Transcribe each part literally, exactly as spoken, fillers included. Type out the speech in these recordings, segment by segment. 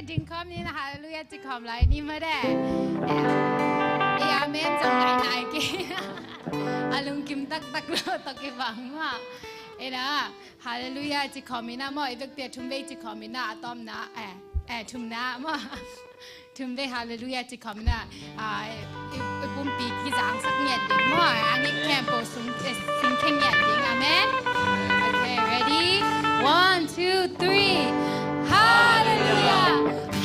Ding khawm ni na, hallelujah ci khawm lai ni maw de. Eh, amen zong ngai nai kei. A lungkim taktak lo tawh kibang maw. Eh na, hallelujah ci khawm ina maw, i vekpi a thum vei ci khawm ina, a tawpna, eh, eh, thumna maw. Thum vei hallelujah ci khawm ina, ah, i, i pumpi kizangsak ngiat ding maw, a ngeina khempeuh sung, eh, singkhia ngiat ding. Amen. Okay, ready? One, two, three. Hallelujah!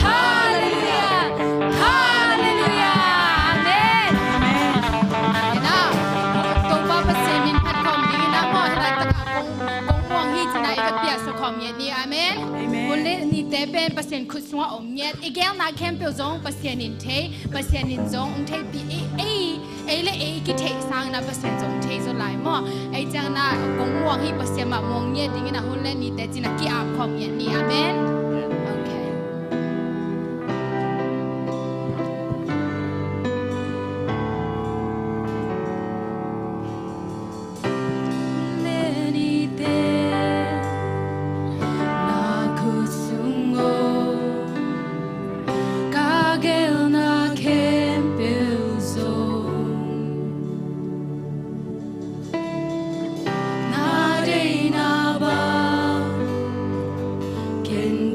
Hallelujah! Hallelujah! Amen. Amen. Ina, Topa Pasian min phat khawm ding ina maw, ina taka kong, kong muang hi cina i ka piak sa khawm ngiat ni. Amen. Amen. Hun le nite pen Pasian khut sungah om ngiat. I gelna khempeuh zong Pasian in thei, Pasian in zong hong theipih. Ei, ei, ei le ei kitheih sangin a Pasian zong thei zaw lai maw. Ei ciangin a kong muang hi, Pasian mah muang ngiat dingin a hun le nite cina ki-ap khawm ngiat ni. Amen. Okay. Lenite na khut sung om, ka gelna khempeuh zong na deihna bang ken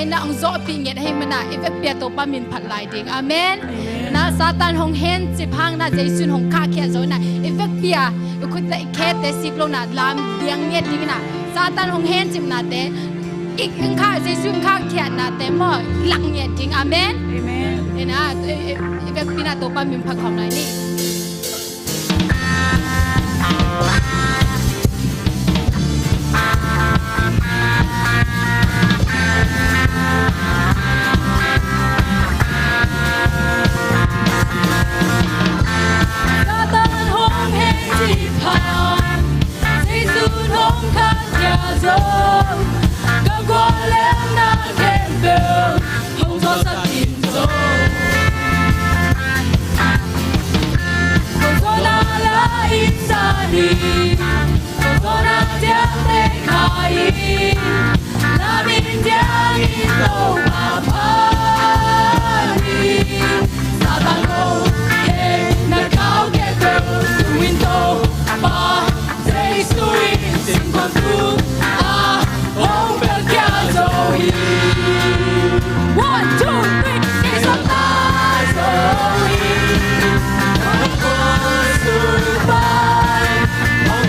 Na hong zawhpih ngiat ahih manin ah i vekpi ah Topa min phat lai ding. Amen. Na Satan hong hencip hang na Jesu in hong khahkhiat zo na i vekpi ah i khut le i khete sik lo na lam diang ngiat ding na Satan hong hencipnate i, i khah, Jesu in khahkhiatnate maw lak ngiat ding. Amen. Amen. Ina i, i, i vekpi na Topa min phat khawm lai ni. Satan hong hencip hang Jesu hong khahkhia zo. Ka gual lem na khempeuh hong zawhsak in zo. Ko zawhna la in sa ni. Ko zawhna ciangte kha in. La min ciangin Topa phat in. Satan ko hehna kau khempeuh tung in Topa Jesu in singkuang tungah hong pialkhia zo hi. One, two, three. Kei zong na zo hi. Hong khual sung pan hong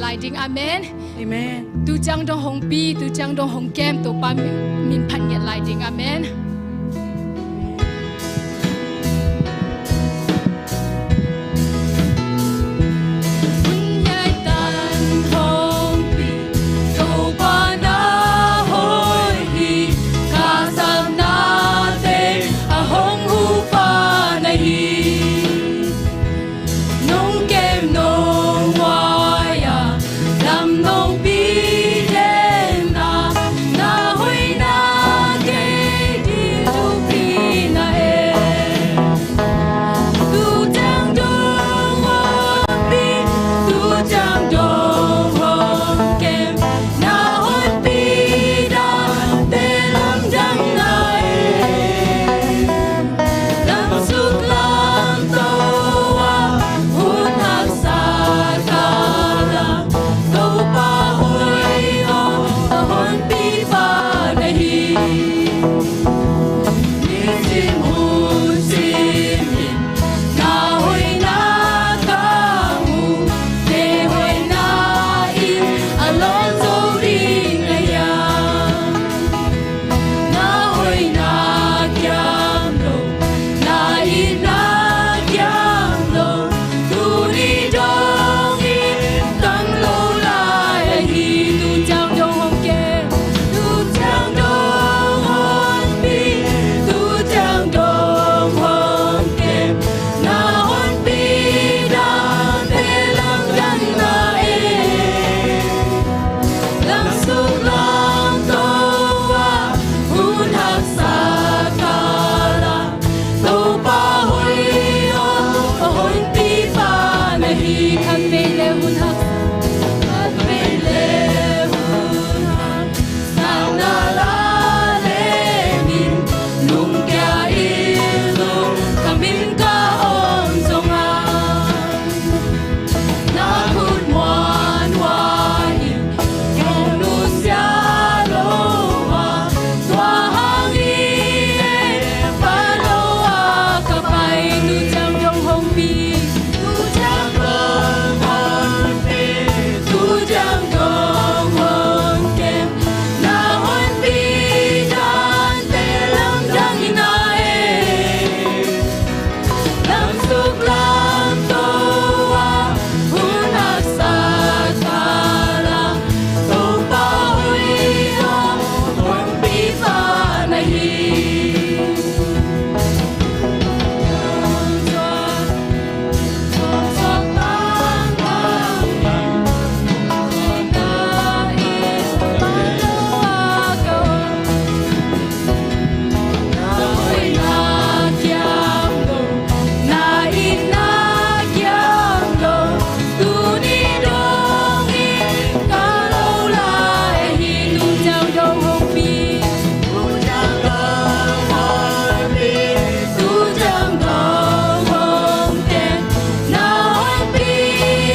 lai ding. Amen. Amen. Tu ciang dong hong pi, tu ciang dong hong kem, Topa min, min phat ngiat lai ding. Amen. Nong kem nong huai a, lam nong pi den a, na hoihna kei ding thupi na e. Tu ciang dong hong pi, tu ciang dong hong kem, na honpi dante lamdang na e. Lamsuk lamto ah hun haksa kal ah, Topa hoih aw, a honpipa na hi. Nisim hun simin na hoihna ka mu, kei hoihna in a lawng zo ding a hiam? Na hoihna kiam lo, na itna kiam lo, tuni dong in tang lo lai ahi. Tu ciang dong hong kem, tu ciang dong hong pi, tu ciang dong hong kem, na honpi dante lamdang na e. Lamsuk lamto ah hun haksa kal ah, Topa hoih aw, a honpipa na hi. Khatvei le hun haksa, khatvei le hun haksa na la le min, lungkia in lungkham in ka om zong a, na khut muanhuai in kong nusia lo a, tua hang in e, pa lo a ka pai. Tu ciang dong hong pi, tu ciang dong hong pi, tu ciang dong hong kem, na honpi dante lamdang in a e. Lamsuk lamto ah hun haksa kal ah, Topa hoih aw, honpipa na hi. Na hoihna kiam lo, na itna kiam lo, tuni dong in ka lo lai hi. Tu ciang dong hong pi, tu ciang dong hong pi, tu ciang dong hong kem, na honpi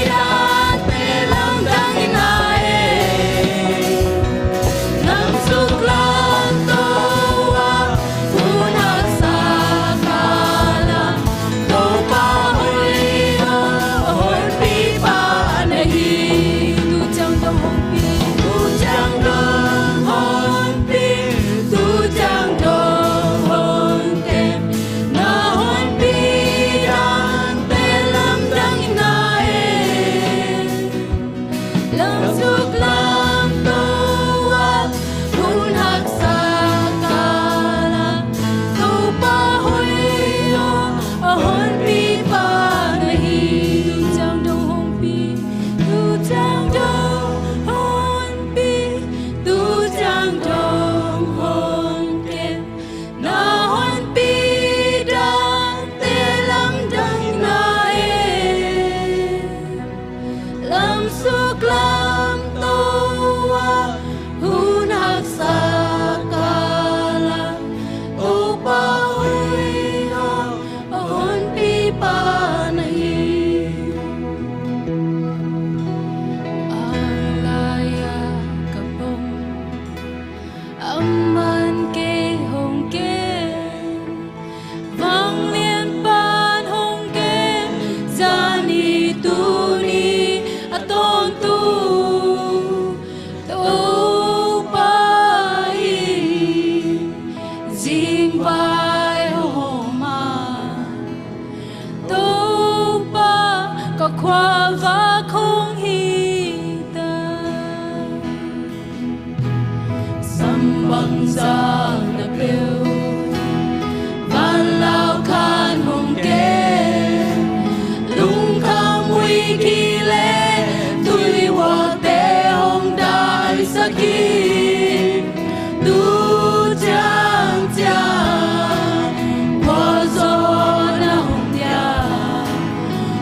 dante lamdang in a e. Lamsuk lamto ah hun haksa kal ah, Topa hoih aw, a honpipa na hi. Tu ciang dong hong pi, tu ciang dong hong pi, tu ciang dong hong kem, na honpi dante lamdang in a e. Lamsuk lamto ah hun haksa kal ah, Topa hoih aw, a honpipa na hi. Tu ciang dong hong pi, tu ciang dong hong pi, tu ciang dong hong kem, na honpi dante lamdang na e. Lamsuk lamto ah hun haksa kal ah, Topa hoih aw, a honpipa na hi. Ang lai ah ka pom, amah'n kei hong kem, vanglian pa'n hong kem, zani tuni a tawntung Bangzah na peuh vanlau khan hong kem, lungkham huih kileh tuihualte hong daisak hi. Tu ciangciang gualzawhna hong dia,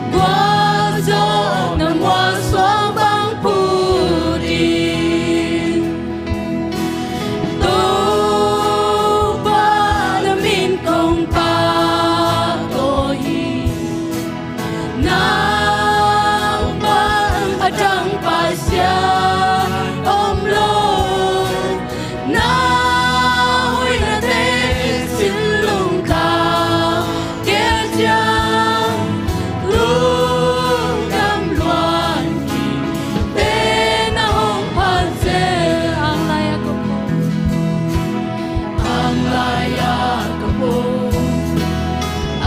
gualzawhna mualsuang bang phu ding. Topa na min kong pahtawi hi. Nang bang a dang Pasian om lo. Na huinate sin lungkham kei ciang, lungdam luan kik te na hong phat zel. Ang lai-ah ka pom, ang lai-ah ka pom,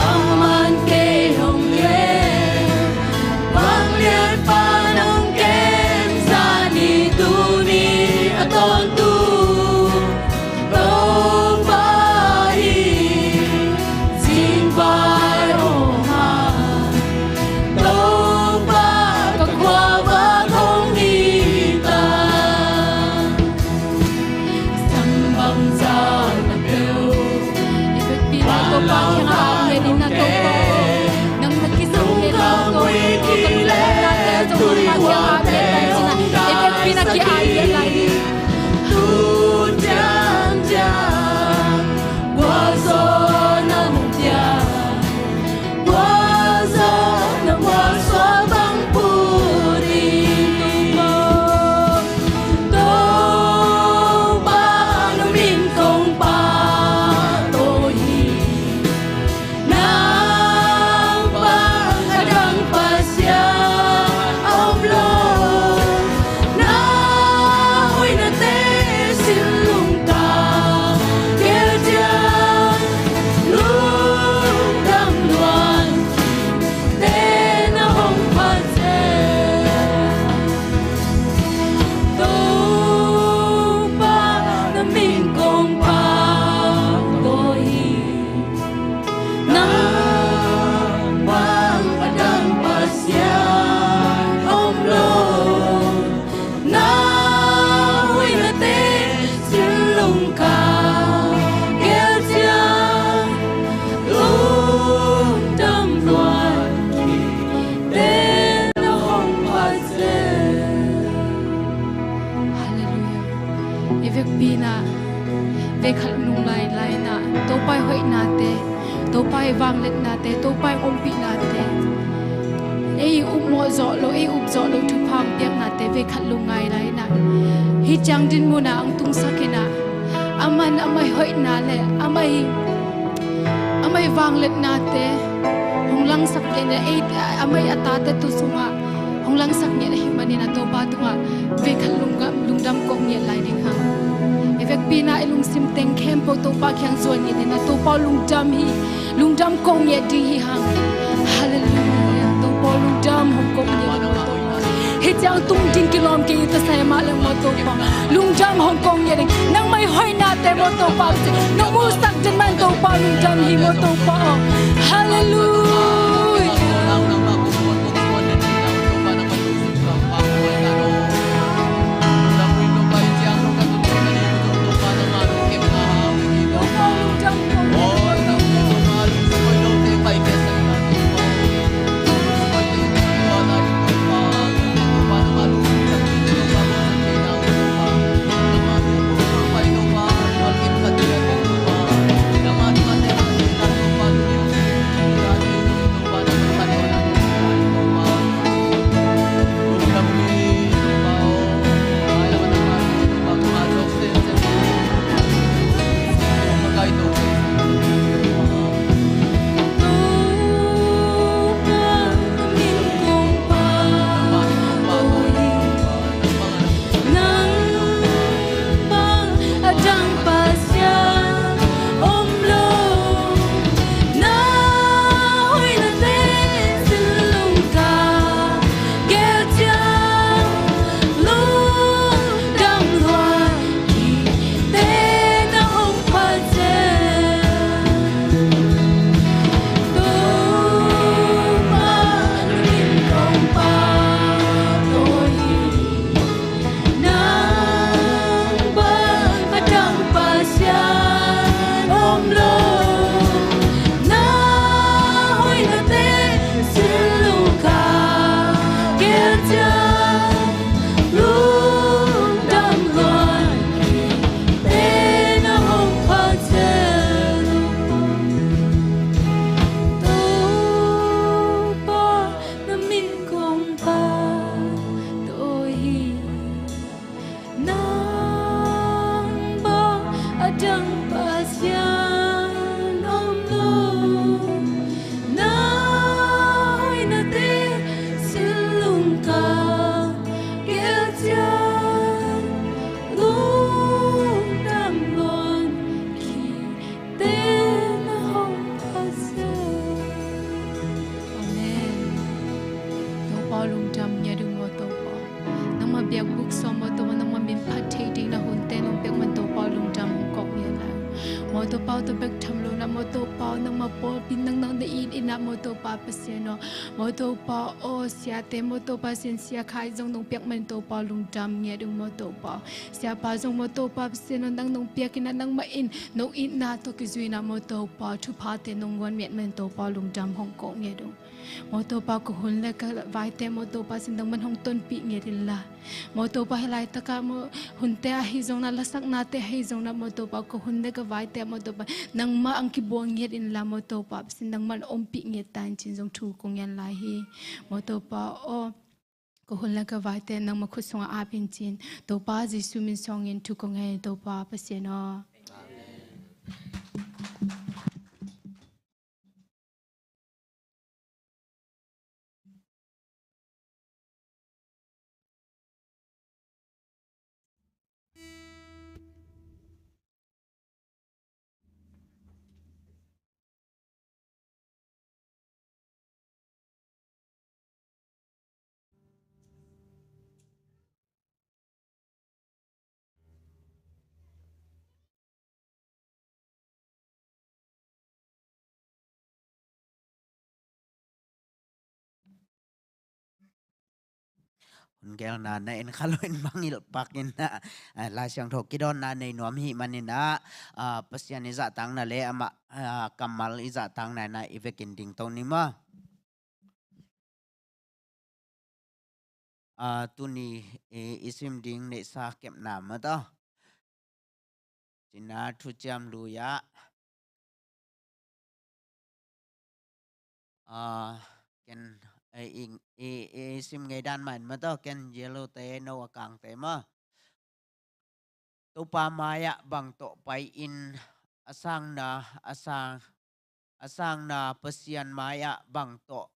amah'n kei hong leh, vanglian pa'n hong kem, zani tuni a tawntung Topa hi. Zingvai om a, Topa ka khuavak hong hi ta. Sam bangzah na peuh i vekpi-in ah Topa kiangah ap ngen in ah, Topa aw, nang na kisam ngen in ah, Topa aw, ka lungdamnate zong Topa kiangah ap ngen lai cin ah, i vekpi-in ah ki-ap ngen lai ni. Tu ciangciang gualzawhna hong dia, gualzawhna mualsuang bang phu ding. Topa, Topa na min kong pahtawi hi. Nang bang a dang Pasian om lo. Na huinate sin lungkham kei ciang, lungdam luan kik te na hong phat zel. Topa na min kong pahtawi hi. Nang bang a dang Pasian om lo. Na huinate sin lungkham kei ciang, lungdam luan kik te na hong phat zel. Halleluiah. I vekpi-in ah, vei khat lunglai lai-in ah, Topa i hoihnate, Topa i vangliatnate, Topa i ompihnate, ei i upmawh zawh lo, ei i up zawh lo thupha hong piaknate vei khat lungngai lai-in ah, hih ciang dinmun ah hong tungsak in ah, amah'n amah i hoihna leh amah i, amah i vangliatnate hong langsak ngiat in ah, ei, amah i a tate tung sungah hong langsak ngiat ahih manin ah, Topa tungah vei khat lungdam, lungdam ko ngiat lai ding hang. I vekpi-in ah i lungsim teng khempeuh Topa kiang zuan ngiat in ah, Topa lungdam hi, lungdam ko ngiat ding hi hang. Halleluiah. Topa lungdam hong ko ngiat ding, Topa. Hih ciang tung ding kilawm kei i ta sa hi mah leh maw, Topa, lungdam hong ko ngiat ding. Nangmah i hoihnate maw, Topa, na musak den man, Topa, lungdam hi maw, Topa aw. Halleluiah. Topa aw, tua bek tham lo-in ah maw Topa aw, nangmah pawlpi in nang nang na it in ah maw Topa Pasian aw, maw Topa aw, siate maw Topa Pasian, sia khat zong nong piak man Topa aw, lungdam ngiat ung maw Topa aw. Siapa zong maw Topa Pasian aw, nang nong piak in ah nangmah in nong itna tawh kizui in ah maw Topa aw, thuphate nong guan miat man Topa aw, lungdam hong ko ngiat ung. Maw Topa aw, ka hun le ka vaite maw Topa Pasian, nangman hong tonpih ngiat inla, maw Topa aw, hih laitak ah maw, hunte ahi zongin ah, lasaknate ahi zongin ah maw Topa aw, ka hun le ka vaite maw Topa aw, nangmah hong kibuang ngiat inla maw Topa Pasian, nangman ompih ngiat ta in ci-in zong thu kong ngen lai hi. Maw Topa aw, ka hun le ka vaite nangmah khut sungah ap in ci-in Topa Jesuh min suangin thu kong ngen hi Topa Pasian aw. Hun gelna na en kha loin mangngilh pak in ah, ah, Lai Siangtho kidawnna nei nuam ahih manin ah, ah, Pasian i zahtakna le amah, ah, kammal i zahtakna in ah i vekin dingto ni maw. Ah, tuni i, i sim ding neihsa kepna maw taw. Cina Thuciam Lui ah, ah, ken, eh, i, i, i sim ngei dan mah in maw taw, ken yellow te, no a kangte maw. Topa mai-ah bang tawh pai-in, a sangna, a sang, a sangna Pasian mai-ah bang tawh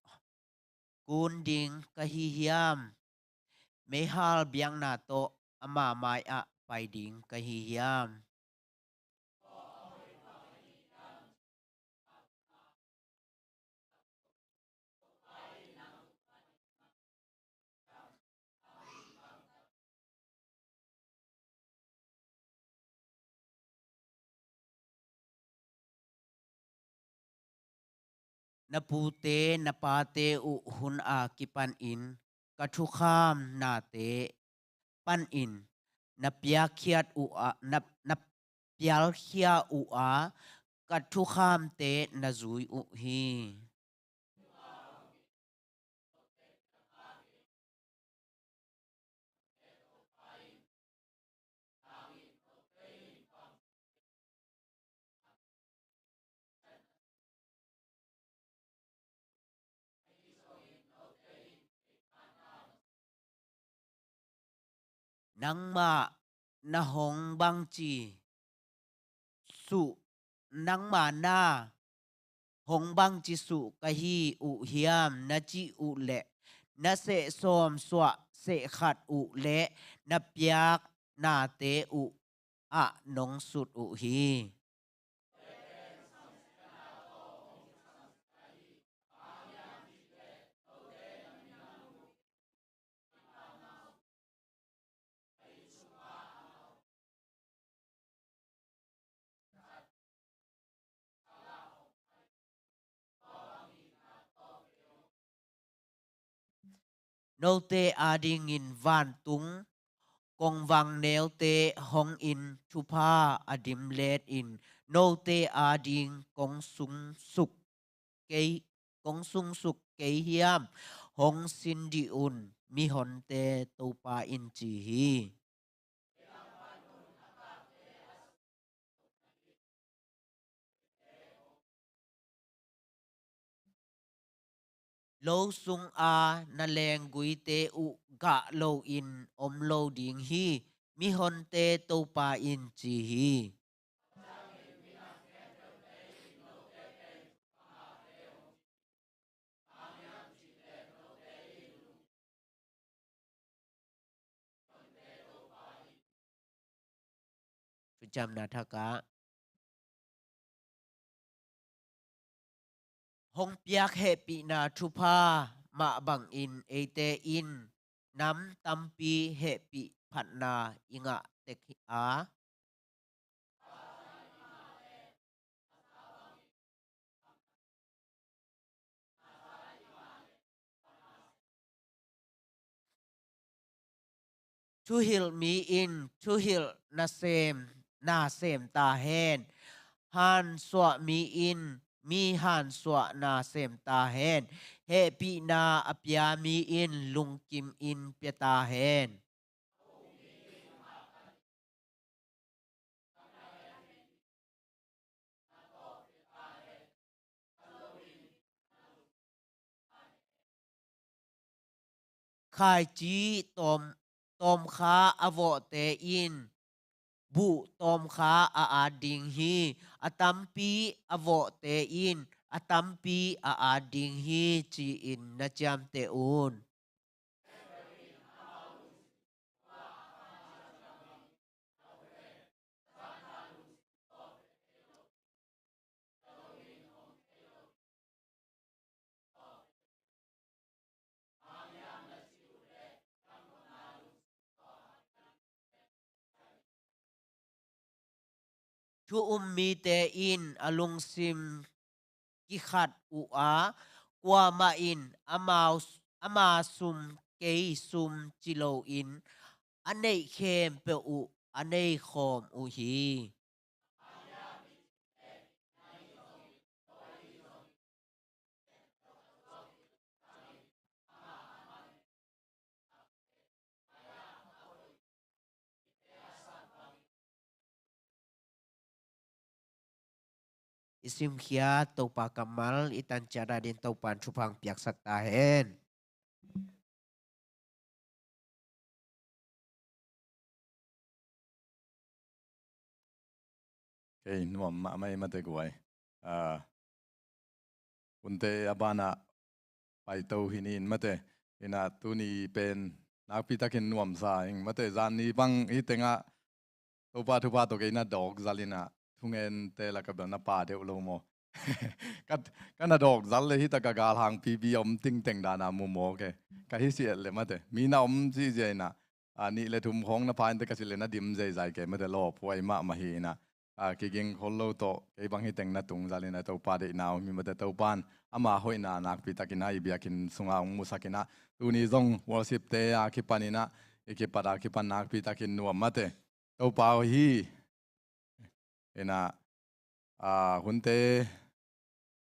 kun ding ka hi hiam? Meihal biakna tawh ama mai-ah pai ding ka hi hiam? Na pute na pate uh hun a kipanin ka thukham nate panin na piakkhiat uh a, na, na pialkhia uh a, ka thukhamte na zui uh hi. Nangmah na hong bangci suh, nangmah na hong bangci suh ka hi uh hiam na cih uh leh, na seh sawm suah seh khat uh leh na piak nate uh ah nong sut uh hi. Note adingin vantung kongvang neute hongin thupha a dimlet in, note ading kong sungsuk kei, kong sungsuk kei hiam? Hong sin dih un, mihonte Topa in ci hi. Lo sunga na lengguite uh gah loin om lo ding hi, mihonte Topa in ci hi. Thuciamna Thak ah hong piak hehpihna thupha mah bangin eite in nam tampi hehpih phatna i ngah tek a, Thuhilh mi in thuhilh nasem, nasem ta hen. Hansuah mi in mi hansuah nasem ta hen. Hehpihna a pia mi in lungkim in pia ta hen. Khaici tawm, tawmkha a vawhte in buh tawmkha a at ding hi. A tampi a vawhte in a tampi a at ding hi, ci-in na ciamteh un. Thu um mite in a lungsim kikhat uh a, kuamah in amau, ama sum kei sum ci loin a neih khempeuh uh a nei khawm uh hi. I simkhia Topa kammal i tanciat adingin Topa in thupha hong piaksak ta hen. Kei nuam mahmah hi mate guai. Ah, hunte a banah paito hi ni in mate. Inah tuni pen nakpitakin nuamsa ing mate. Zan ni bang hi tengah Topa thupha tawh kei na dawk zal inah thungente lakah bel na pha deuh lo maw? Ka, ka na dawk zal le hi taka galhang P B a om tingteng dana mu maw ke? Ka hi si et le mate. Mi na om zihziah inah, a, nih le thum khawng na pha inte ka cih le na dim zeizai ke mate, lawphuai mahmah hi inah, a, kiging khol lo tawh kei bang hi teng na tung zal inah Topa deihna om hi mate. Topa in ama hoihna nakpitakin a i biakinn sungah hong musak inah tuni zong worship te a kipan inah i kipat a kipan nakpitakin nuam mate. Topa aw hi. Inah, a, hunte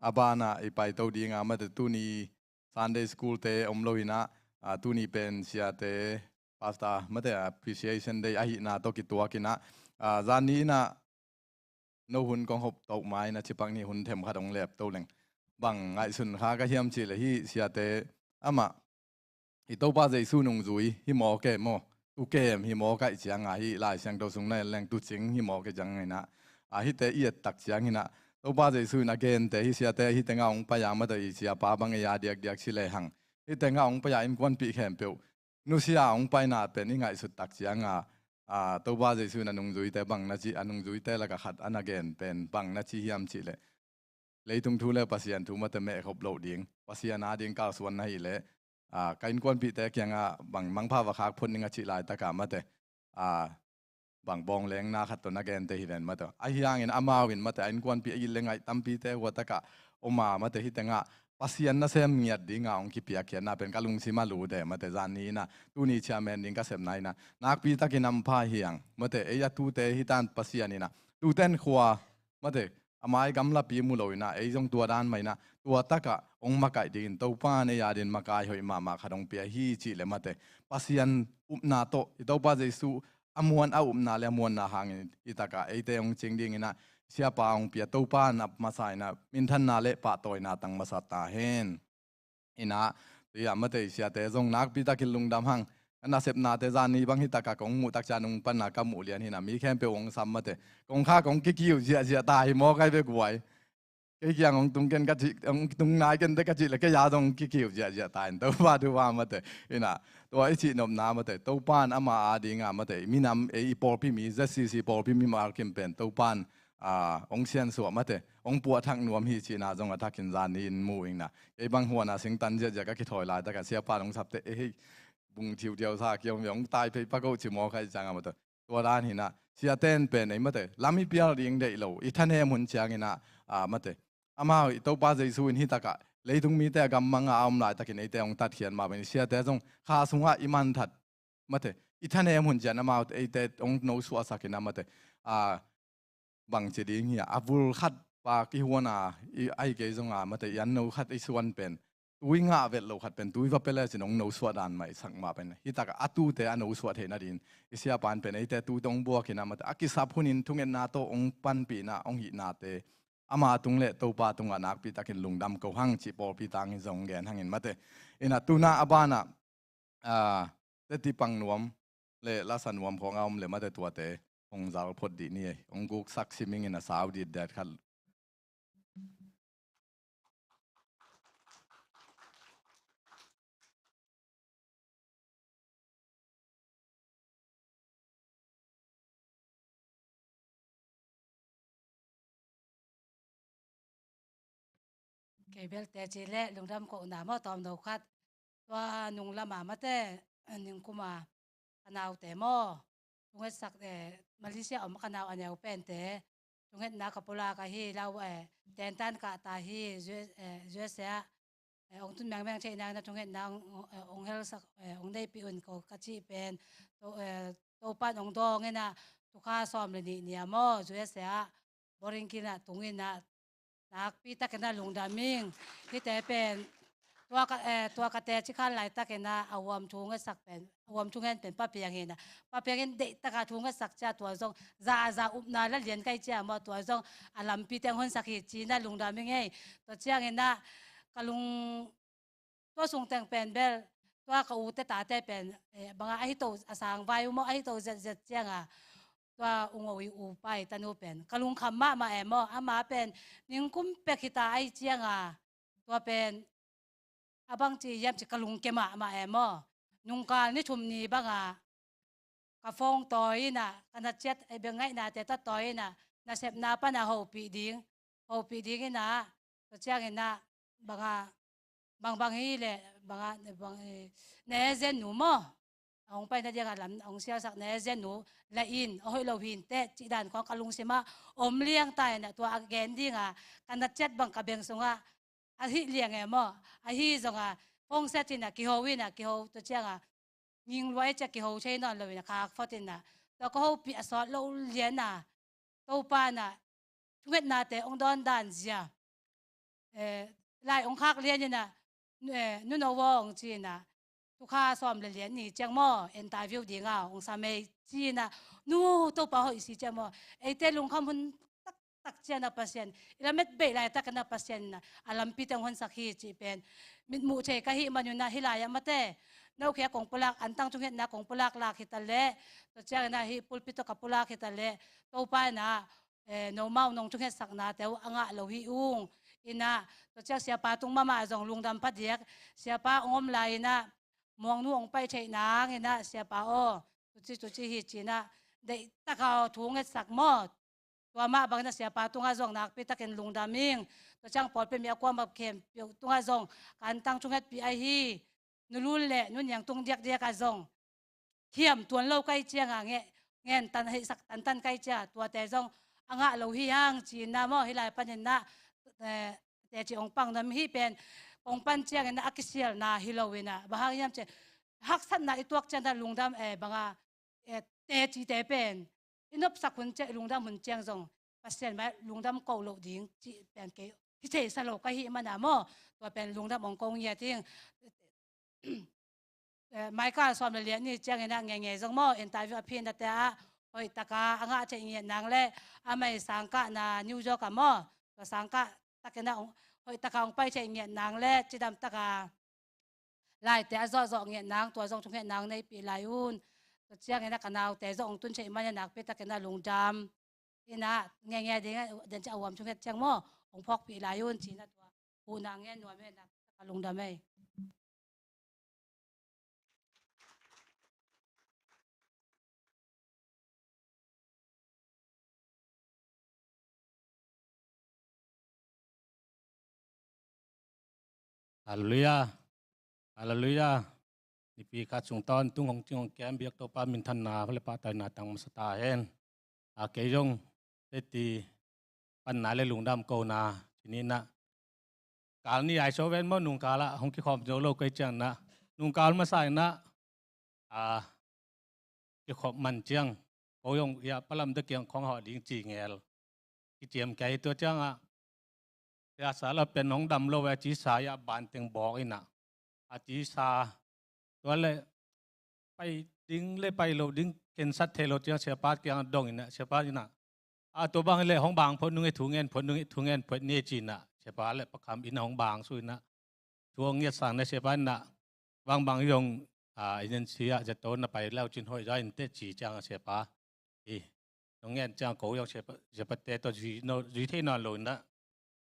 a banah i paito dinga mate tuni Sunday school te om lo inah, a, tuni pen siate pastor mate appreciation day ahihna tawh kituak inah, a, zan ni inah no hun kong hop toh ma inah cipak ni hun themkhat hong lep to leng bang ngaihsun kha ka hiam cih le hi siate amah i Topa Jesu nungzui hi maw ke maw? Tukem hi maw kaih cianga hi Lai Siangtho sung na en leng tucing hi maw ke ciang inah, a, hihte i et tak ciang inah Topa Jesu in a gente hi siate hi tengah hong pai a mate i siapa bang ei a diakdiak ci lehang hi tengah hong pai a innkuanpih khempeuh nusia hong paina pen i ngaihsut tak cianga, a, Topa Jesu in a nungzuite bang na cih a nungzuite lakah khat a na gen pen bang na ci hiam cih leh leitung thu le Pasian thu mate mehkhop loh ding, Pasian ading kalsuan na hih leh, a, ka innkuanpihte kiangah bang mangpha va khak phot ning a cih laitakah mate, a, bang bawng lengna khat tawh na gente hi ven mate. Ahi hangin amau in mate a innkuanpih a it le ngaih tampite hua takah om a mate hi tengah Pasian nasem ngiat dinga hong kipiakkhiatna pen ka lungsim a lute mate. Zan ni inah tuni chairman ding ka sepna inah nakpitakin hampha hi hang mate. Ei a tute hi tan Pasian inah tuten khua mate, a mai gamlapi mu lo inah ei zong tua dan mah inah tua takah hong makaih dingin Topa in ei adin makai hoih mahmah khat hong pia hi cih le mate. Pasian upna tawh i Topa Jesu a muan a upna le a muanna hangin i takah eite hong cing ding inah siapa hong pia Topa in a masa inah minthanna le pahtawina tang masa ta hen. Inah, tua mate siate zong nakpitakin lungdam hang. Ka nasepnate zan ni bang hi takah kong muh tak ciang nung panna ka muh lian hinah mi khempeuh hong sam mate. Kong kha kong kikiu ziahziah ta hi maw kai ve guai. Kei kiang hong tung ken ka cih, hong tung nai ken te ka cih le kei a zong kikiu ziahziah ta in Topa thupha mate. Inah, tua i cihnopna mate Topa in ama adinga mate minam ei i pawlpi mi Z C C pawlpi mi malkim pen Topa in a, hong siansuah mate, hong puahthak nuam hi cihna zong a thakin zan ni in mu ing na. Kei bang huan a singtan ziahziah ka kithawi laitakah siapa in hong sapte, eh, hei, bung thiuthiau sa kiom ve, hong tai phei pak oh ci mawk ahih ciangah mate. Tua dan hinah, siaten pen ei mate, lam i pial ding deih lo, i thanem hun cianginah, a, mate. Amau i Topa Jesu in hitakah, leitung mite a gammangah a om laitakin eite hong tatkhiat mah bangin siate zong kha sungah i manthat mate, i thanem hun ciang amaute eite hong nosuahsak in a, mate, a, bangci ding hi a, a vul khat pa kihuan a, i, ahi kei zong a, mate, i anno khat i suan pen tui ngah vet lo khat pen tui va pia lecin hong nosuah dan mah i sak mah pen hi tak a, a tute a nosuah theih nadingin i siapa in pen eite tui tawh hong buak in a, mate, a kisap hunin thungetna tawh hong panpih in a, hong hihnate ama tung le Topa tungah nakpi takin lungdam ko hang cih pawlpi tangin zong gen hangin, mate. In a, tu-in a banah, a, teti pang nuam le lasa nuam khawng a om le, mate, tuate hong zal phot dih ni. Hong guksak siming in a, sau ditdet khat. Kei bel teci le lungdam kohna maw, tawmno khat. Tua nung lama, mate, ningkuma ka naute maw, thungetsak, eh, Malaysia om ka nau a neu pente thungetna ka pulak ahi, lau, eh, tentan kahta hi, U S, eh, U S A ah, eh, hong tun mengmeng theih nangin a thungetna hong, eh, hong helsak, eh, hong neihpih un ko ka cih pen, to, eh, Topan hong dawng in a, tukha sawm le nih ni a maw, U S A ah boarding gate ah tung in a, nakpi takin a lungdam ing. Hihte pen tua ka, eh, tua ka teci khan laitakin a, a huam thungetsak pen, a huam thungen pen Pa Piang in a, Pa Piang in deihtak a thungetsak ciang tua zong za a za upna la lian ka hih ciang maw, tua zong a lampi teng honsak hi ci-in a lungdam ing ei. Tua ciangin a ka lung, tua sung teng pen bel, tua ka ute tate pen, eh, bang a, a hito a sang vai uh maw, a hito zetzet ciang a, tua Ung O i u pai tanu pen ka lungkham mahmah e maw. Ama pen ningkum pek hita ahih ciang a, tua pen a bangci hiam cih ka lungkia mahmah e maw. Nungkal ni thum ni bang a ka phone tawi in a, ka na ciat, eh, beng ngaihnate tawh tawi in a, nasepna pan a hopih ding, hopih ding in a, tua ciangin a, bang a, bangbang hi leh, bang a, bang, eh, na agent nu maw, a hong paina ding a lam, a hong sialsak na agent nu la in, a hoih lo hi inteh cih dan khawng ka lungsim ah om liang ta in a, tua a gen ding a ka na ciat bang ka beng sungah a hih liang e maw. Ahi zong a, phone set in a, kiho in a, kiho, tua ciang a, ngingluai ciang kiho thei nawn lo in a, khak phot in a, tua ka hopih a sawt lo lian a, Topa in a thungetnate hong dawn dan zia, eh, lai hong khak lian in a, eh, Nu No Vawng ci in a, tukha sawm le lian ni ciang maw, interview ding a hong sam ei ci in a, nu, Topa hoih si ciang maw, eite lungkham hun taktak ciang a Pasian, i lamet beih laitakin a Pasian in a, a lampi teng honsak hi cih pen mitmuh thei ka hih manun a, hih lai-ah mate, nokhia kong pulak, antang thungetna kong pulak lak hi ta leh, tua ciangin a hih pulpit tawh ka pulak hi ta leh, Topa in a, eh, nomau nong thungetsaknate uh a ngah lo hi ung. In a, tua ciang siapa tung mahmah zong lungdam phadiak, siapa hong om lai in a, muangnu hong pai theih nang in a, siapa aw, tuci tuci hi ci in a, deihtak a thu ngetsak maw. Tua mah bangin a siapa tungah zong nakpi takin lungdam ing. Tua ciang pawlpi mi a kuamah khempeuh tungah zong ka antang thungetpih ahi, Nu Lun le Nu Niang tung diakdiak ah zong thiam tuan lo ka hih ciang a, nge, ngen tan, heihsak tantan ka hih ciang a, tuate zong a ngah lo hi hang ci in a maw, hih lai panin a, eh, teci hong pang nuam hi pen, kong pan ciangin a kisialna hi lo in a, bang hang hiam cih leh haksatna i tuak ciang a lungdam, eh, bang a, eh, tecite pen i nopsak hun ciang, i lungdam hun ciang zong Pasian mai lungdam ko loh ding cih pen kei hi thei sa lo ka hih man a maw, tua pen lungdam hong ko ngiat ing. Eh, Michael sawm le lian ni ciangin a ngeingei zong maw, interview a phin nate ah hoih taka a ngah theih ngiat nang le, amah i sangkahna New York ah maw, tua sangkah takin a hong, hoih taka hong pai theih ngiat nang le, cidam taka laite a zawhzawh ngiat nang, tua zong thungetna hong neihpih lai un. Tua ciangin a ka naute zong hong tun theih man a nakpi takin a lungdam. In a, ngeingei ding a, den ciang a huam thunget ciang maw, hong phawkpih lai un ci in a, tua huhna ngen nuam in a, ka lungdam ei. Halleluiah. Halleluiah. Nipi khat sung tawntung hong cing hong kem biak Topa minthanna le pahtaina tang masa ta hen. A kei zong teti panna le lungdam kona ci ni in a, kal ni ai so ven maw, nungkal ah hong kikhawm zo lo ka hih ciangin a, nungkal masa in a, a, kikhop man ciang, ko zong ya palam te kiang khong hawh ding ci ngel kiciam kei tua ciangah, ya sa la pen hong dam lo a ci sa ya ban teng bawk inah, a ci sa tua le pai ding le pai lo ding kensat thei lo ciang siapa kiang dong inah, siapa inah, a tua bang le hong bang phot nung e, thu ngen phot nung e, thu ngen phot ni ci inah, siapa le pakham inah hong bang su inah, thu hong ngiat sang na siapa inah, bang bang zong a, inen sia zato na pai lau cin hoih za in te ci ciang siapa i, nong ngen ciang ko zong siapa, siapa te to zui no, zui thei nawn lo inah,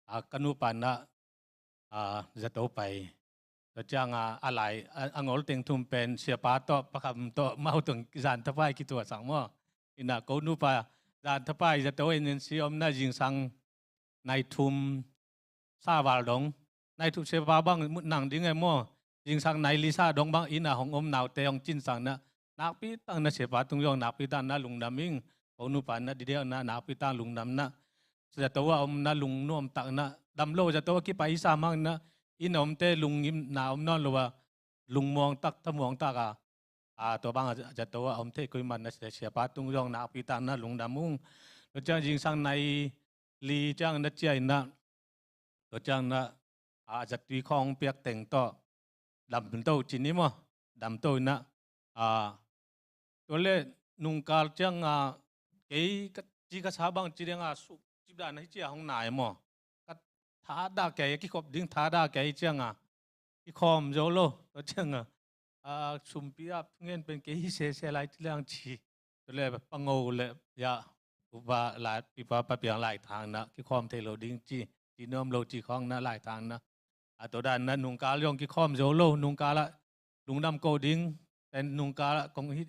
a, ka nupa inah, a, zato pai. Tua ciang a, a lai a, a ngol teng thum pen siapa tawh pakham tawh mau tong zan thapai kituah sang maw. Inah ko nupa zan thapai zato inen si om na zingsang nai thum sa val dong, nai thum siapa bang mut nang ding e maw. Zingsang nai li sa dong bang inah hong om naute hong cin sang na, nakpi tang na siapa tung zong nakpi tang na lungdam ing. Ko nupa na didiak na nakpi tang lungdam na, zato a om na lungnuam tak na, dam lo zato a kipai sa mang na, inn a omte lungngim na om nawn lo a, lungmuang tak thamuang tak a, a, tua bang a zato a om thei kuiman na siapa tung zong nakpi tang na lungdam ung. Tua ciang zingsang nai li ciang na ciah inah, tua ciang na, a, zatui khawng piak teng tawh damto cin i maw, damto inah, a, tua le nungkal ciang a, kei ka ci ka sa bang ci deng a suk cip dan a hi cia hong nai maw. Ka thadah kei, kikhop ding thadah kei ciang a, kikhawm zo lo. Tua ciang a, a, sumpi a thungen pen kei hi sese lai ci liang ci. Tua le pango le ya upa lai pipa papiang lai thang na kikhawm thei lo ding ci, ci nuam lo ci khawng na lai thang na. A tua dan na nungkal zong kikhawm zo lo, nungkal ah lungdam ko ding pen nungkal ah kong hi,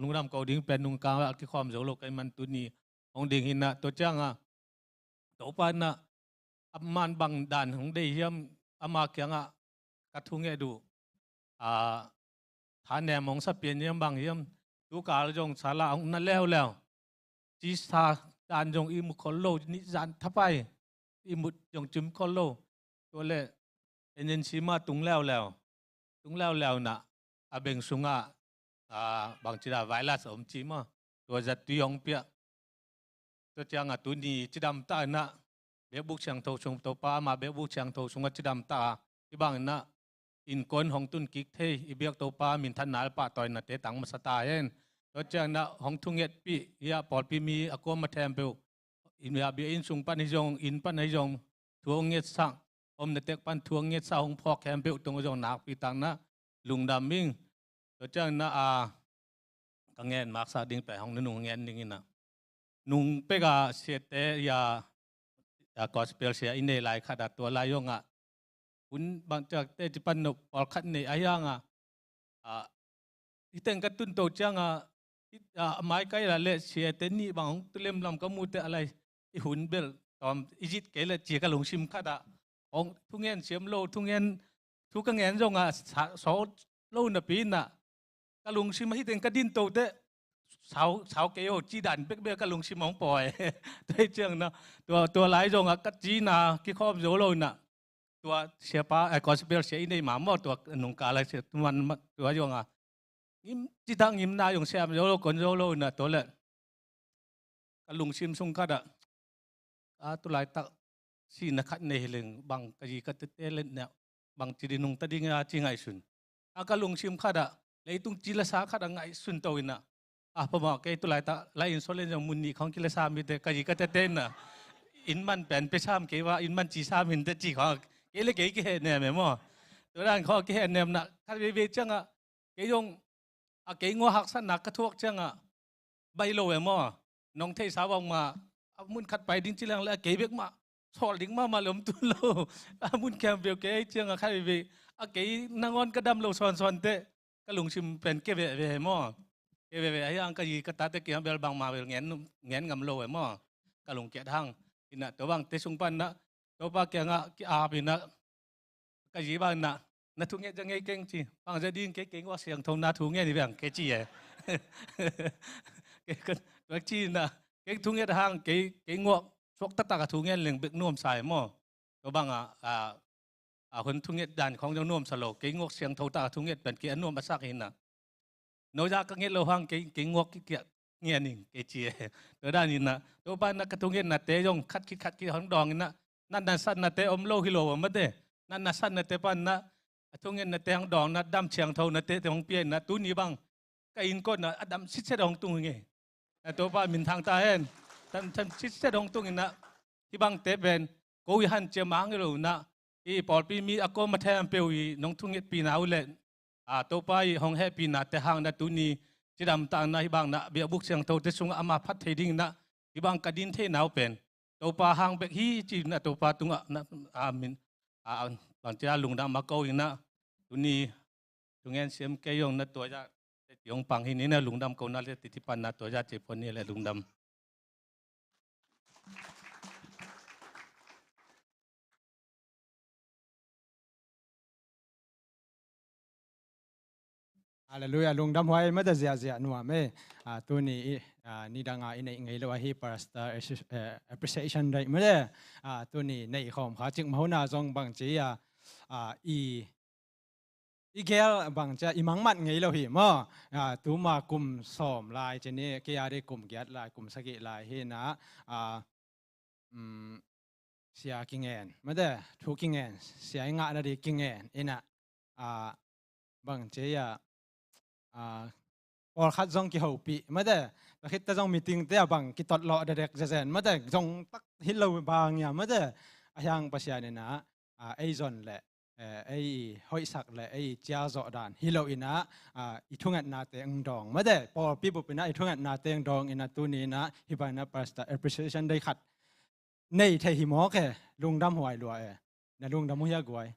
lungdam ko ding pen nungkal ah kikhawm zo lo kei man tuni hong ding hi na. Tua ciang a Topa na a man bang dan hong dei hiam, ama kiangah ka thunget uh, a, thanem hong sa pian hiam bang hiam, tukal zong sala hong na leuleu. Ci sa dan zong i mu khol lo, nih zan thapai i mut zong cim khol lo. Tua le agency mah tung leuleu, tung leuleu na a beng sungah, a, bangci da virus om ci mah, tua zat tui hong piah. Tua ciangah tuni cidam ta inah, biakbuk siangtho sung Topa amah biakbuk siangtho sungah cidam ta a, i bang inah innkuan hong tun kik thei, i biak Topa minthanna le pahtawinate tang masa ta hen. Tua ciang inah hong thungetpih, i ah pawlpi mi a kuama thempeuh, i mia bia inn sung pan hi zong, inn pan hi zong, thu hong ngetsak, om na tek pan thu hong ngetsak, hong phawk khempeuh tung zong nakpi tak inah lungdam ing. Tua ciang inah a, ka ngen maksak ding pen hong nunung ngen ding inah. Nung pek a siate ya, ya gospel sia i nei lai khat a tua lai zongah hun bang ciak te ci pan no pawlkhat nei a hiang a, a, hiteng ka tun to ciang a, a, maikai la le siate nih bang hong tulem lam ka mute a lai i hun bel tawm i zit kei le cia ka lungsim khat ah hong thungen siam lo, thungen thu ka ngen zongah sa-, saw lo napi inah ka lungsim a hiteng ka din to te sau, sau kei o ci dan bekbek ka lungsim hong pawi. Tua hi ciang inah tua, tua lai zongah ka cina kikhawm zo lo inah tua siapa, eh, gospel sia i nei ma maw, tua nungkal a sia tuman ma, tua zongah ngim, citak ngimna zong siam zo lo, kon zo lo inah tua le ka lungsim sung khat ah, a, tulaitak sihna khat nei hi leng bang ka zi ka tete le bang ci di nungta ding a ci ngaihsun. A ka lungsim khat ah leitung ci le sa khat ah ngaihsun to inah, a, phamawh kei tulaitak lai insolin zong mun nih khawng kile sa mite ka zi ka tete inah, inn man pen pe sam kei va, inn man ci sa minte ci khawng kei le kei kihehnem e maw. Tua dan khawng kihehnem na khat veivei ciangah kei zong a kei ngua haksatna ka thuak ciangah bai lo e maw. Nong theihsa bangmah a mun khat pai ding ci leng le a kei bek mah sawl ding mahmah le om tun lo. A mun khempeuh kei ciangah khat veivei a kei nangawn ka dam lo sawnsawn teh ka lungsim pen ke veve he maw. Ke veve a hiang ka zi ka tate kiang bel bangmah bel ngen, ngen ngam lo e maw. Ka lungkiat hang inah tua bang te sung pan inah Topa kiangah ki-ap inah ka zi bang inah na thunget za ngei keng ci. Bang za ding kei, kei nguak siangtho na thungen i beng kei ci e. Kei ka, ka ci inah kei thunget hang kei, kei nguak suak taktak a thungen leng bek nuamsa e maw. Tua bang a, a, a hun thunget dan khawng zong nuamsa lo, kei nguak siangtho tak a thunget pen kei a nuam a sak hi inah. No zah ka nget lo hang kei, kei nguak kikiak ngen ing kei ci e. Tua dan in ah Topa in ah ka thungetnate zong khat khit khat khit hong dawng in ah, na nasatnate om lo hi lo a mate. Na nasatnate pan in ah a thungetnate hong dawng in ah, dam siangthonate te hong pia in ah, tuni bang ka innkuan ah a dam sitset hong tung hi ngei. Na Topa minthang ta hen. Dam, dam sitset hong tung in ah, hih bangte pen ko i hanciam mang hi lo in ah, i pawlpi mi a kuama thempeuh i nong thungetpihna uh leh, a, Topa i hong hehpihnate hang in ah tuni cidamtak in ah hih bang in ah biakbuk siangthote sungah ama phat thei ding in ah hih bang ka din theihna uh pen Topa hang bek hi ci in ah Topa tungah na, a, min, a, bangci a lungdam a ko in ah, tuni thungen siam kei zong na tua zah teti hong pang hi ni na, lungdam ko na le teti pan na tua zah ci phuan ni le lungdam. Halleluiah, lungdam huai mate, ziahziah nuam e. A, tuni i, a, nidang a i neih ngei lo ahi Pastor Associ-, eh, Appreciation Day mate. A, tuni neih khawm kha cik mah hun a zong bangci a, a, i, i gel bangci a i mangmat ngei lo hi maw. A, tuma kum sawm lai ci ni, kei a dih kum giat lai, kum sagih lai hi in ah, a, um, sia kingen mate, thu kingen, sia i ngahna dih kingen in ah, a, bangci a, a, pawlkhat zong kihopih mate, tua khit teh zong meeting te a bang kitotlawh dedek zezen mate, zong tak hi lo bang ia mate, a hiang Pasian in ah, a, ei zon leh, eh, ei hoihsak leh ei cialzawh dan hi lo in ah, a, i thungetnate hong dawng mate, pawlpi bup in ah i thungetnate hong dawng in ah tuni in ah hih bang in ah Pastor Appreciation Day khat nei thei hi mawk e, lungdam huai lua e. Na lungdam uh hia guai?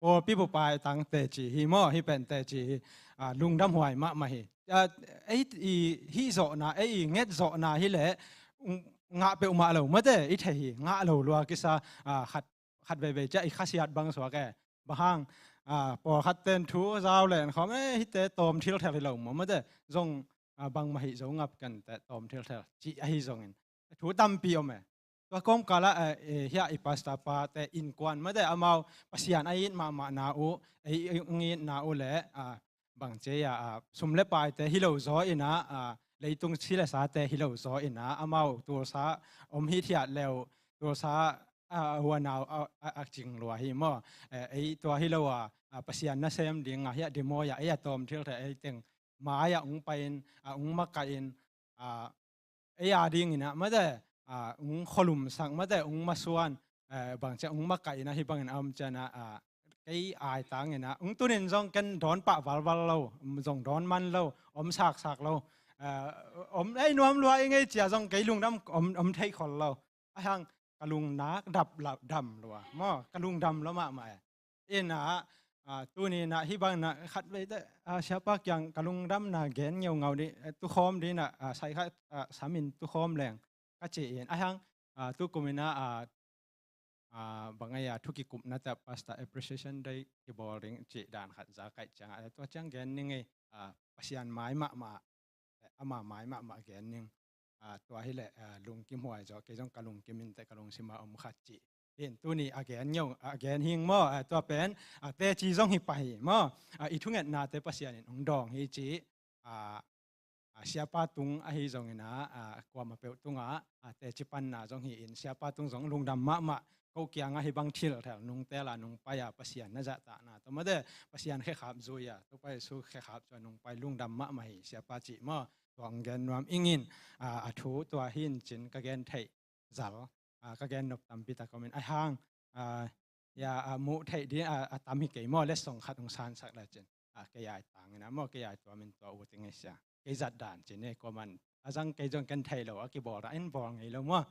Pawlpi bup a i tang teci hi maw, hih pen teci hi, a, lungdam huai mahmah hi. A, ei i hih zawhna, ei i nget zawhna hi leh, um, ngah peuhmah lo mate, i thei hi, ngah lo lua kisa, a, khat, khat veivei ciah i khasiat bang suak e. Bang hang, a, pawlkhat ten thu zau len khawm, e, hihte tawm thilthel hi lo maw mate, zong, a, bangmah hi zo ngap kan teh tawm thilthel cih ahi zongin, thu tampi om e. Tua kawmkal ah, eh, eh, hiah i pastor pate innkuan mate, amau Pasian a it mahmahna uh, ei, ei, ei itna uh leh, a, bangci a, a, sum le paite hi lo zaw in ah, a, leitung si le sate hi lo zaw in ah, amau tulsa om hithiat le uh, tulsa, a, huanau a, a, a cing lua hi maw. Eh, ei tua hi lo a, a, Pasian nasem ding a hiah demo ah ei a tawm thilthel ei teng mai ah hong pai in, a, hong makaih in, a, ei a ding in ah mate, a, hong khualumsak mate, hong masuan, eh, bangci a hong makaih in ah hih bangin a om ciang ah, a, kei ai tang in ah, hong tun in zong ken dawn pah valval lo, zong dawn man lo, om saksak lo, eh, om ei nuam lua i ngei cia zong kei lungdam om, om thei khol lo. A hiang ka lungnak dap lo, dam lua maw, ka lungdam lo mahmah e. In ah, a, tuni in ah hih bang in ah khat vei teh, a, siapa kiang ka lungdamna gen ngeungau dih, eh, tukhawm dih in ah, a, sai khat, a, sam in tukhawm leng ka ci in. A hiang, a, tukum in ah, a, a, bang ei a thu kikupna teh Pastor Appreciation Day kibawl ding cih dan khat za kaih ciang ah, tua ciang gen ning ei, a, Pasian mai mahmah, eh, ama mai mahmah gen ning. A, tua hi leh, a, lungkim huai zaw, kei zong ka lungkim in teh ka lungsim a om khat cih. Hin tuni a gen ngeu, a gen hing maw, a, tua pen, a, teci zong hi pah hi maw. A, i thungetnate Pasian in hong dawng hi cih, a, a, siapa tung ahi zongin ah, a, kuamah peuh tungah, a, teci panna zong hi in, siapa tung zong lungdam mahmah. Ko kiangah hih bang thilthel nungtel a nungpai a Pasian na zahtakna tawh mate, Pasian khekhap zui a, Topa Jesu khekhap zui a nungpai lungdam mahmah hi siapa cih maw. Tua hong gen nuam ing in, a, a thu tua hi in cin ka gen theih zal, a, ka gen nop tampi tak om in a hang, a, ia, a, muh theih ding, a, a tam hi kei maw, letsong khat hong sansak le cin, a, kei ai tang in ah maw, kei ai tuam in tua ut ing ei sia. Kei zat dan cin ei kuaman a zang kei zong ken thei lo, a kibawl dan in bawl ngei lo maw.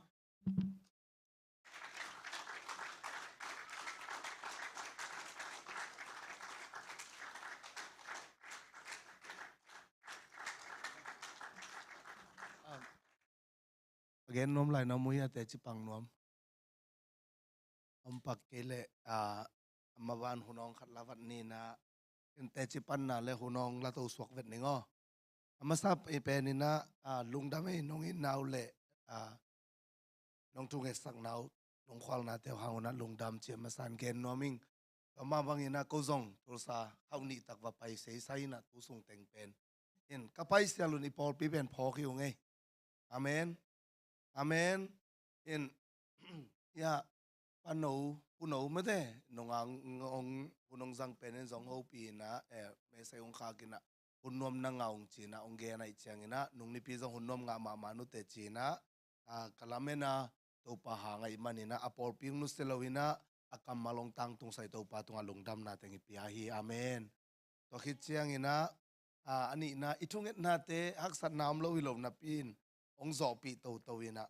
A gen nuam lai na mu hia, teci pang nuam. Om pak kei leh, a, a maban hun awng khat la vat ni in ah, ken teci panna le hun awng la to suak vet ning aw. A masa pen in ah, a, lungdam ei nong itna uh leh, a, nong thungetsakna uh, nong khualnate uh hang un ah lungdam ci a masa in gen nuam ing. Tua mah bang in ah ko zong Tulsa khauh nih tak va pai seisai in ah tu sung teng pen In ka paisial un i pawlpi pen phawk hi ung ei. Amen. Amen. In ya, pano, puno mate, nungang ong, hunong zang pen in zong hopi ina, eh, mese ung khak ina, hun nuam na ngah ung cina, ong gen ai ciang ina, nung nipi zong hun nuam ngah mahmah nute cina, ah, ka lamena, Topa hang ai manina, a pawlpi ung nusia lo ina, a kammal ong tangtung sai Topa tunga lungdamna teng i pia hi. Amen. Tua khit ciang ina, ah, a nihna, i thungetnate haksatna om lo hi lo napi in, ong zawhpih toto ina,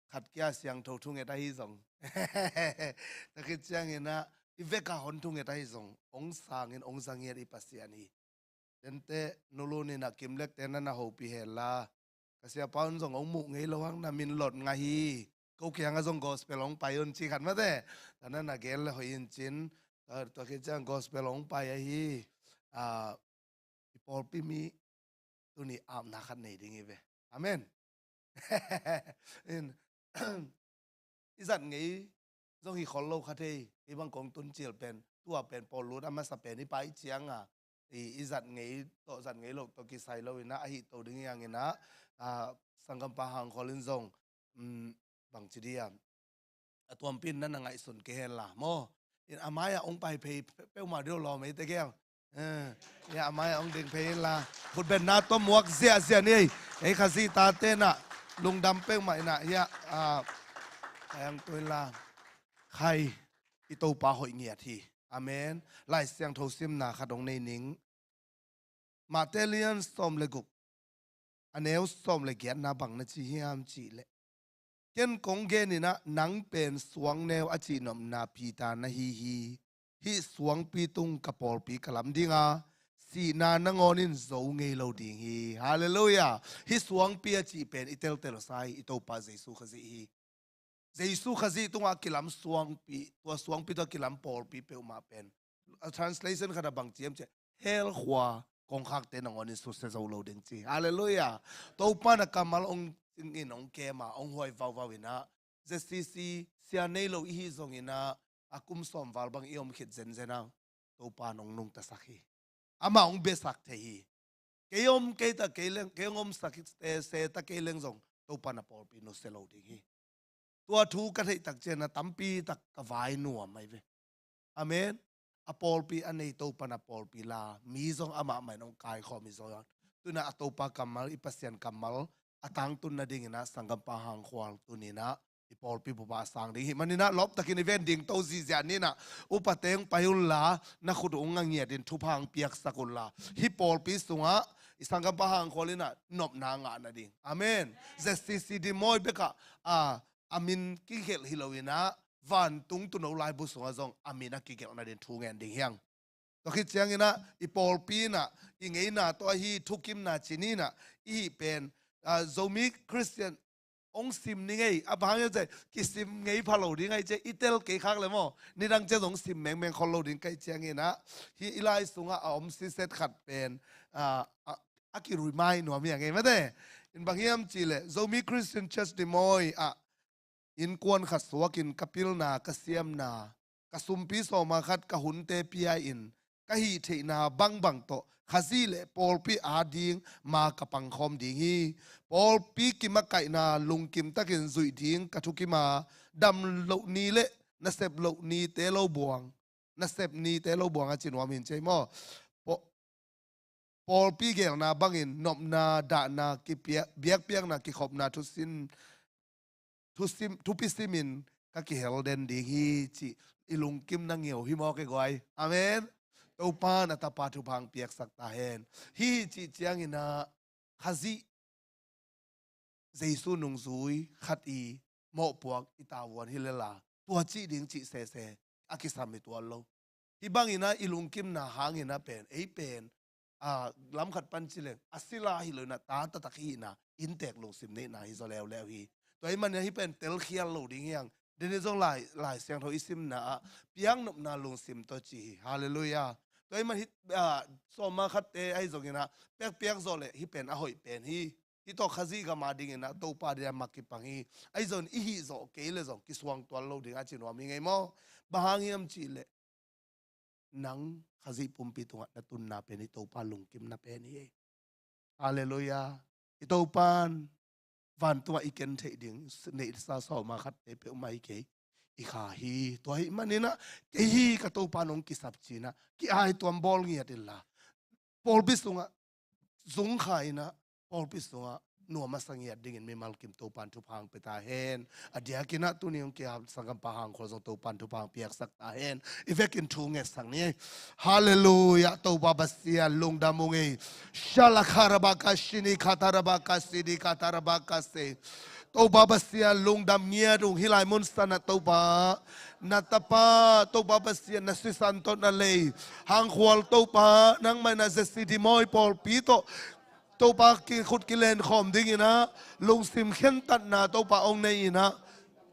khat kia siangtho thunget ahi zong. Tua khit ciang ina, i veka hon thunget ahi zong, ong sangin, ong zangiat i Pasian hi. Tente, nulun ina kimlekte na na hopi hela. Ka siapa un zong ong muh ngei lo hang na min lot ngah hi. Ko kianga zong gospel ong pai un ci khat mate. Tana na gen le hoih in cin. Tua, tua khit ciang gospel ong pai ahi. Ah, i pawlpi mi tuni apna khat nei ding hi ve. Amen. In, i zat ngei zong hi khol lo kha thei, i bang kong tun cil pen, tua pen pawl lut a masa pen i pai cianga, i, i zat ngei tawh zat ngei lo tawh kisai lo ina, ahi to ding hiang ina, ah, sanggampa hang khol in zong, um, bang ci dia, a tuampi in na na ngaihsun kei hen la maw. In a mai-ah ong pai phei pe-, peuhmah deuh lawm ei tegel. Eh, ya, a mai-ah ong ding phei in la. Khutbetna tawh muak ziahziah ni ei. Ei Khazih tate na lungdam peuhmah ina, ya, ah, kayang tu in la. Khai, i Topa hoih ngiat hi. Amen. Lai Siangtho simna khat ong nei ning. Mate lian sawm le guk, a neu sawm le giatna bang na ci hiam cih leh, ken kong gen ina, nang pen suangneu a cihnopna Peter na hi hi. Hih suangpi tung ka pawlpi ka lam dinga, sihna nangawn in zo ngei lo ding hi. Halleluiah. Hih suangpi a cih pen i teltel sa hi, i Topa Jesu Khazih hi. Jesu Khazih tungah kilam suangpi, tua suangpi tungah kilam pawlpi peuhmah pen, a translation khat a bang ci hiam cih leh, hell khua kongkhakte nangawn in susia zo lo ding ci. Halleluiah. Topa na kammal ong in ong kema, ong huai vauvau ina, Z C C sia nei lo i hi zong ina, a kum sawm val bang i om khit zenzen a, Topa nong nungtasak hi. Amah hong besak thei hi. Kei om kei ta kei leng, kei hong omsak hi, eh, se ta kei leng zong, Topa na pawlpi nusia lo ding hi. Tua thu ka theih tak ciang a tampi tak ka vai nuam ai ve. Amen. A pawlpi a nei Topa na pawlpi la, mi zong amah mah in hong kaikhawm hi zaw. Tuna a Topa kammal, i Pasian kammal a tangtun nading ina sanggampa hang khual tuni ina i pawlpi bupa a sang ding hi. Manin a lawp takin i ven ding to zihziah ni ina, upa teng pai un la, na khut ung a ngiat in thupha hong piaksak un la. Hih pawlpi sungah i sanggampa hang khual ina nopna ngah nading. Amen. Z C C Des Moines bekah, a, a min kigelh hi lo ina, vantung tuuno laibu sungah zong a min a kigelh nading thu ngen ding hiang. Tua khit ciang ina, i pawlpi ina, i ngeina tawh ahi thukimna ci ni ina, i hih pen, a, Zomi Christian ong sim ni ngei, a bang hiam cih leh, kisim ngei pha lo ding ahi cih leh, i tel kei khak le maw, nidang ciang zong sim mengmeng khol lo ding ka hih ciang ina, hih i lai sungah a om siset khat pen, a, a, a ki remind nuam hi a ngei mate. In bang hiam cih leh, Zomi Christian Church Des Moines ah, innkuan khat suakin ka pilna, ka siamna, ka sumpi sawma khat ka hunte pia-in, ka hih theihna bangbang tawh Khazih le pawlpi ading ma ka pangkhawm ding hi. Pawlpi kimakaihna lungkim takin zuih ding ka thukim a, dam loh ni le nasep loh nite lo buang, nasep nite lo buang a ci nuam hi in cei maw. Paw-, pawlpi gelna bangin nopna, dahna, kipia-, biakpiakna, kikhopna, thusin, thusim, thupi simin ka kihel den ding hi cih i lungkim na ngeu hi maw ke guai. Amen. Topa na tapa thupha hong piaksak ta hen. Hih cih ciang ina Khazih Jesu nungzui khat i mawhpuak i tavuan hi le la, tua cih ding cih sese a kisam hi tuan lo. Hih bang ina i lungkimna hang ina pen, ei pen, a, lam khat pan ci leng, a sila hi lo ina, ta taktak hi ina, inntek lungsim neihna hi zaw leuleu hi. Tua ahih manin hih pen telkhial lo ding hiang. Deni zong Lai, Lai Siangtho i simna ah, piaknopna lungsim tawh ci hi. Halleluiah. Tua ahih man hih, a, sawma khatte ahi zong ina, piakpiak zawh le hih pen a hoih pen hi. Hih tawh Khazih gam ading ina, Topa ading a mak kipang hi. Ahi zong i hih zawh kei le zong kisuang tuan lo ding a ci nuam hi ngei maw. Bang hang hiam cih leh, nang Khazih pumpi tungah na tunna pen hi, Topa lungkimna pen hi. Halleluiah. I Topan vantungah i ken theih ding neihsa sawma khatte peuhmah hi kei. I Kha hi. Tua ahih maninah kei hi, ka Topan hong kisap cinah ki-ai tuam bawl ngiat inla, pawlpi sungah zungkha inah, pawlpi sungah nuam a sa ngiat dingin mimal kim Topan thupha hong pia ta hen. A diakinah tuni hong kihap sanggampa Hang Khual zong Topan thupha hong piaksak ta hen. I vekin thu ngetsak ni. Halleluiah. Topa Pasian lungdam ung ei. Shalakharabaka shini khatarabaka sidi khatarabaka se. Topa Pasian lungdam ngiat ung. Hih lai mun sanah Topa na tapa Topa Pasian na sisan tawh na lei Hang Khual Topa, nangmah in a ZCD Mawi pawlpi tawh Topa kikhut kilenkhawm dinginah lungsim khentatna Topa hong nei inah,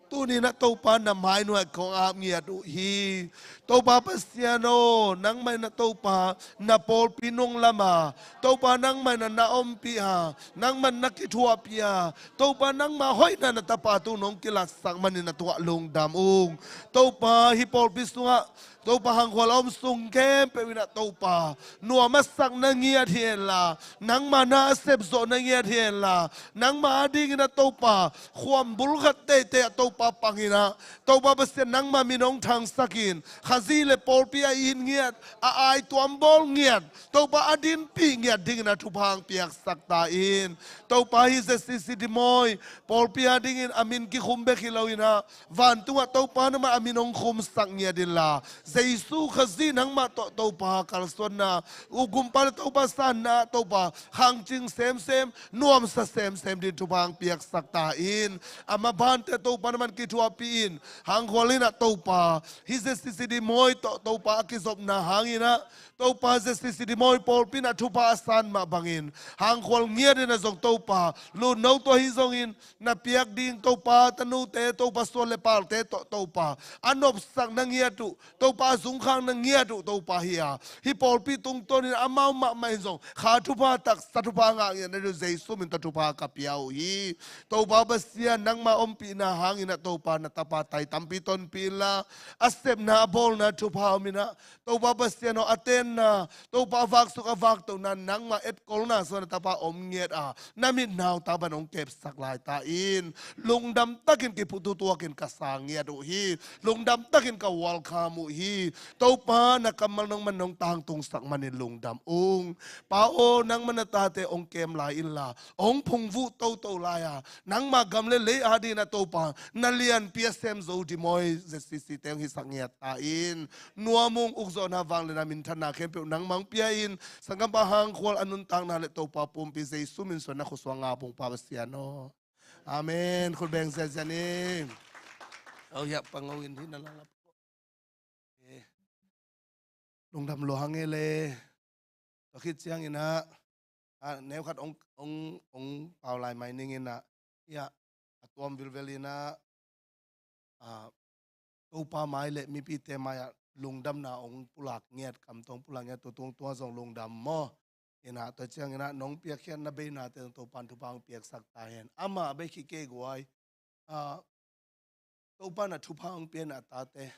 tuninah Topa na mai nuai kong ap ngiat uh hi. Topa Pasian aw, nangmah inah Topa na pawlpi nung lama Topa nangmah inah na ompih a, nangmah na kithuahpih a, Topa nangmah hoihna na tapa tung nong kilatsak manin a tuah lungdam ung. Topa hih pawlpi sungah Topa Hang Khual a om sung khempeuh inah Topa nuam a sak na ngiat hi henla, nangmah na a sepzawh na ngiat hi henla, nangmah a dinginah Topa khuam bulkhat teitei ah Topa panginah, Topa Pasian nangmah min hong thangsakin Khazih le pawlpi a it ngiat, a ai tuam bawl ngiat, Topa a dinpih ngiat dinginah thupha hong piaksak ta in. Topa hih ZCC Dimawi pawlpi a dingin a min kikhum bek hi loinah, vantungah Topa nangmah a min hong khumsak ngiat inla, Jesu Khazih nangmah tawh Topa kalsuanna, u gumpa le Topa sanna Topa khangcing semsem, nuamsa semsem din thupha hong piaksak ta in. A mabante Topa nangmah in kithuahpih in, Hang Khual inah Topa hih ZCC Dimawi tawh Topa a kizopna hanginah, Topa ZCC Dimawi pawlpi inah thupha a san mah bangin, Hang Khual ngiat inah zong Topa lutno tua hi zongin, na piak ding Topa tanute, Topa suan le palte tawh Topa a nopsak na ngiat uh, Topa a zungkhak na ngiat uh Topa hi a, hih pawlpi tungtawnin amau mahmah in zong kha thupha, taksa thupha ngah ngiat na ding uh Jesu min tawh thupha ka pia uh hi. Topa Pasian nangmah ompihna hanginah Topa na tapa tai tampi tonpih inla, a sepna a bawlna thupha om inah, Topa Pasian aw, a tenna, Topa a vaksuk a vaktohna, nangmah etkolna sungah na tapa om ngiat a, na mit nauta bang hong kepsak lai ta in. Lungdam takin kipututuakin ka sang ngiat uh hi. Lungdam takin ka welcome uh hi. Topa na kammal nangmah in hong tangtungsak manin lungdam ung. Pa aw, nangmah na tate hong kem lai inla, hong phungvuh toto lai a, nangmah gam le lei a dinah Topa na lianpi a sem zo Dimawi ZCC te hong hisak ngiat ta in. Nuam ung, ukzawhna, vangliatna, minthanna khempeuh nangmah hong pia in. Sanggampa Hang Khual a nuntakna le Topa pumpi Jesu min suan na khusuang ngap ung Pa Pasian aw. Amen. Khut beng ziazia ni. Aw hiah pango in hi na lalap. Eh, lungdam lua hang e le. Tua khit cianginah, ah, neukhat ong, ong, ong pau lai mai ninginah, hiah a tuam vilvel inah, ah, Topa mai le mipite mai-ah lungdamna ong pulak ngiat, kam tawh ong pulak ngiat, tua tung tua zong lungdam maw. Inah tua cianginah nong piakkhiatna beinate zong Topan thupha ong piaksak ta hen. Amah bei khit kei guai. Ah, Topa na thupha hong pian a tate.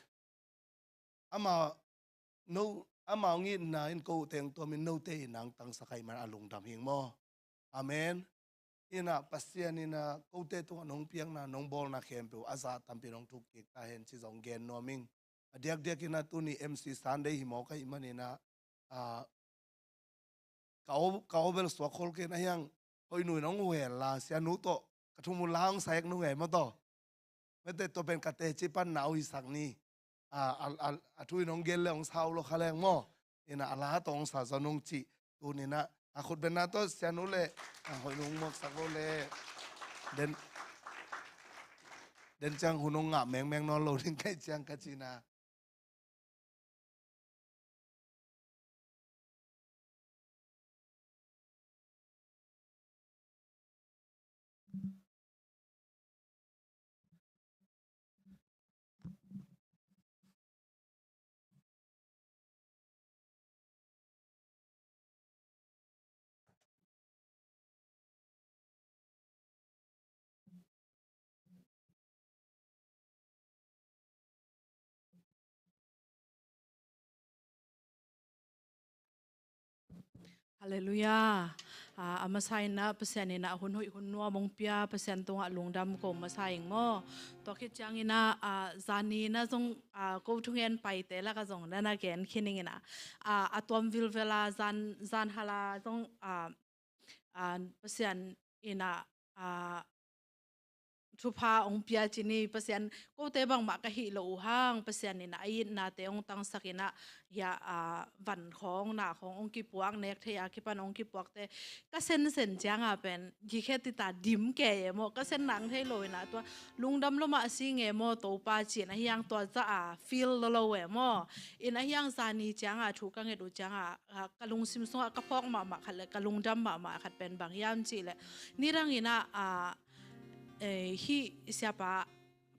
Ama no, ama hong itna in ko teng tuamin note itna hong tangsak ahih man a lungdam hing maw. Amen. Inah Pasian inah kote tungah nong piakna, nong bawlna khempeuh a zah tampi nong thuk kik ta hen ci zong gen nuam ing. A diakdiak inah tuni MC Sunday hi mawk ahih maninah, ah, ka aw, ka aw bel suak khol kei na hiang, hoih nuin hong uh hen la, sianu tawh ka thum uh la hong sa ek nung ei maw tawh. Mete tua pen ka teci panna uh hisak ni. A, a, a, a thu in hong gel le hong sa uh lo kha leng maw. Inah a la tawh hong sa zaw nung cih. Tuninah a khut benna tawh sianu le, a, hoih nung muaksak lo le. Den, den ciang hun hong ngah mengmeng nawn lo ding kaih ciang ka cihna. Halleluiah. A, a masa in ah Pasian in ah hun hoih hun nuam hong pia, Pasian tungah lungdam ko masa ing maw. Tua khit ciangin ah, a, zani na zong, a, ko thungen paite lakah zong na na gen khin ing in ah, a, a tuam vilvel a zan, zan hal a zong, a, a, Pasian in ah, a, thupha hong pia ci ni. Pasian, kote bangmah ka hih loh uh hang, Pasian in a itnate hong tangsak in ah, hia, a, van khawng na khawng hong kipuak, nek thei a kipan hong kipuakte ka sensen ciang a pen, gikhe tita dim kei e maw, ka sen nang thei lo in ah tua lungdam lo mah si nge maw Topa ci in, ahi hang tua za a feel lo lo e maw. In ahi hang zani ciang a thu ka nget uh ciang a, a, ka lungsim sungah ka phawk mahmah khat le ka lungdam mahmah khat pen bang hiam cih leh, nidang in ah, a, eh, hih siapa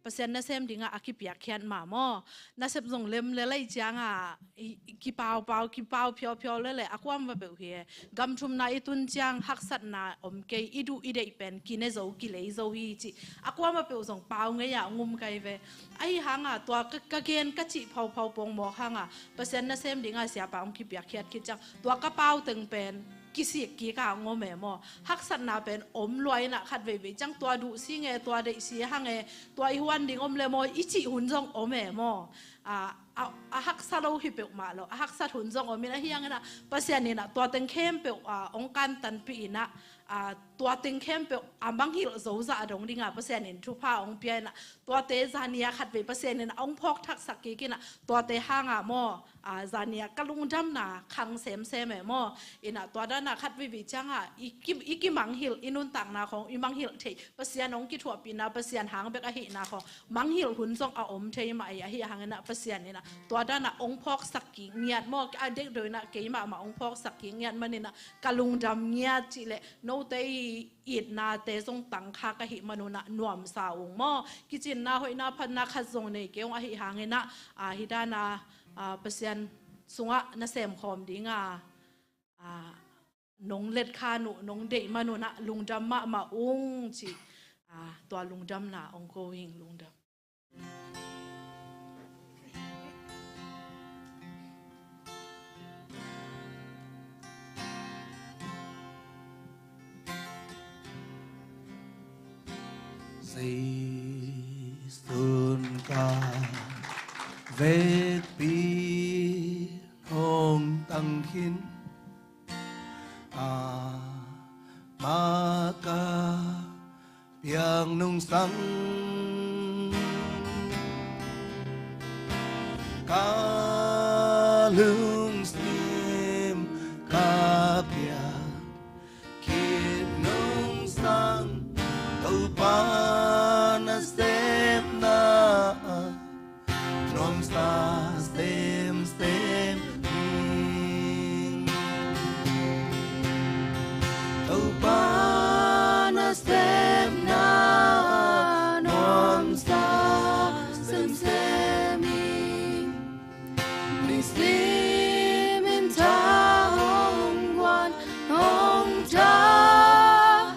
Pasian nasem dingah a kipiakkhiat mah maw. Nasep zong lem le lai ciang a, i, i kipaupau, kipau phiauphiau le le, a kuam va peuh hi e. Gam thumna i tun ciang haksatna om kei, i duh i deih pen kine zo, kilei zo hi cih a kuam va peuh zong pau ngei a ngum kai ve. Ahi hang a tua ka, ka gen ka cih phauphau pongmawk hang a, Pasian nasem dingah siapa hong kipiakkhiat khit ciang tua ka pau teng pen kisik kik a ngom e maw. Haksatna pen om lua in ah khat veivei ciang tua duh si nge, tua deih si hang e, tua i huan ding om le maw i cih hun zong om e maw. A, a, a haksa lo hi peuhmah lo, a haksat hun zong om in, ahi hang in ah Pasian in ah tua teng khempeuh, a, hong kantanpih in ah, a, tua teng khempeuh a mangngilh zo zah a dong dingah Pasian in thupha hong pia in ah, tuate zani a khat vei Pasian in ah hong phawk thaksak kik in ah, tuate hang a maw, a, zani a ka lungdamna khang semsem e maw. In ah tua dan a khat veivei ciang a i ki, i kimangngilh, i nuntakna khawng i mangngilh theih, Pasian hong kithuahpihna, Pasian hang bek ahihna khawng mangngilh hun zong a om thei mah hi. Ahi hang in ah Pasian in ah tua dan a hong phawksak kik ngiat maw, a dekdeuh in ah keimah mah hong phawksak kik ngiat man in ah ka lungdam ngiat cih leh, note i itnate zong tangkha ka hih man un ah nuamsa ung maw. Kicinna hoihna phatna khat zong nei kei ung, ahi hang in ah, a, hih dan a, a, Pasian sungah na semkhawm ding a, a, nong letkhan uh, nong deih man un ah lungdam mahmah ung cih, a, tua lungdamna hong ko ing. Lungdam. Zeisun ka vekpi hong tang khin, a, maka piang nungsang, ka lungsim ka piak kip nungsang, Topa nasepna nuamsa semsem ing. Topa nasepna nuamsa semsem ing. Nisim in tha hong guan, hong tha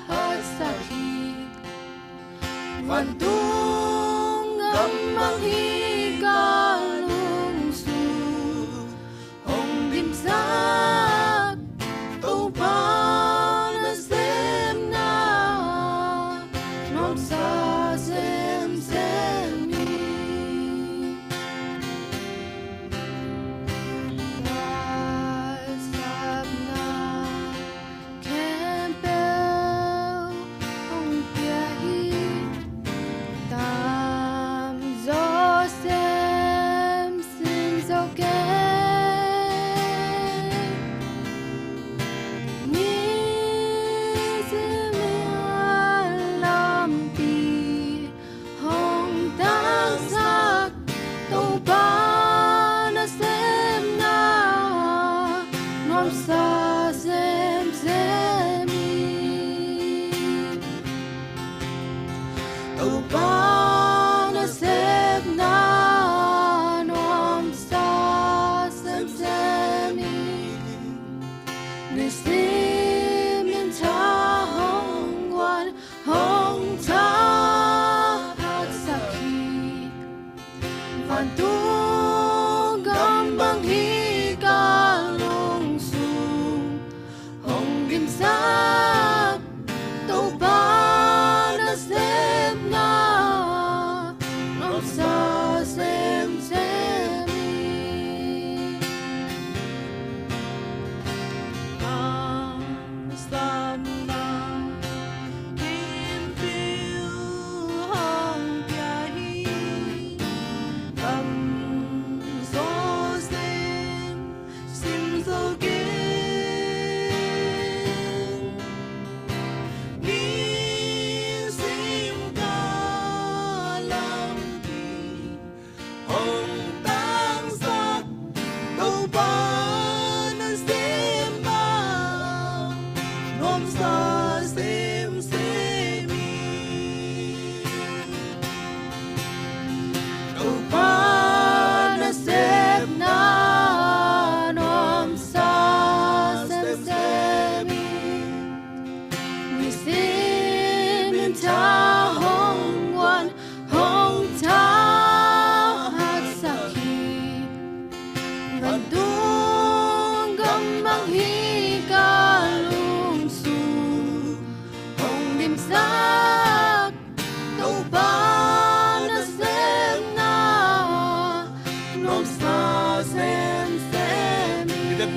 haksa hi. Vantung gam bang hi ka lungsim, hong dimsak Topa nasepna nuamsa semsem hi. Ka sapna khempeuh hong pia hi. Tamzaw semsin zo kei. Nisim in lampi hong tangsak, Topa nasepna nuamsa semsem hi. Topa nasepna nuamsa semsem hi. Nisim in tha hong guan, hong tha haksa hi. Vantung gam bang hi ka lungsim, hong dimsak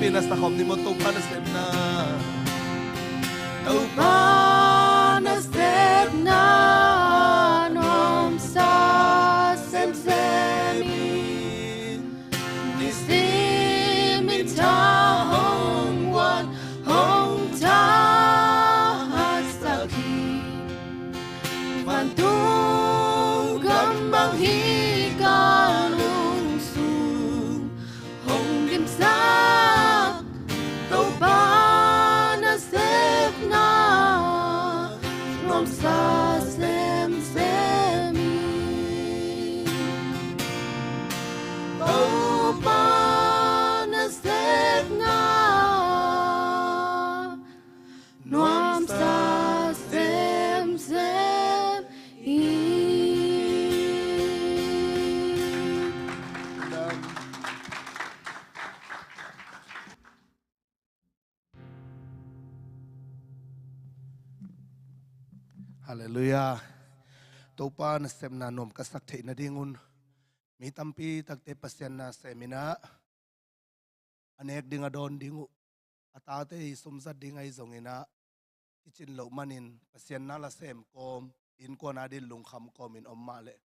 Pi na sa khawm ni maw, Topa na sepna. Topa na sepna nuamsa semsem in. Nisimin tha hong guan hong thahsak hi. Vantung gam bang hi ka lung sung hong dimsak. Topa na sepna nuamsa semsem hi. Topa na sepna nuamsa semsem hi. Halleluiah. Topa na sepna nuam ka sak theih nadingun mi tampi takte Pasian na sem in ah, a nek ding a dawn ding uh, a tate i sumzat ding ahi zongin ah, kicin loh manin Pasian na la sem kawm, innkuan adin lungkham kawmin om mah leh,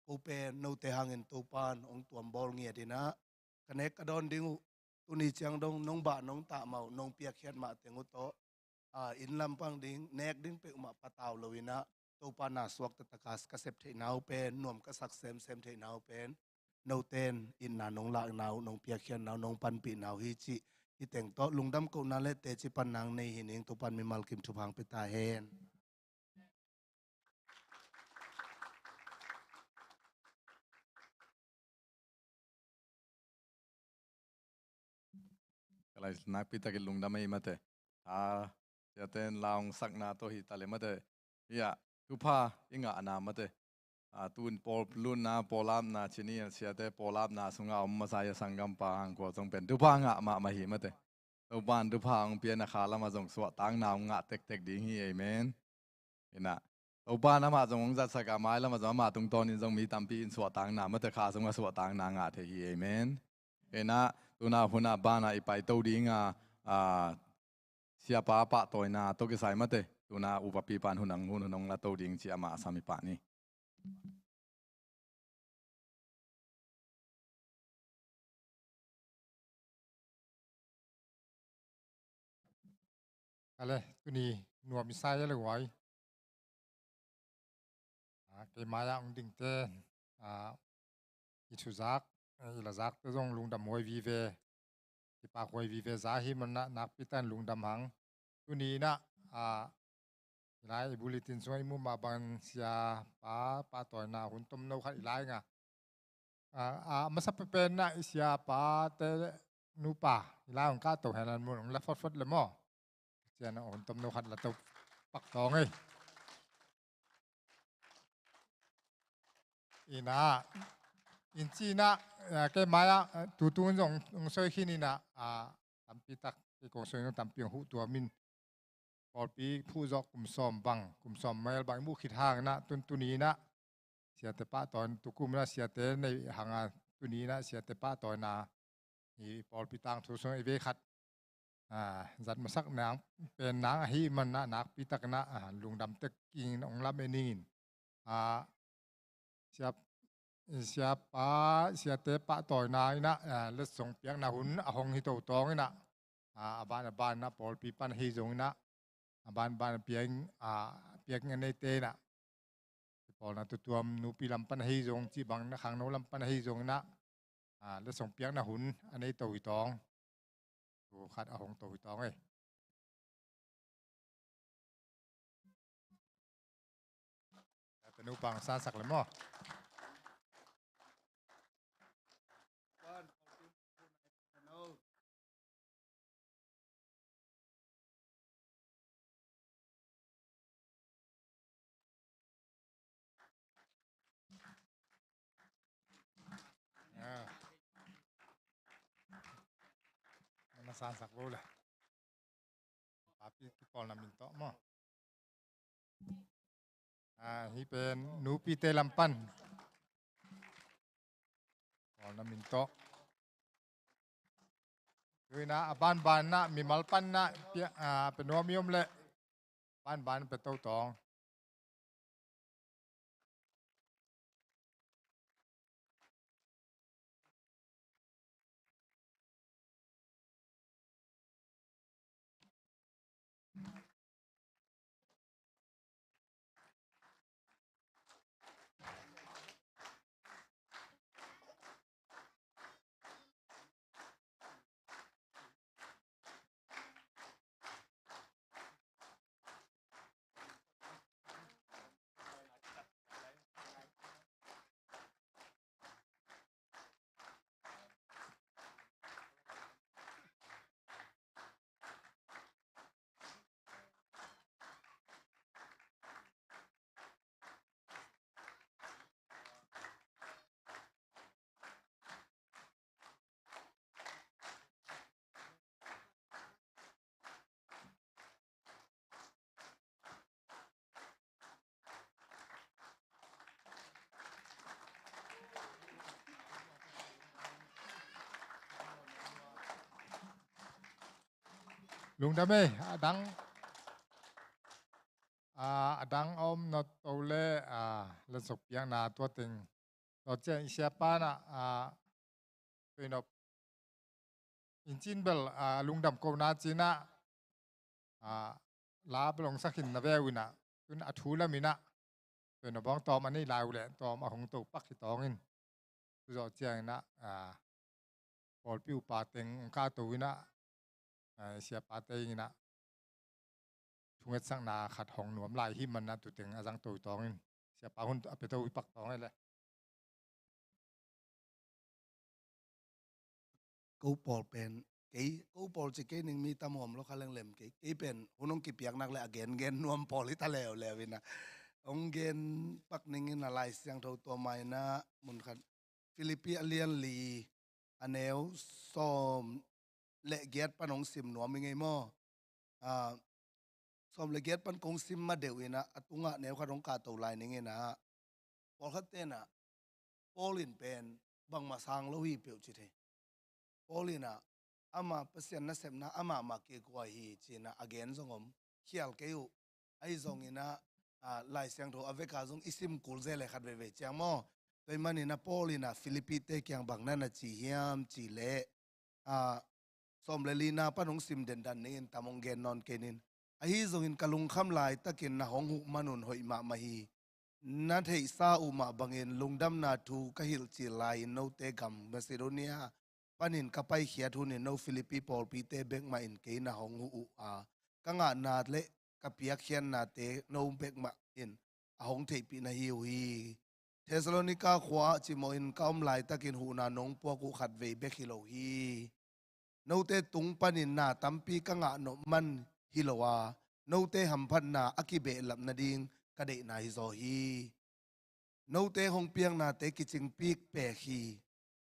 ko pen note hangin Topan hong tuam bawl ngiat in ah, ka nek ka dawn ding uh, tuni ciang dong nong bah nong tah mah uh, nong piakkhiat mah teng uh tawh, a, inn lampang ding, nek ding peuhmah patau lo in ah, Topa na suakta taka ka sep theihna uh pen, nuam ka sak semsem theihna uh pen, noten itna nong lakna uh, nong piakkhiatna uh, nong panpihna uh hi cih, hih teng tawh lungdam kohna le teci pan nang nei hi ning. Topan mimal kim thupha hong pia ta hen. Ka lai nakpi takin lungdam ei mate. A, siaten langsakna tawh hi ta le mate. Hiah, thupha i ngahna mate. A, tun pawl lunna, pawlapna cini, siate pawlapna sunga om masa i a sanggampa hang kua zong pen thupha ngah mahmah hi mate. Topan thupha hong pia na kha lama zong suahtakna hong ngah tektek ding hi, amen. Inah, Topan amah zong hong zatsak a, mai lama zong ama tungtawnin zong mi tampi in suahtakna, mate kha zong a suahtakna ngah thei hi, amen. Inah, tuna huna bana i paito dinga, a, siapa pahtawina tawh kisai mate, tuna upapi pan hun hong, hun hong la to ding ci ama a sam i pah ni. Ale, tuni nuam i sa ia le guai. A, kei mai-ah hong dingte, a, i thuzak, a, i lazakte zong lungdam huai vive, i pak huai vive za hi manah nakpi tan lungdam hang. Tuni inah, a, i lai i bulletin sungah i muh mah bangin siapa pahtawina hun tomno khat i lai nga. A, a, masa pepen inah i siapate nupa i lai hong kahto hen an mun hong la fotfot le maw. Cian a hun tomno khat la to pak tawng ei. Inah, in ci inah, a, kei mai-ah, a, tutung in zong hong soi khin inah, a, tampi tak, kei kong soi in tampi hong huh tuam in. Pawlpi phuh zawh kum sawm bang, kum sawm mel bang i muh khit hang inah, tun tuni inah, siate pahtawi, tukum inah siate nei hanga, tuni inah siate pahtawina, i pawlpi tangthu sung i vei khat, a, zat masak nang pen nang ahi manah nakpi tak inah, a, lungdam tek in hong lam e ning in. A, siap, siapa, siate pahtawina inah, a, letsong piakna hun a hong hi to tawng inah, a, a ban a ban inah pawlpi pan ahi zong inah, a ban ban a piak, a, piak a neite inah, kipawlna tutuam nupi lam pan ahi zong, cih bang na khangno lam pan ahi zong inah, a, letsong piakna hun a nei to hi tawng. Thu khat a hong to hi tawng ei. Tanu pang sansak le maw. Ah. Mana sansak lo le. Papi kipawlna min tawh maw. Ah, hih pen nupite lam pan. Kipawlna min tawh. Tuinah a banbanah mimal panah pia, a, pia nuam i om leh banban pia to tawng. Lungdam ei, a dang, a, a dang a om na to le, a, lansuk piakna tua teng. Tua ciang i siapa na, a, tuinop in cin bel, a, lungdam kohna cinah, a, la bel hong sakhin na veu inah, tun a thu lam inah, tuinop bawng tawm a nei lai uh leh tawm a hong to pak hi tawngin. Tuzawh ciang inah, a, pawlpi upa teng hong kahto inah, a, siapate inah thungetsakna khat hong nuam lai hi manah tuteng a zang to hi tawngin. Siapa hun a pia to hi pak tawng ei le. Ko pawl pen, kei, ko pawl ci kei ning mi tam huam lo kha lenglem kei. Kei pen hun hong kipiak nak le a gengen nuam pawl hi ta leuleu inah. Hong gen pak ningin a Lai Siangtho tua mainah mun khat Philippi a lian li a neu sawm le giat pan hong sim nuam i ngei maw? A, sawm le giat pan kong sim ma deuh inah a tungah neu khat hong kahto lai ning inah pawlkhat tenah Paul in pen bangmah sang lo hi peuh ci thei. Paul inah ama Pasian nasepna amah mah kikuai hi cinah a gen zong om khial kei uh. Ahi zonginah, a, Lai Siangtho a veka zong i sim kul ze le khat veivei ciang maw? Tua i maninah Paul inah Philippi te kiang bang na na ci hiam ci leh, a, sawm le lina pan hong sim dendan ningin tam hong gen nawn kei nin. Ahi zongin ka lungkham laitakin na hong huh manun hoih mahmah hi. Na theihsa uh mah bangin lungdamna thu ka hilhcil lai-in note gam Macedonia panin ka paikhiat hunin no Philippi pawlpite bekmah in kei na hong huh uh a, ka ngahna le ka piakkhiatnate no bekmah in a hong theihpih na hi uh hi. Thessalonika khua-ah cimawhin ka om laitakin huhna nong puak uh khatvei bek hi lo hi. Note tung panin na tampi ka ngah nop man hi lo a, note hamphatna a kibehlap nading ka deihna hi zaw hi. Note hong piaknate kicingpik pek hi.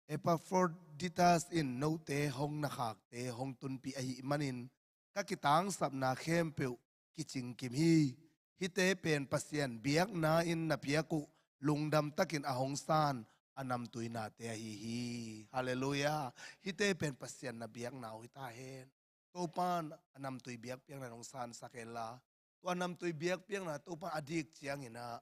Epaphroditus in note hong nakhakte hong tunpih ahih manin ka kitangsapna khempeuh kicingkim hi. Hihte pen Pasian biakna in na piak uh lungdam takin a hong san a namtuinate ahi hi. Halleluiah. Hihte pen Pasian na biakna uh hi ta hen. Topan a namtui biakpiakna in hong sansak hen la, tua a namtui biakpiakna Topan a dik cianginah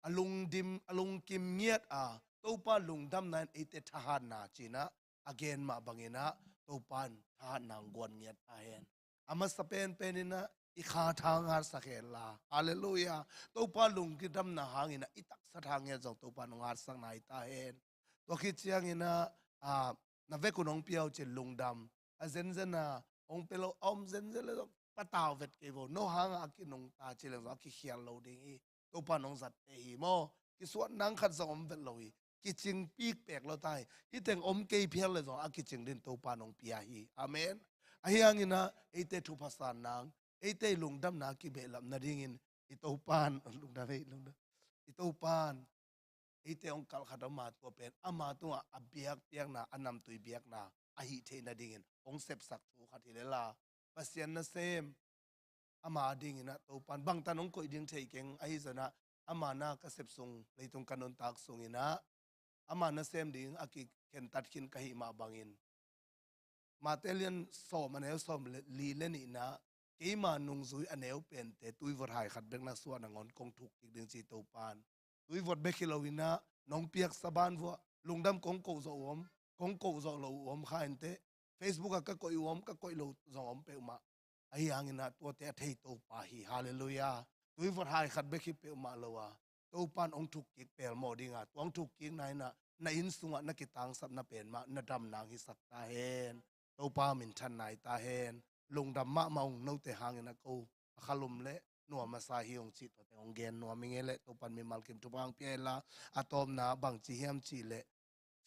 a lungdim, a lungkim ngiat a Topa lungdamna in eite thahatna cinah a gen mah banginah Topan thahatna hong guan ngiat ta hen. A masa penpeninah i kha tha hong hatsak hen la. Halleluiah. Topa lungdamna hanginah i taksa tha ngiat zong Topa hong hatsakna hi ta hen. Tua khit cianginah, a, na vekun hong pia uh cin lungdam. A zenzen a hong pia lo a om zenzen le zong patau vet kei vo. No hangah a kinungta ci leng zong a kikhial lo ding hi. Topa nong zatte hi maw? Kisuat nang khat zong om vet lo hi. Kicingpik pek lo ta hi. Hih teng om kei phial le zong a kicing din Topa nong pia hi. Amen. Ahi hanginah eite thupha san nang, eite i lungdamna kibehlap nadingin i Topan lungdam ei, lungdam. I Topan eite hong kalh khat om a, tua pen ama tungah a biakpiakna, a namtui biakna ahih theih nadingin hong sepsak thu khat hi lela. Pasian nasem ama dinginah Topan bangtan hong koih ding thei keng ahi zonah ama na ka sep sung, leitung ka nuntak sunginah ama nasem ding a kikhentat khin ka hih mah bangin Mate lian sawm a neu sawm le li le nihna, keima nungzui a neu pente tuivot hai khat bek na suah nangawn kong thuk kik ding ci Topan. Tuivot bek hi lo inah nong piaksa ban vuah lungdam kong koh zawh uh om, kong koh zawh lo uh om kha inteh. Facebook ah ka koih uh om, ka koih lo zong om peuhmah. Ahi hanginah tuate a thei Topa hi. Halleluiah. Tuivot hai khat bek hi peuhmah lo a, Topan hong thuk kik pelmawh dinga, tua hong thuk kikna inah na inn sungah na kitangsapna pen mah na dam nang hisak ta hen. Topa minthan nai ta hen. Lungdam mahmah ung, note hangin a ko a khalum le nuam a sa hi ung cih tuate hong gen nuam ing e. Le Topan mimal kim thupha hong pia hen la, a tawpna bangci hiam cih leh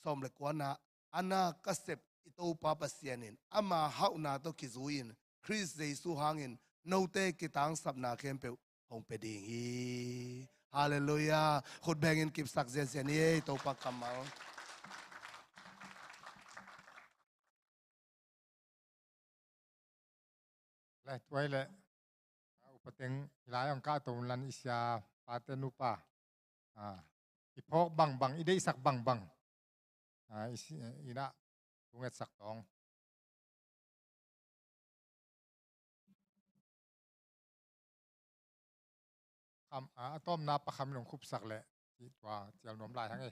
sawm le kuana, a na ka sep i Topa Pasian in ama hauhna tawh kizui-in Khrist Jesu hangin note kitangsapna khempeuh hong pia ding hi. Halleluiah. Khut bengin kipsak zianzian hi ei, Topa kammal. Le tuai le, a, upa teng i lai ang ka to lan i sia pate nupa. A, i phawk bangbang, i deihsak bangbang. A, i si, i na tungetsak tawng. Kham, a, a tawmna pa kham in hong khupsak leh cih tua cial nuam lai hang e.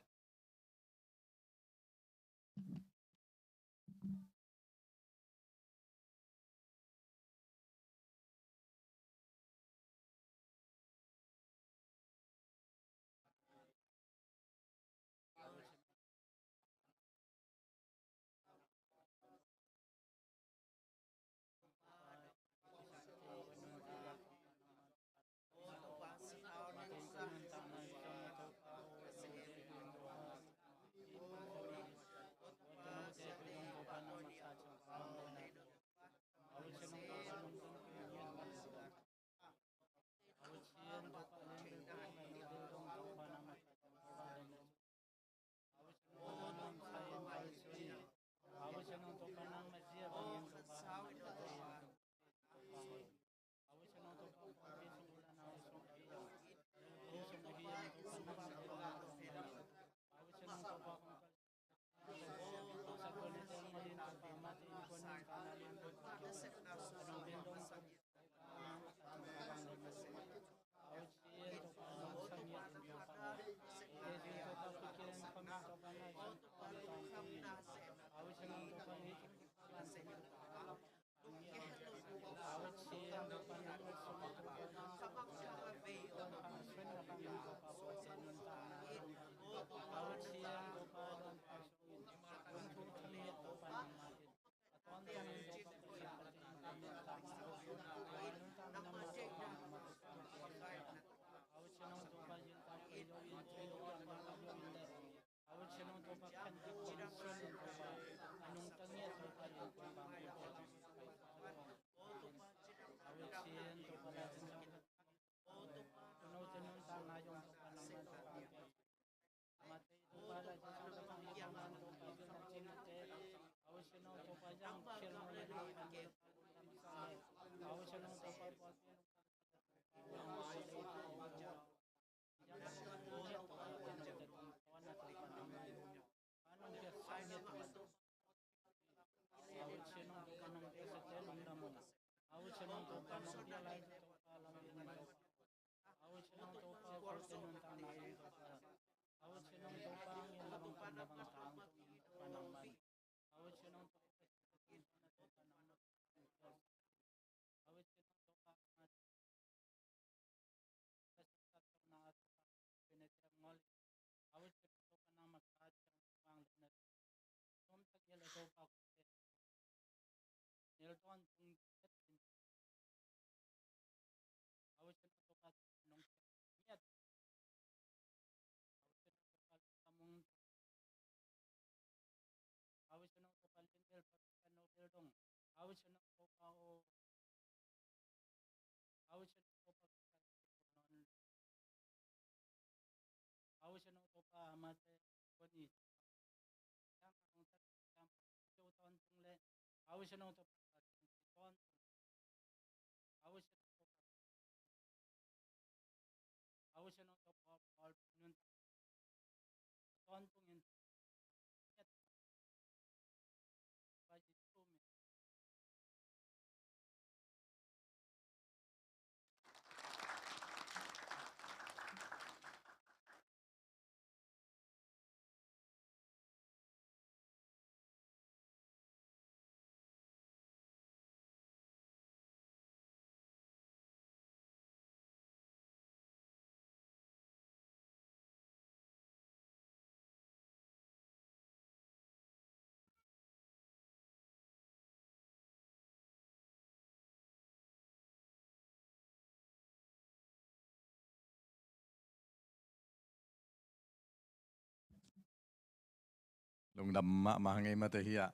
Lungdam mahmah ngei mate hi a,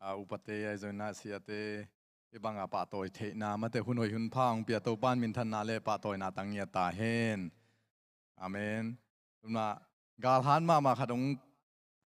a, upate ahi zongin a siate hih banga pahtawi theihna mate hun hoih hun pha hong pia Topa'n minthanna le pahtawina tang ngiat ta hen. Amen. Tuma galhat mahmah khat hong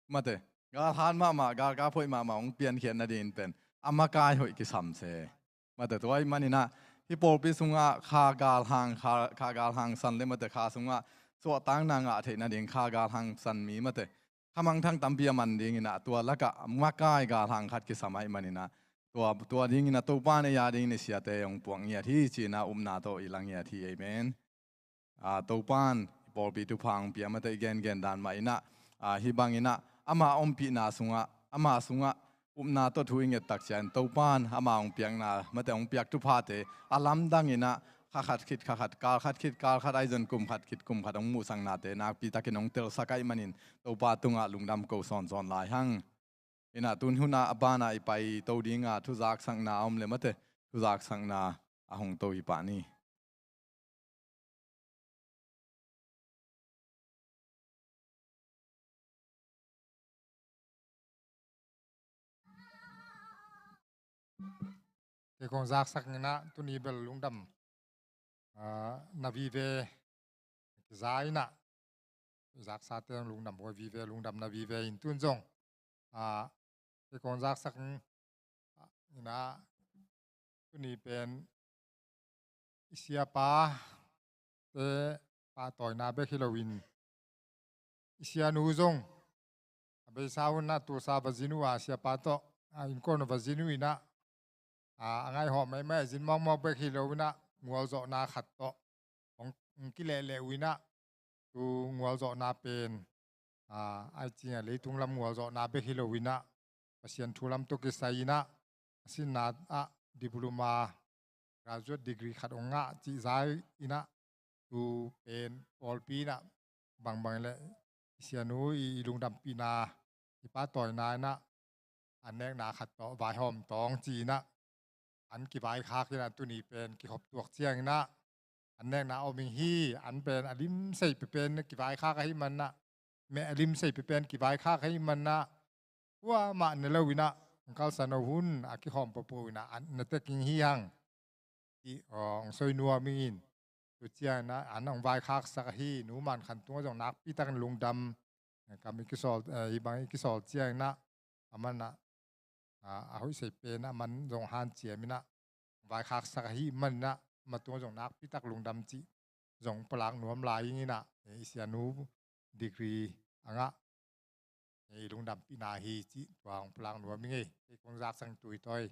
mate, galhat mahmah, galkap hoih mahmah hong piankhiat nadingin pen a makai hoih kisam se. Mate, tua ahih manin a hih pawlpi sungah kha galhang, kha, kha galhang san le mate, kha sungah suahtakna ngah theih nading kha galhang san mi mate, kha mangthang tampi a man dingin a tua lakah makai galhang khat kisam ahih manin a tua, tua dingin a Topa'n ei a dingin i siate hong puak ngiat hi ci-in a upna tawh i la ngiat hi. Amen. A, Topa'n i pawlpi thupha hong pia mate, i gengen dan mah in a, a, hih bangin a ama ompihna sungah, ama sungah upna tawh thu i nget tak ciangin Topa'n ama hong piakna mate, hong piak thuphate a lamdang in a kha khat khit kha khat, kal khat khit kal khat, ahi zongin kum khat khit kum khat hong muhsaknate nakpi takin hong telsak ahih manin Topa tungah lungdam ko sawnsawn lai hang. In a tun hun a a banah i paito ding a thuzaksakna a om le mate, thuzaksakna a hong to hi pah ni. Kei kong zaksak in a tuni bel lungdam, ah, na vive kiza in a, zaksate lungdam huai vive, lungdam na vive in tun zong, ah, kei kong zaksak in a, tuni pen i siapate pahtawina bek hi loin i sianu zong a beisa hun a Tulsa va zin uh a, siapa tawh a innkuan uh va zin uh in a, a, a ngaihawh maimai a zin mawkmawk bek hi lo in a, gualzawhna khat tawh hong, hong kilehleh uh in a, tu gualzawhna pen, a, ai ciang a leitung lam gualzawhna bek hi lo in a, Pasian thu lam tawh kisai in a, a sinna ah diploma, graduate degree khat hong ngah cih zai in a, tu pen pawlpi in a bangbang le i sianu i, i lungdampihna, i pahtawina in a, an nekna khat tawh vaihawm tawng ci in a, an kivaikhak in a, tuni pen kikhop tuak ciang in a, an nekna om ing hi. An pen a limsei pepen kivaikhak ahih man a, meh a limsei pepen kivaikhak ahih man a, kuamah ne lo in a, hong kalsan uh hun a kikhawm pawpaw in a, an na tek ing hi hang. Ti, aw, hong soi nuam ing in. Tu ciang in a, an hong vaikhaksak ahi, Nu Man Khan tungah zong nakpi takin lungdam. Kam i kisawl, eh, hih bang i kisawl ciang in a, aman a, a, a hoih sei pen a, aman zong hanciam in a, vaikhaksak ahih man in a, ama tungah zong nakpi tak lungdam cih zong palak nuam lai ing in a, eh, i sianu degree a ngah, eh, i lungdampihna hi cih tua hong palak nuam ing ei. Kei kong zaksak tui tawi.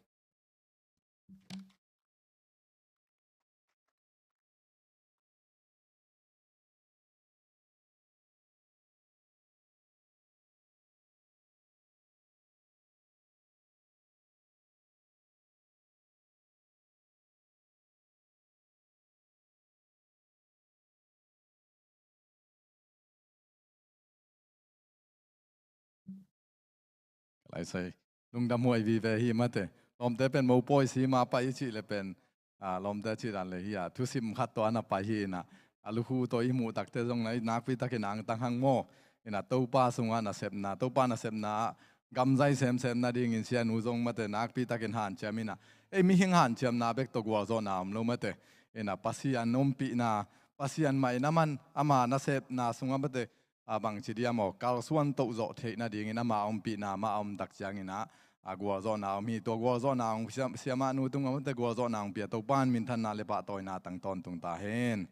Ka lai sai. Lungdam huai vive hi mate. Lawmte pen mopawi sima pai i cih le pen, a, lawmte cih dan le hi a, thusim khat tawh a na pai hi in a, a lukhu tawh i muh takte zong na, i nakpi takin angtang hang maw. In a Topa sungah nasepna, Topa nasepna ah gamzai semsem nadingin sianu zong mate nakpi takin hanciam in a, ei mihing hanciamna bek tawh gualzawhna om lo mate. In a Pasian ompihna, Pasian mah in aman ama nasepna sungah mate, a, bangci diam aw, kalsuan toh zawh theih nadingin ama ompihna mah a om tak ciangin a, a, gualzawhna om hi. Tua gualzawhna hong siam, siamahnu tungah mate gualzawhna hong pia Topa'n minthanna le pahtawina tang tawntung ta hen.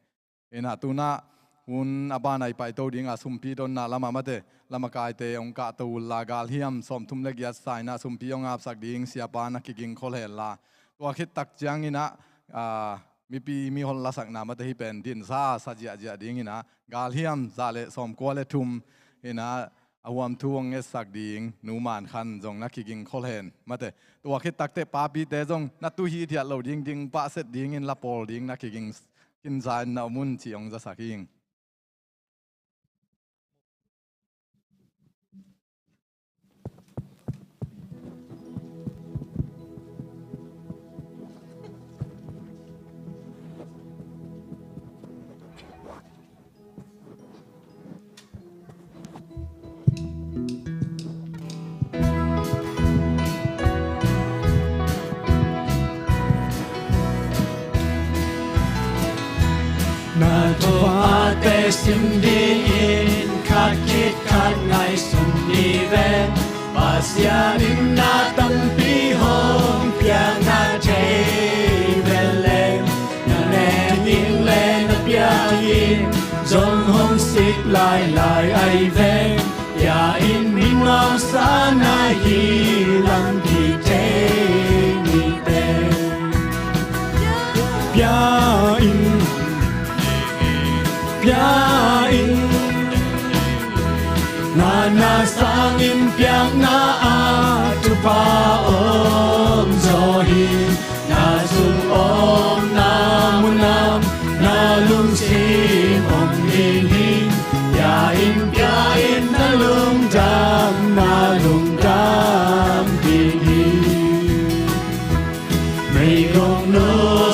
In a tuna hun a ban a i paito ding a sumpi donna lamah mate, lamakaite hong kahto unla, galhiam sawmthum le giat sa in a sumpi hong apsak ding siapa na kiging khol hen la. Tua khit tak ciangin a, a, mipi mihon lasakna mate hih pen dinsa sa ziahziah dingin a, galhiam za le sawmkua le thum in a, a huam thu hong ngetsak ding Nu Man Khan zong na kiging khol hen mate. Tua khit takteh papite zong na tu hithiat lo ding, ding pahset dingin la pawl ding na kiging khinsa in na om un cih hong zasak ing. Sim dingin khat khit khat ngaihsun ni ve. Pasian in na tampi hong piak na thei ve leh, na nek in leh na piak in zong hong sik lailai ahi ve. Bia in, mi nuamsa na hi lam kithei ni teh. Bia in, bia in, ngahna sangin piakna ah thupha om zaw hi. Na sung om na munah na lungsim om ding hi. Bia in, bia in, na lungdam, na lungdam ding hi. Meigong nu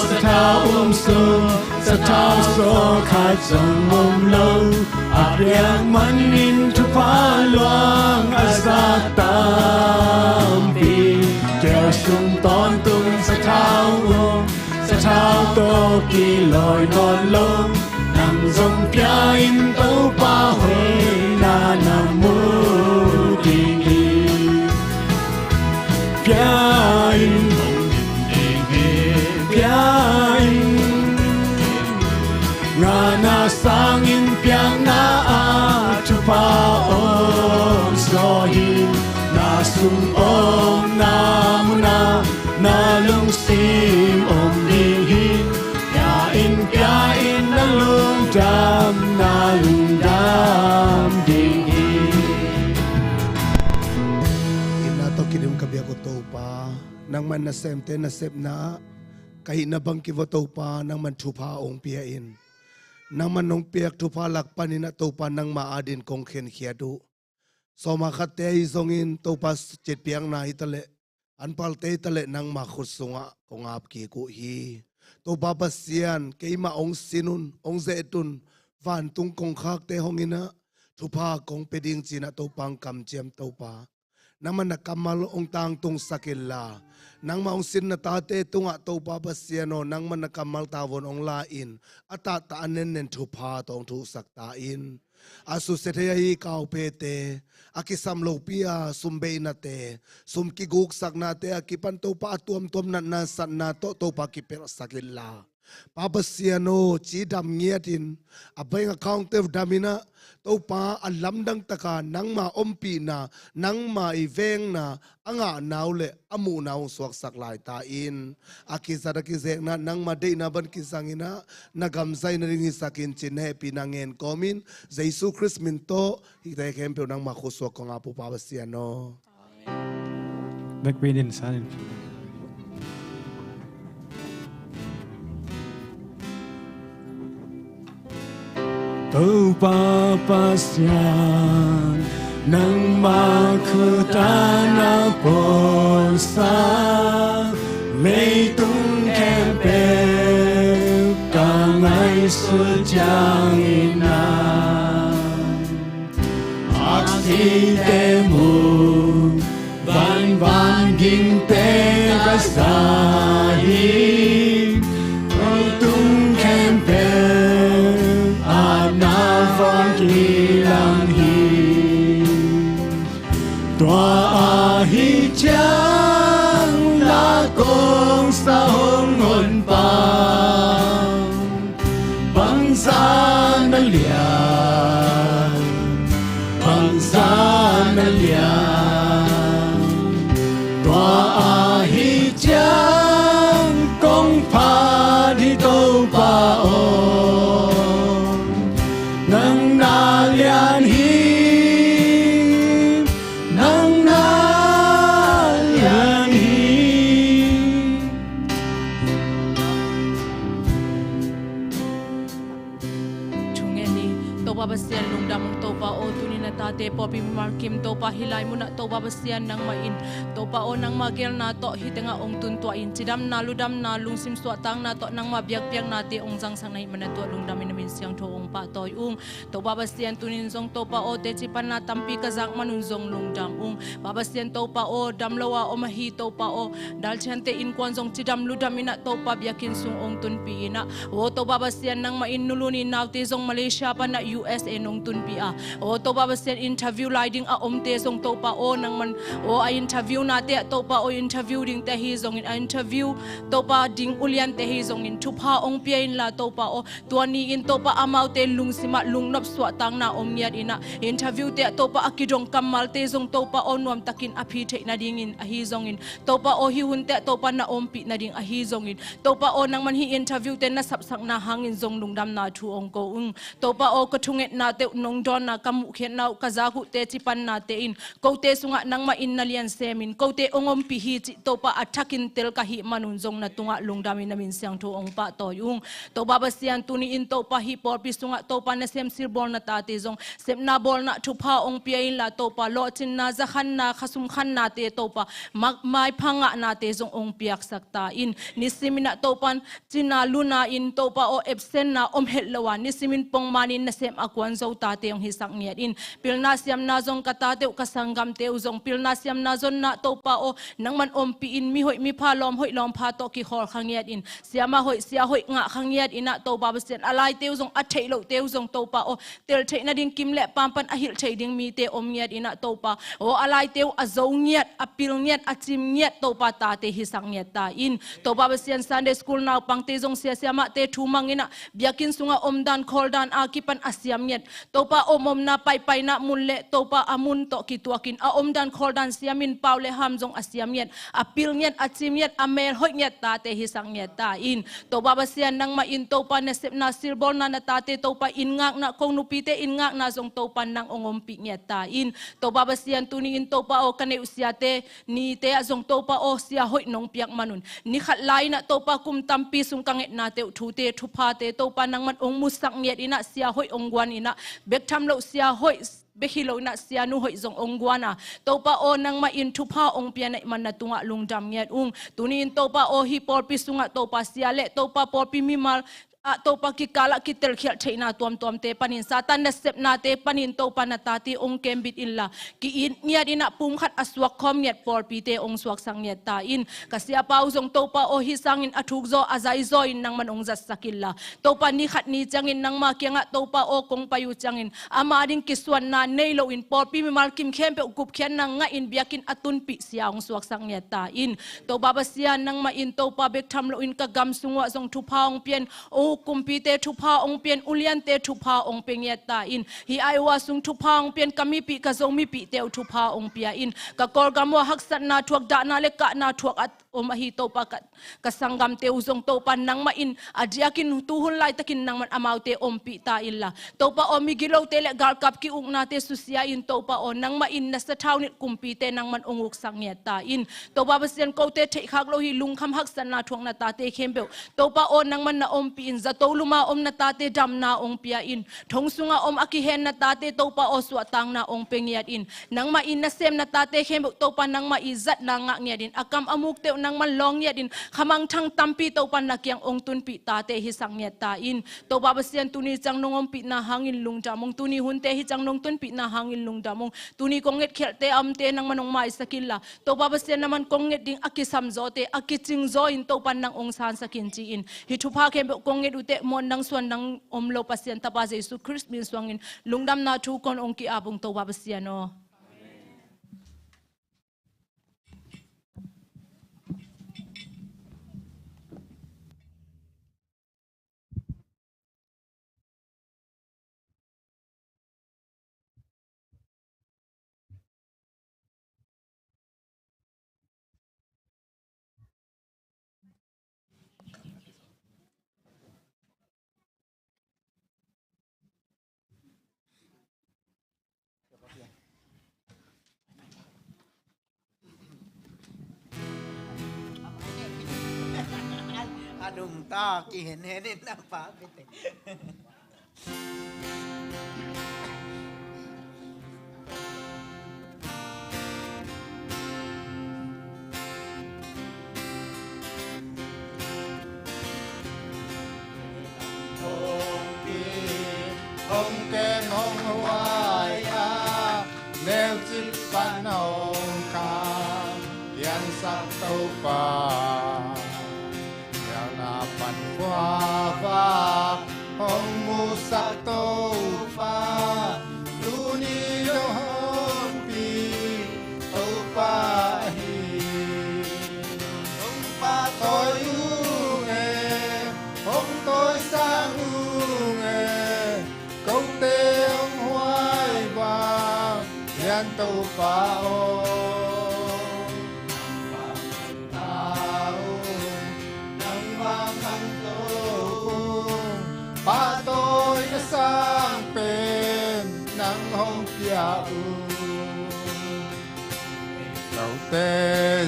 sathau um sung, sathau sawh khat zong om lo. A piak manin thupha luang a za tampi. Keu sung tawntung sathau um, sathau tawh kilawi nawn lo. Nang zong pia in, Topa hoihna na mu ding hi. Pia in, pia in, ngahna sangin piakna ah thupha om zaw hi. Na sung om na munah na lungsim om ding hi. Pia in, pia in, na lungdam, na lungdam ding hi. Itna tawh kidim ka biak uh Topa, nangman nasemte nasepna ah ka hihna bang kiva Topa, nangman thupha hong pia in. Nangman hong piak thupha lak panin ah Topa, nangma adin kong khenkhiat uh. Sawma khatte ahi zongin Topa, citpiakna hi taleh, anpalte hi taleh, nangma khut sungah kong ap kik uh hi. Topa Pasian, keimah hong sin un, hong zet un, vantung kongkhakte hong in ah, thupha kong pia ding ci-in ah Topa hong kamciam Topa. Nangman na kammal hong tangtungsak inla, nangmah hong sin na tate tungah Topa Pasian aw, nangman na kammal tavuan hong la in, a tahtah a nennen thupha tawh hong thuhsak ta in. A susia thei ahi kaupete, a kisam lopi a sumbehnate, sum kiguksaknate a kipan Topa a tuamtuam natna satna tawh Topa kipelhsak inla, Pa Pasian aw, cidam ngiatin, a bank account te uh damin ah, Topa a lamdang taka nangma ompihna, nangma i vengna a ngahna uh le a muhna uh hong suaksak lai ta in. A kizat a kizekna nangma deihna bang kizangin ah, na gam zai nading hisak in ci-in na hehpihna ngen kawmin, Jesu Khrist min tawh hihte khempeuh nangma khut sungah kong ap uh Pa Pasian aw. Bekpin in san in. Topa Pasian, nangma khut ah na pawlsa, leitung khempeuh ka ngaihsut ciangin ah, aksite mu, vanvang gingte ka sa hi. Leitung khempeuh a na vang kilang hi. Tua ahih ciang la kong sa hong honpa, bangzah na lian, bangzah na lian. Tua ahih ciang kong phat hi Topa aw, nang na lian hi, nang na lian hi. Pi mimal kim Topa, hih lai munah Topa Pasian nangmah in, Topa aw, nangmah gelna tawh hih tengah hong tuntuah in, cidamna, ludamna, lungsim suahtakna tawh nangmah biakpiaknate hong zangsak na hih man a tuah lungdam in na min siangtho hong pahtawi ung. Topa Pasian, tunin zong Topa aw, teci panna tampi ka zak man un zong lungdam ung. Pa Pasian Topa aw, dam lo a om ahi Topa aw, dalciante innkuan zong cidam ludam in ah Topa biakinn sung hong tunpih in ah, aw Topa Pasian nangmah in Nu Lun in naute zong Malaysia pan ah U S A in hong tunpih a, aw Topa Pasian interview lai ding a omte zong Topa aw, nangman aw a interview nate ah Topa aw, interview dingte ahi zongin, a interview Topa ding uliante ahi zongin thupha hong pia inla Topa aw, tua ni-in Topa amaute lungsim ah lungnop suahtakna om ngiat in ah, interview te ah Topa a kidong kammalte zong Topa aw nuamtakin a phi theih nadingin ahi zongin, Topa aw hih hunte ah Topa na ompih nading ahi zongin, Topa aw nangman hih interview te na sapsakna hangin zong lungdamna thu hong ko ung. Topa aw ka thungetnate uh nong dawnna ka muhkhiatna uh ka zak uh teci pannate in kote sungah nangmah in na lian semin kote hong ompih hi cih Topa a thakin tel ka hih man un zong na tungah lungdam in na min siangtho hong pahtawi ung. Topa Pasian tuni in Topa hih pawlpi sungah Topa nasem silbawl na tate zong sepna bawlna thupha hong pia inla Topa lawhcinna, zakhanna, khasum khannate Topa ma-, maipha ngahnate zong hong piaksak ta in. Nisim in ah Topa cina luna in Topa aw absent na om het lo a, nisimin pongmanin nasem a kuan zo tate hong hisak ngiat in. Pilna siamna zong ka tate uh ka sanggamte uh zong pilna siamna zonna Topa aw nangman ompih in, mi hoih mi pha, lawm hoih lawm pha tawh kikhawl kha ngiat in, siama hoih sia hoih ngah kha ngiat in ah Topa Pasian, a laite uh zong a theih lohte uh zong Topa aw tel theih nading kim le pam pan a hilh thei ding mite om ngiat in ah Topa aw, a laite uh a zo ngiat, a pil ngiat, a cim ngiat Topa tate hisak ngiat ta in. Topa Pasian Sunday school naupangte zong sia siamahte thu mang in ah biakinn sungah omdan khawldan a kipan a siam ngiat Topa aw, omna paipaina mun le Topa a mun tawh kituakin a omdan khawldan siamin pau le ham zong a siam ngiat, a pil ngiat, a cim ngiat, a mel hoih ngiat tate hisak ngiat ta in. Topa Pasian nangmah in Topa nasepna silbawlna na tate Topa inn ngakna, ko nupite inn ngakna zong Topa nang hong ompih ngiat ta in. Topa Pasian tuni in Topa aw ka neih uh siate nite ah zong Topa aw sia hoih nong piak man un. Ni khat lai in ah Topa kum tampi sung ka ngetnate uh thute thuphate Topa nangman hong musak ngiat in ah sia hoih hong guan in ah bek tham loh sia hoih bek hi lo in ah sianu hoih zong hong guan a, Topa aw nangmah in thupha hong pia na hih man na tungah lungdam ngiat ung. Tuni in Topa aw hih pawlpi sungah Topa sia le Topa pawlpi mimal ah Topa kikal ah kitelkhialh theihna tuamtuamte panin Satan nasepnate panin Topa na tate hong kembit inla ki-it ngiat in ah pumkhat a suak khawm ngiat pawlpite hong suaksak ngiat ta in. Ka siapa uh zong Topa aw hih sangin a thukzaw a zaizaw in nangman hong zatsak inla Topa ni khat ni ciangin nangma kiangah Topa aw kong pai uh ciangin ama ding kisuanna nei loin pawlpi mimal kim khempeuh gupkhiatna ngahin biakinn a tunpih sia hong suaksak ngiat ta in. Topa Pasian nangmah in Topa bek tham loin ka gam sung uh ah zong thupha hong pia in, hong uk kumpite thupha hong pia in, uliante thupha hong pia ngiat ta in. Hih Iowa sung thupha hong pia in, ka mipih ka Zo mipihte uh thupha hong pia in. Ka Kawlgam uh ah haksatna thuak, dahna le kahna thuak a om ahi Topa ka, ka sanggamte uh zong Topa nangmah in a diakin tuhun laitakin nangman amaute ompih ta inla Topa aw migilote le galkap ki-uknate susia in Topa aw nangmah in na sathau nilh kumpite nangman hong uksak ngiat ta in. Topa Pasian kote theihkhak lo hih lungkham haksatna thuak na tate khempeuh Topa aw nangman na ompih in zato luma om na tate damna hong pia in. Thong sunga om a kihen na tate Topa aw suahtakna hong pia ngiat in. Nangmah in nasem na tate khempeuh Topa nangmah i zatna ngah ngiat in. A kam a mukte uh nangman lawng ngiat in. Khamangthang tampi Topa na kiang hong tunpih tate hisak ngiat ta in. Topa Pasian tuni ciang nong ompihna hangin lungdam ung. Tuni hunte hi ciang nong tunpihna hangin lungdam ung. Tuni kong ngetkhialte a omte nangman hong maisak inla Topa Pasian nangman kong nget ding a kisamzawte a kicingzaw in Topa nang hong sansak in ci-in hih thupha khempeuh kong nget uh teh muan dang suan dang om lo Pasian Tapa Jesu Khrist min suangin lungdamna thu kong hong ki-ap ung Topa Pasian aw. A nungta kihenhen in a pa pite. Hong kem hong huai a, neucip pan hong kham, liansak Topa. Lianna pan khuavak hong musak Topa, tuni dong hong pi Topa hi. Hong pahtawi ung e, hong tawisang ung e, kote hong huai vang, lian Topa aw. Nang vang khang ta ung, nang vang khangto ung, pahtawina sang pen nang hong pia ung. Lote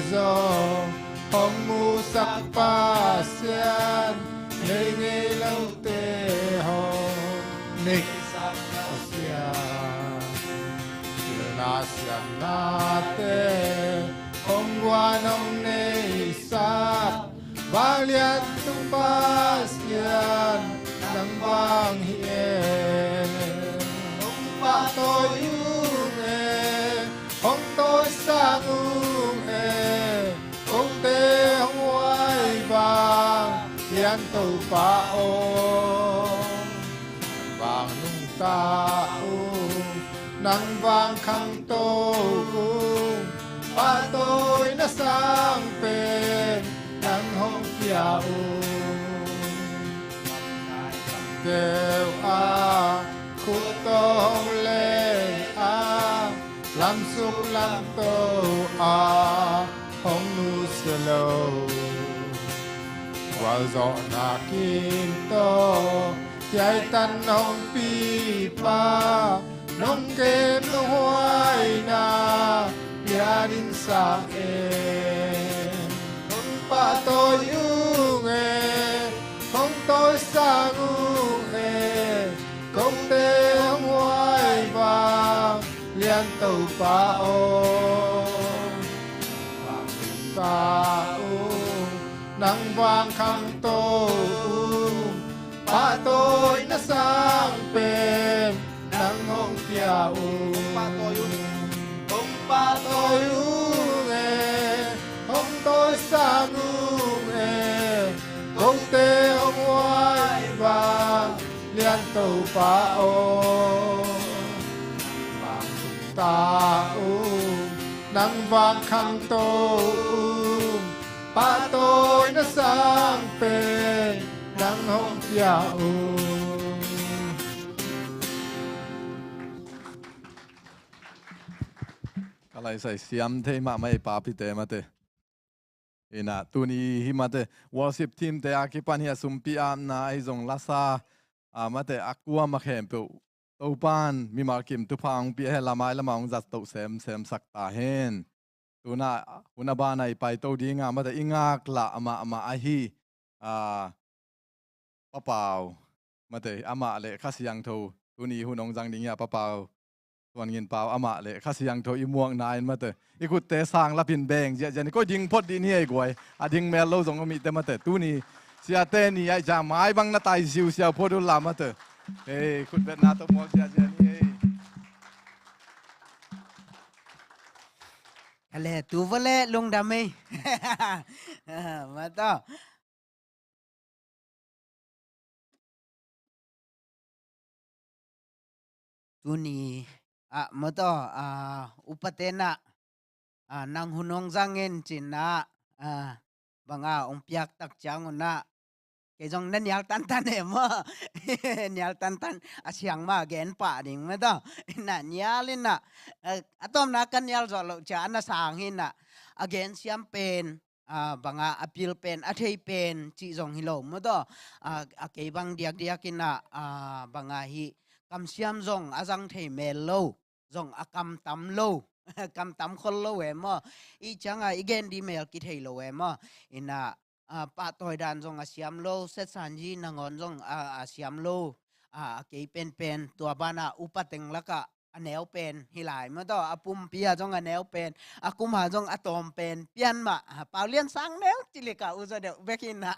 zong hong musak Pasian, nei ngei lote hong neisak Pasian. Pilna siamnate hong guan hong neisak, vanglian tung Pasian nang vang hi e. Hong pahtawi ung e, hong tawisang ung e, kote hong huai vang, lian Topa aw. Nang vang nungta ung, nang vang khangto ung, pahtawina sang pen nang hong pia ung. Keu a, khut tawh hong lei a, lamsuk lamto a hong nusia lo. Gualzawhna kim tawh hiai tan hong pipa, nong kem nong huaina pianin sang e. Hong pahtawi ung e, hong tawisang ung e, kote hong huai vang, lian Topa aw. Nang vang nungta ung, nang vang khangto ung, pahtawina sang pen nang hong pia ung. Hong pahtawi ung e, hong tawisang ung e, kote hong huai vang, lian Topa aw. Nang vang nungta ung, nang vang khangto ung, pahtawina sang pen nang hong pia ung. Ka laisai siam thei mahmah ei, papite mate. Ina, tuni hi mate, worship team te a kipan hi a, sumpi apna ahi zong, lasa a mate, a kuama khempeuh Topan mimal kim thupha hong pia hen la, mai lama hong zat toh semsem sak ta hen. Tuna hun a bana i paito dinga mate, i ngaklah amah amah ahi, a, Pa Pau mate, amah le Kha Siangtho, tuni hun hong zang ding hi a, Pa Pau Suan Ngin Pau, amah le Kha Siangtho i muakna in mate, i khutte sang lapin beng ziahziah ni. Koi ding phot dih ni ei guai, a ding mel lo zong om ite mate. Tuni siate ni aih ciang mai bang na tai ziuziau phot uh la mate. Ei, khutbetna tawh muak ziahziah ni ei. Ka le tu va le lungdam ei. Mate. Tuni ah mate, ah, upaten ah, ah, nang hun hong zang in cin ah, ah, banga hong piak tak ciang un ah, kei zong na nial tantan e maw. Nial tantan a siang ma gen pah ding mate. Ina nial ina, ah, a tawpna ka nial zawh loh ciang a na sang hi ina, a gen siam pen, a, banga a pil pen, a thei pen cih zong hi lo maw taw. A, a kei bang diakdiak in ah, a, banga hih kamsiam zong a zang thei mel lo, zong a kamtam lo, kamtam khol lo e maw. I cianga i gen di mel kithei lo e maw. Ina, a, pahtawi dan zong a siam lo, setsanji nangawn zong a, a siam lo, a, a kei penpen tua bana upa teng lakah a neu pen hi lai maw taw, a pumpi ah zong a neu pen, a kum ah zong a tawm pen pian mah. Paulian sang neu cilik a uzaw deuh bek hi na.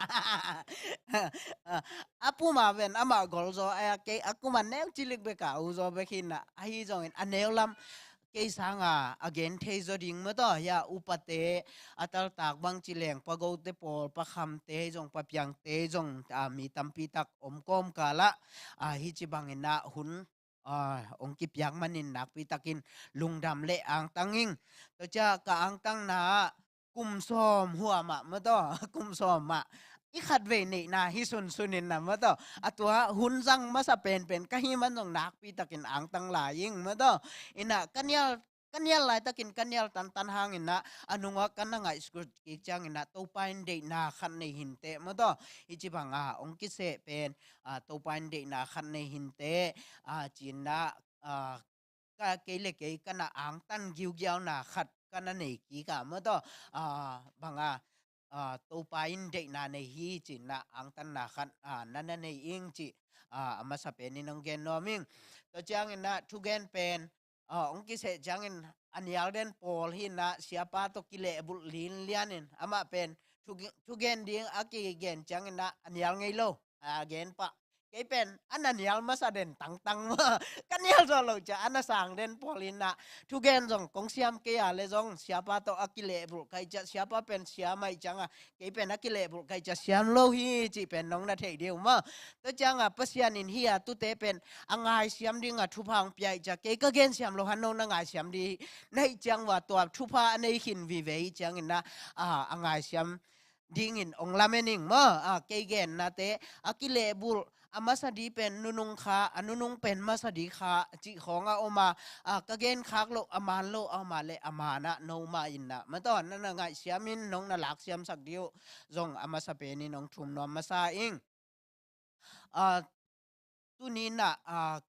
A pum ah pen amah golzaw a, kei a kum ah neu cilik bek a uzaw bek hi na. Ahi zongin a neu lam kei sanga a gen thei zaw ding maw taw, hia upate, a taltak bang ci leng, pa gote pawl, pa khamte zong, pa piangte zong, a, mi tampi tak om kawmkal ah, a, hi ci bangin ah hun, a, hong kipiak manin nakpi takin lungdam le angtang ing. Tua ciang ka angtangna ah kum sawm huam ah maw taw, kum sawm ah i khatvei neihna hi sunsun in na maw taw. A tua hun zang masa penpen ka hih man zong nakpi takin angtang lai ing maw taw. In ah ka nial, ka nial laitakin ka nial tantan hangin ah a nung ah ka na ngaihsut kik ciangin ah Topa in deihna khat nei hi inteh maw taw. Hi ci bang a hong kiseh pen, a, Topa in deihna khat nei hi inteh, a, ci-in ah, a, ka, kei le kei ka na angtan giugiauna khat ka na nei kik a maw taw. A, bang a, a, Topa in deihna nei hi ci-in ah angtanna khat, a, na na nei ing cih, a, a masa penin hong gen nuam ing. Tua ciangin ah thugen pen, a, hong kiseh ciangin a nial den pawl hi in ah siapa tawh kilehbulh linlian in, amah pen thuge-, thugen ding a kigen ciangin ah a nial ngei lo, a gen pah. Kei pen a na nial masa den tangtang maw, ka nial zawh loh ciang a na sang den pawl in ah thugen zong kong siam kei a le zong siapa tawh a kilehbulh ka hih ciang, siapa pen siam ahih ciang a, kei pen a kilehbulh ka hih ciang siam lo hi cih pen nong na thei ding uh maw. Tua ciang a Pasian in hih a tute pen a ngaisiam ding a thupha hong pia ahih ciang, kei ka gen siam loh hang nong na ngaisiam ding na hih ciang, tua thupha a nei khin vive ahih ciangin ah, a, a ngaisiam dingin hong lamen ing maw. A, kei gennate, a kilehbulh a masa ding pen nunung kha, a nunung pen masa ding kha cih khawng a om a, a, ka gen khak loh, a man loh a om a leh a man ah no mah in ah maw taw, na na ngaihsiam in nong na laksiamsak ding uh zong a masa penin hong thum nuam masa ing. A, tuni in ah, a,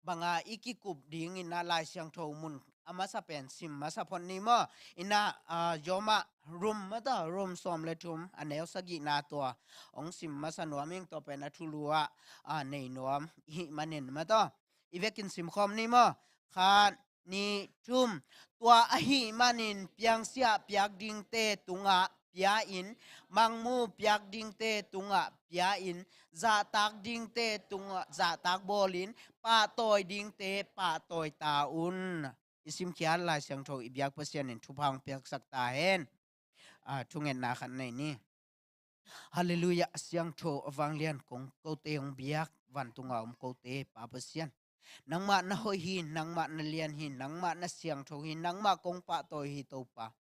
bang a i kikup dingin ah Lai Siangtho mun a masa pen sim masa phot ni maw. In ah, a, Rom ah, Rom maw taw, Rom sawm le thum, a neu sagihna tua hong sim masa nuam ing. Tua pen a thulu ah, a, nei nuam i hih manin maw taw, i vekin simkhawm ni maw. Khat, nih, thum. Tua ahih manin piangsiah piak dingte tungah pia-in, mangmu piak dingte tungah pia-in, zahtak dingte tungah zahtak bawlin, pahtawi dingte pahtawi ta un. I simkhiat Lai Siangtho i biak Pasian in thupha hong piaksak ta hen. A, thungetna khat nei ni. Halleluiah, a siangtho a vanglian kong kote hong biak, vantung a om kote Pa Pasian, nangmah na hoih hi, nangmah na lian hi, nangmah na siangtho hi, nangmah kong pahtawi hi Topa.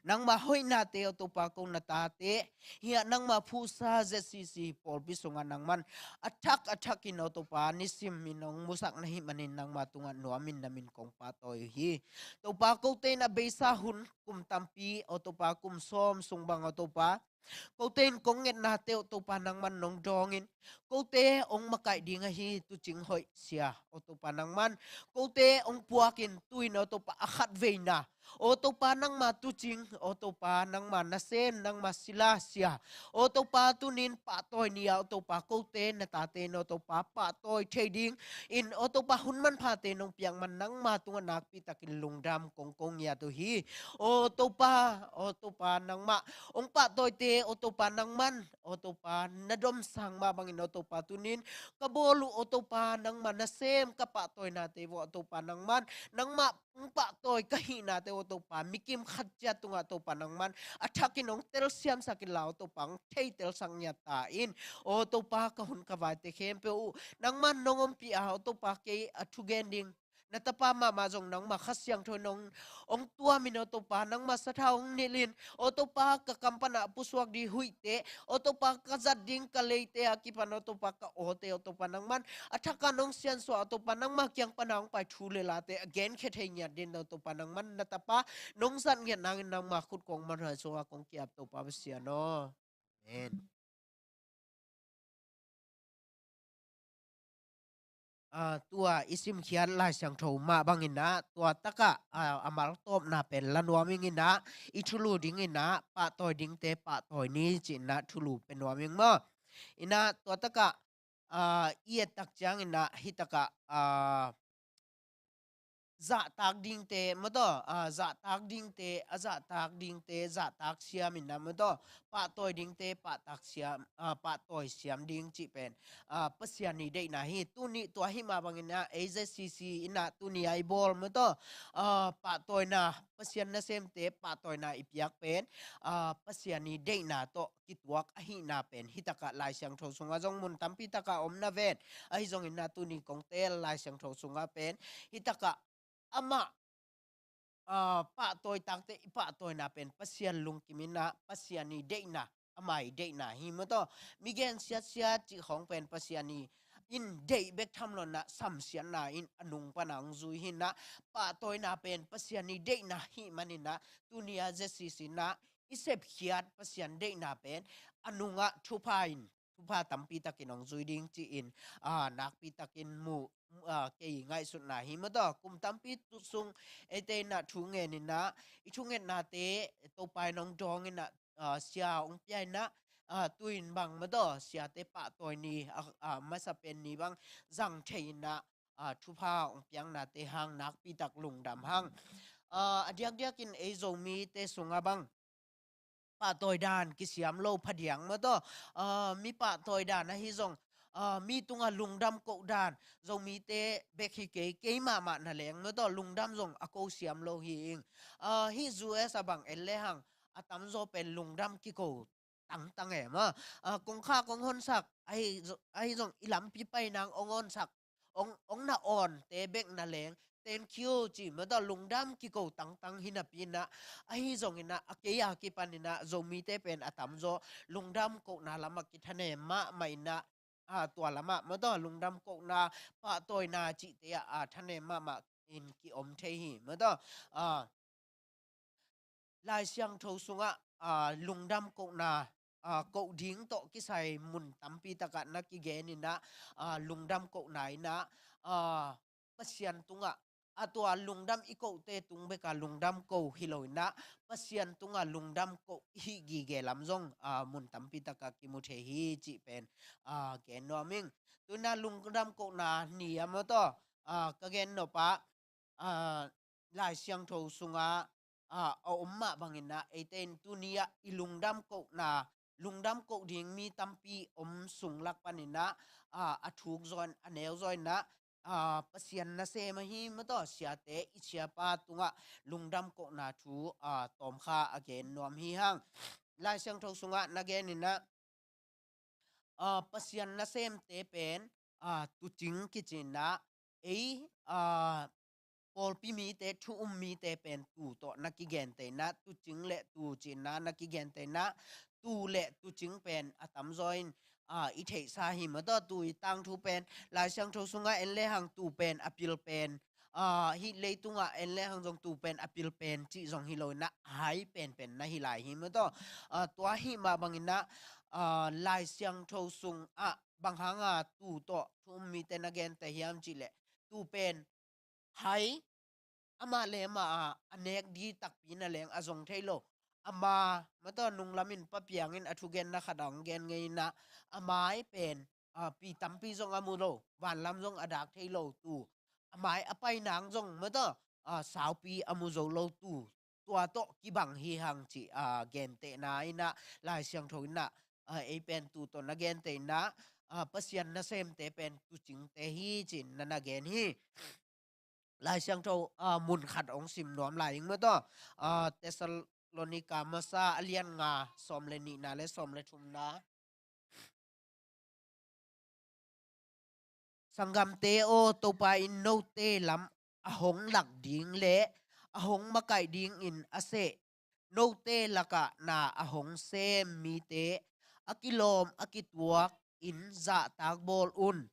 Nangmah hoihnate aw Topa, ko na tate, hiah nangmah phuhsa Z C C pawlpi sungah nangman a thak a thakin aw Topa, nisim in hong musak na hih manin nangmah tungah nuamin na min kong pahtawi uh hi. Topa, kote in a beisa hun kum tampi aw Topa, kum sawm sung bang aw Topa, kote in kong ngetnate aw Topa nangman nong dawngin, kote hong makaih ding ahi tuucing hoih sia aw Topa nangman, kote hong puakin tu-in aw Topa a khatveina aw Topa nangma tuucing, aw Topa nangma nasem, nangma sila sia aw Topa, tunin pahtawi ni-a aw Topa, kote na tate in aw Topa pahtawi thei dingin aw Topa hun manphate nong piak man nangma tungah nakpi takin lungdam kong ko ngiat uh hi. Aw Topa, aw Topa nangmah hong pahtawite aw Topa nangman, aw Topa na domsang mah bangin aw Topa tunin ka bawl uh aw Topa nangmah nasem ka pahtawinate vawh aw Topa nangman, nangmah hong pahtawi ka hihnate aw Topa, mikim khat ciat tungah Topa nangman a thakin hong telsiamsak inla aw Topa, hong thei telsak ngiat ta in. Aw Topa, ka hun ka vaite khempeuh uh nangman nong ompih a aw Topa, kei a thugen ding na tapa mahmah zong nangmah Kha Siangtho in hong, hong tuamin aw Topa, nangmah sathau hong nilhin aw Topa, ka kam panah pusuak ding huihte aw Topa, ka zat ding ka leite a kipan aw Topa, ka awte aw Topa nangman a thak a nong siansuah aw Topa, nangmah kiang pana hong pai thu le late a genkhia thei ngiat dingin aw Topa nangman na tapa nong zat ngiat nangin nangmah khut kong manhuai sungah kong ki-ap Topa Pasian aw. Amen. Ah, tua i simkhiat Lai Siangtho mah bangin ah, tua takah, ah, a maltawpna pen la nuam ing in ah, i thulu dingin ah, pahtawi dingte pahtawi ni ci-in ah thulu pe nuam ing maw. In ah tua takah, ah, i et tak ciangin ah, hi takah, ah, zahtak dingte, mataw, ah, zahtak dingte, a zahtak dingte, zahtak siam in ah, mataw, pahtawi dingte, pahtak siam, ah, pahtawi siam ding cih pen, ah, Pasian i deihna hi. Tuni tua hi mah bangin ah, A Z C C in ah tuni a i bawl, mataw, ah, pahtawina, Pasian nasemte pahtawina i piak pen, ah, Pasian i deihna tawh kituak ahihna pen, hitakah Lai Siangtho sungah zong mun tampi takah om na ven. Ahi zongin ah tuni kong tel Lai Siangtho sungah pen, hitakah amah, ah, pahtawi takte i pahtawina pen Pasian lungkim in ah, Pasian i deihna, ama i deihna hi, mataw. Mi gen siatsiat cih khawng pen Pasian i in deih bek tham lo in ah, samsiatna in a nung pan ah hong zui hi in ah, pahtawina pen Pasian i deihna hi manin ah, tuni a Z C C in ah i sepkhiat Pasian deihna pen a nungah thupha in, thupha tampi takin hong zui ding ci-in, ah, nakpi takin mu, ah, kei ngaihsutna hi, mataw. Kum tampi tu sung eite in ah thu ngen in ah, i thungetnate Topa in hong dawng in ah, ah, sia hong pia in ah, ah, tu-in bang, mataw, siate pahtawi ni, ah, ah, masa pen ni bang zang thei in ah, ah, thupha hong piaknate hang nakpi tak lungdam hang. Ah, a diakdiakin ei Zomite sungah bang pahtawi dan kisiam lo phadiang, mataw. Ah, mi pahtawi dan ahi zong, ah, mi tungah lungdam koh dan, Zomite bek hi kei, kei mahmah na leng, mataw, lungdam zong a ko siam lo hi ing. Ah, hih U S a bang en lehang a tamzaw pen lungdam kiko tangtang e, maw. Ah, kongkhak hong honsak, ahi zo-, ahi zong i lampi pai nang hong honsak, hong, hong na awnte bek na leng, thank you ci, mataw, lungdam kiko tangtang hi napi in ah, ahi zongin ah, a kei a kipan in ah, Zomite pen a tamzaw lungdam kohna lamah kithanem mahmah in ah, ah, tua lamah, mataw, lungdam kohna, pahtawina cihte ah, ah, thanem mahmah in ki-om thei hi, mataw. Ah, Lai Siangtho sungah, ah, lungdam kohna, ah, koh ding tawh kisai mun tampi takah na kigen in ah, ah, lungdam kohna in ah, ah, Pasian tungah, a tua lungdam i kohte tung bekah lungdam ko hi lo in ah, Pasian tungah lungdam koh i hih gige lam zong, ah, mun tampi takah kimu thei hi cih pen, ah, gen nuam ing. Tu in ah lungdam kohna ni a, mataw, ah, ka gen nop ah, ah, Lai Siangtho sungah, ah, a om mah bangin ah, eite in tuni ah i lungdam kohna, lungdam koh ding mi tampi om sung lak panin ah, ah, a thuk zaw in, a neu zaw in ah, ah, Pasian nasem ahi, mataw, siate i siapa tungah lungdam kohna thu, ah, tawmkha a gen nuam hi hang. Lai Siangtho sungah na gen in ah, ah, Pasian nasemte pen, ah, tuucing kici in ah, ei, ah, pawlpi mite, thu um mite pen tuu tawh na kigenteh in ah, tuucing le tuu ci in ah na kigenteh in ah, tuu le tuucing pen a tamzaw in, ah, i theihsa hi, mataw, tuu i tangthu pen, Lai Siangtho sungah en lehang tuu pen a pil pen, ah, hih leitungah en lehang zong tuu pen a pil pen cih zong hi lo in ah, a hai penpen na hi lai hi, mataw. Ah, tua hi mah bangin ah, ah, Lai Siangtho sungah bang hanga tuu tawh thu um mite na genteh hiam cih leh, tuu pen hai, amah le amah ah, a nek di takpi na leng a zong thei lo. A ma, mataw, nunglam in Pa Piang in a thugenna khat ah hong gen ngei in ah, a mai pen, ah, pi tampi zong a mu lo, vanlam zong a dak thei lo tuu. A mai a pai nang zong, mataw, ah, saupi a mu zo lo tuu. Tua tawh kibang hi hang cih, ah, gentehna in ah, Lai Siangtho in ah, ah, ei pen tuu tawh na genteh in ah, ah, Pasian nasemte pen tuucingte hi ci-in na na gen hi. Lai Siangtho, ah, mun khat hong sim nuam lai ing, mataw. Ah, Thessalonika masa a lian nga, sawm le nihna le sawm le thumna. Sanggamte aw, Topa in note lam a hong lak ding le a hong makaih dingin a seh, note lakah na a hong sem mite a kilawm a kituak in zahtak bawl un.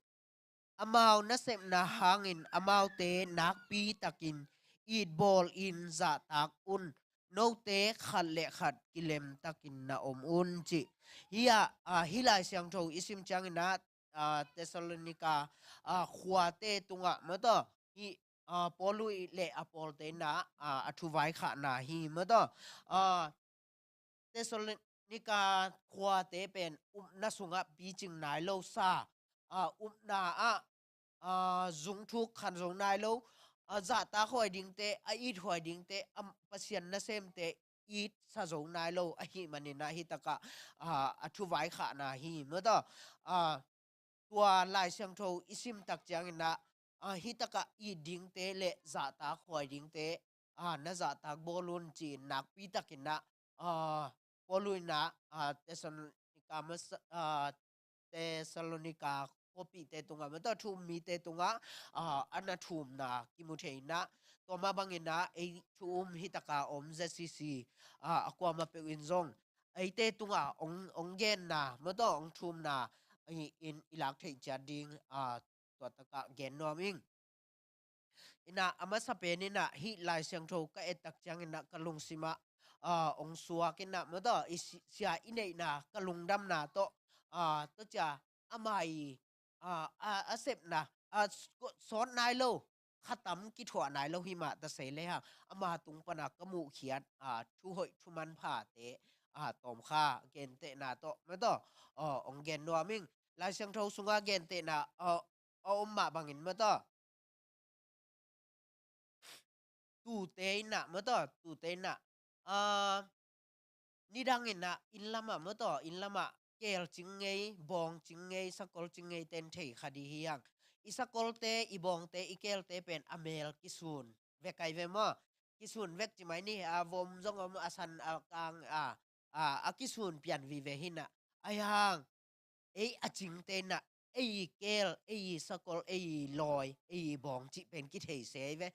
Amau nasepna hangin amaute nakpi takin itbawl in zahtak un. Note khat le khat kilemtakin na om un, cih. Hi ah, ah, hih Lai Siangtho i sim ciangin ah, ah, Thessalonika, ah, khuate tungah, mataw, hih, ah, Paul le a pawlte in ah, ah, a thuvaikhahna hi, mataw. Ah, Thessalonika khuate pen upna sungah picing nai lo sa, ah, upna ah, ah, zungthuk khan zo nai lo, a zahtak huai dingte, a it huai dingte, a Pasian nasemte it sa zo nai lo ahih manin ah, hih takah a, a thu vaikhakna hi, maw taw. A, tua Lai Siangtho i sim tak ciangin ah, a, hih takah it dingte le zahtak huai dingte, a, na zahtak bawl un ci-in nakpi takin ah, a, Paul in ah, a, Thessalonica masa-, a, Thessalonica khuapihte tungah, maw taw, thu-um mite tungah, a, a na thu-umna kimu thei in ah, tua mah bangin ah ei thu-um hih takah om Z C C, a, a kuamah peuh in zong eite tungah ong, ong genna, maw taw, ong thu-umna i, in i lak theih ciat ding, a, tua takah gen nuam ing. In ah a masa pen in ah hih Lai Siangtho ka et tak ciangin ah ka lungsim ah, a, ong suak in ah, maw taw, i si-, sia i neihna, ka lungdamna tawh, a, tua cia ama i, a, a, a sepna, a, s-, sawt nai lo, khatam kithuah nai lo hi mah ta se le hang, ama tung pan ah ka muhkhiat, a, thu hoih thu manphate, a, tawmkha gentehna tawh, maw taw, a, ong gen nuam ing. Lai Siangtho sungah gentehna, a, a om mah bangin, maw taw, tuute in ah, maw taw, tuute in ah, a, nidang in ah inn lamah, maw taw, inn lamah keel cing ngei, bawng cing ngei, sakol cing ngei ten thei kha dih hi hang. I sakolte, i bawngte, i keelte pen a meel kisun vek ai ve maw. Kisun vek ci mai ni, a vom zong om, a san, a kang, a, a, a kisun pian vive hi in ah. Ai hang, ei a cingte in ah, ei i keel, ei i sakol, ei i lawi, ei i bawng cih pen kithei se ai ve.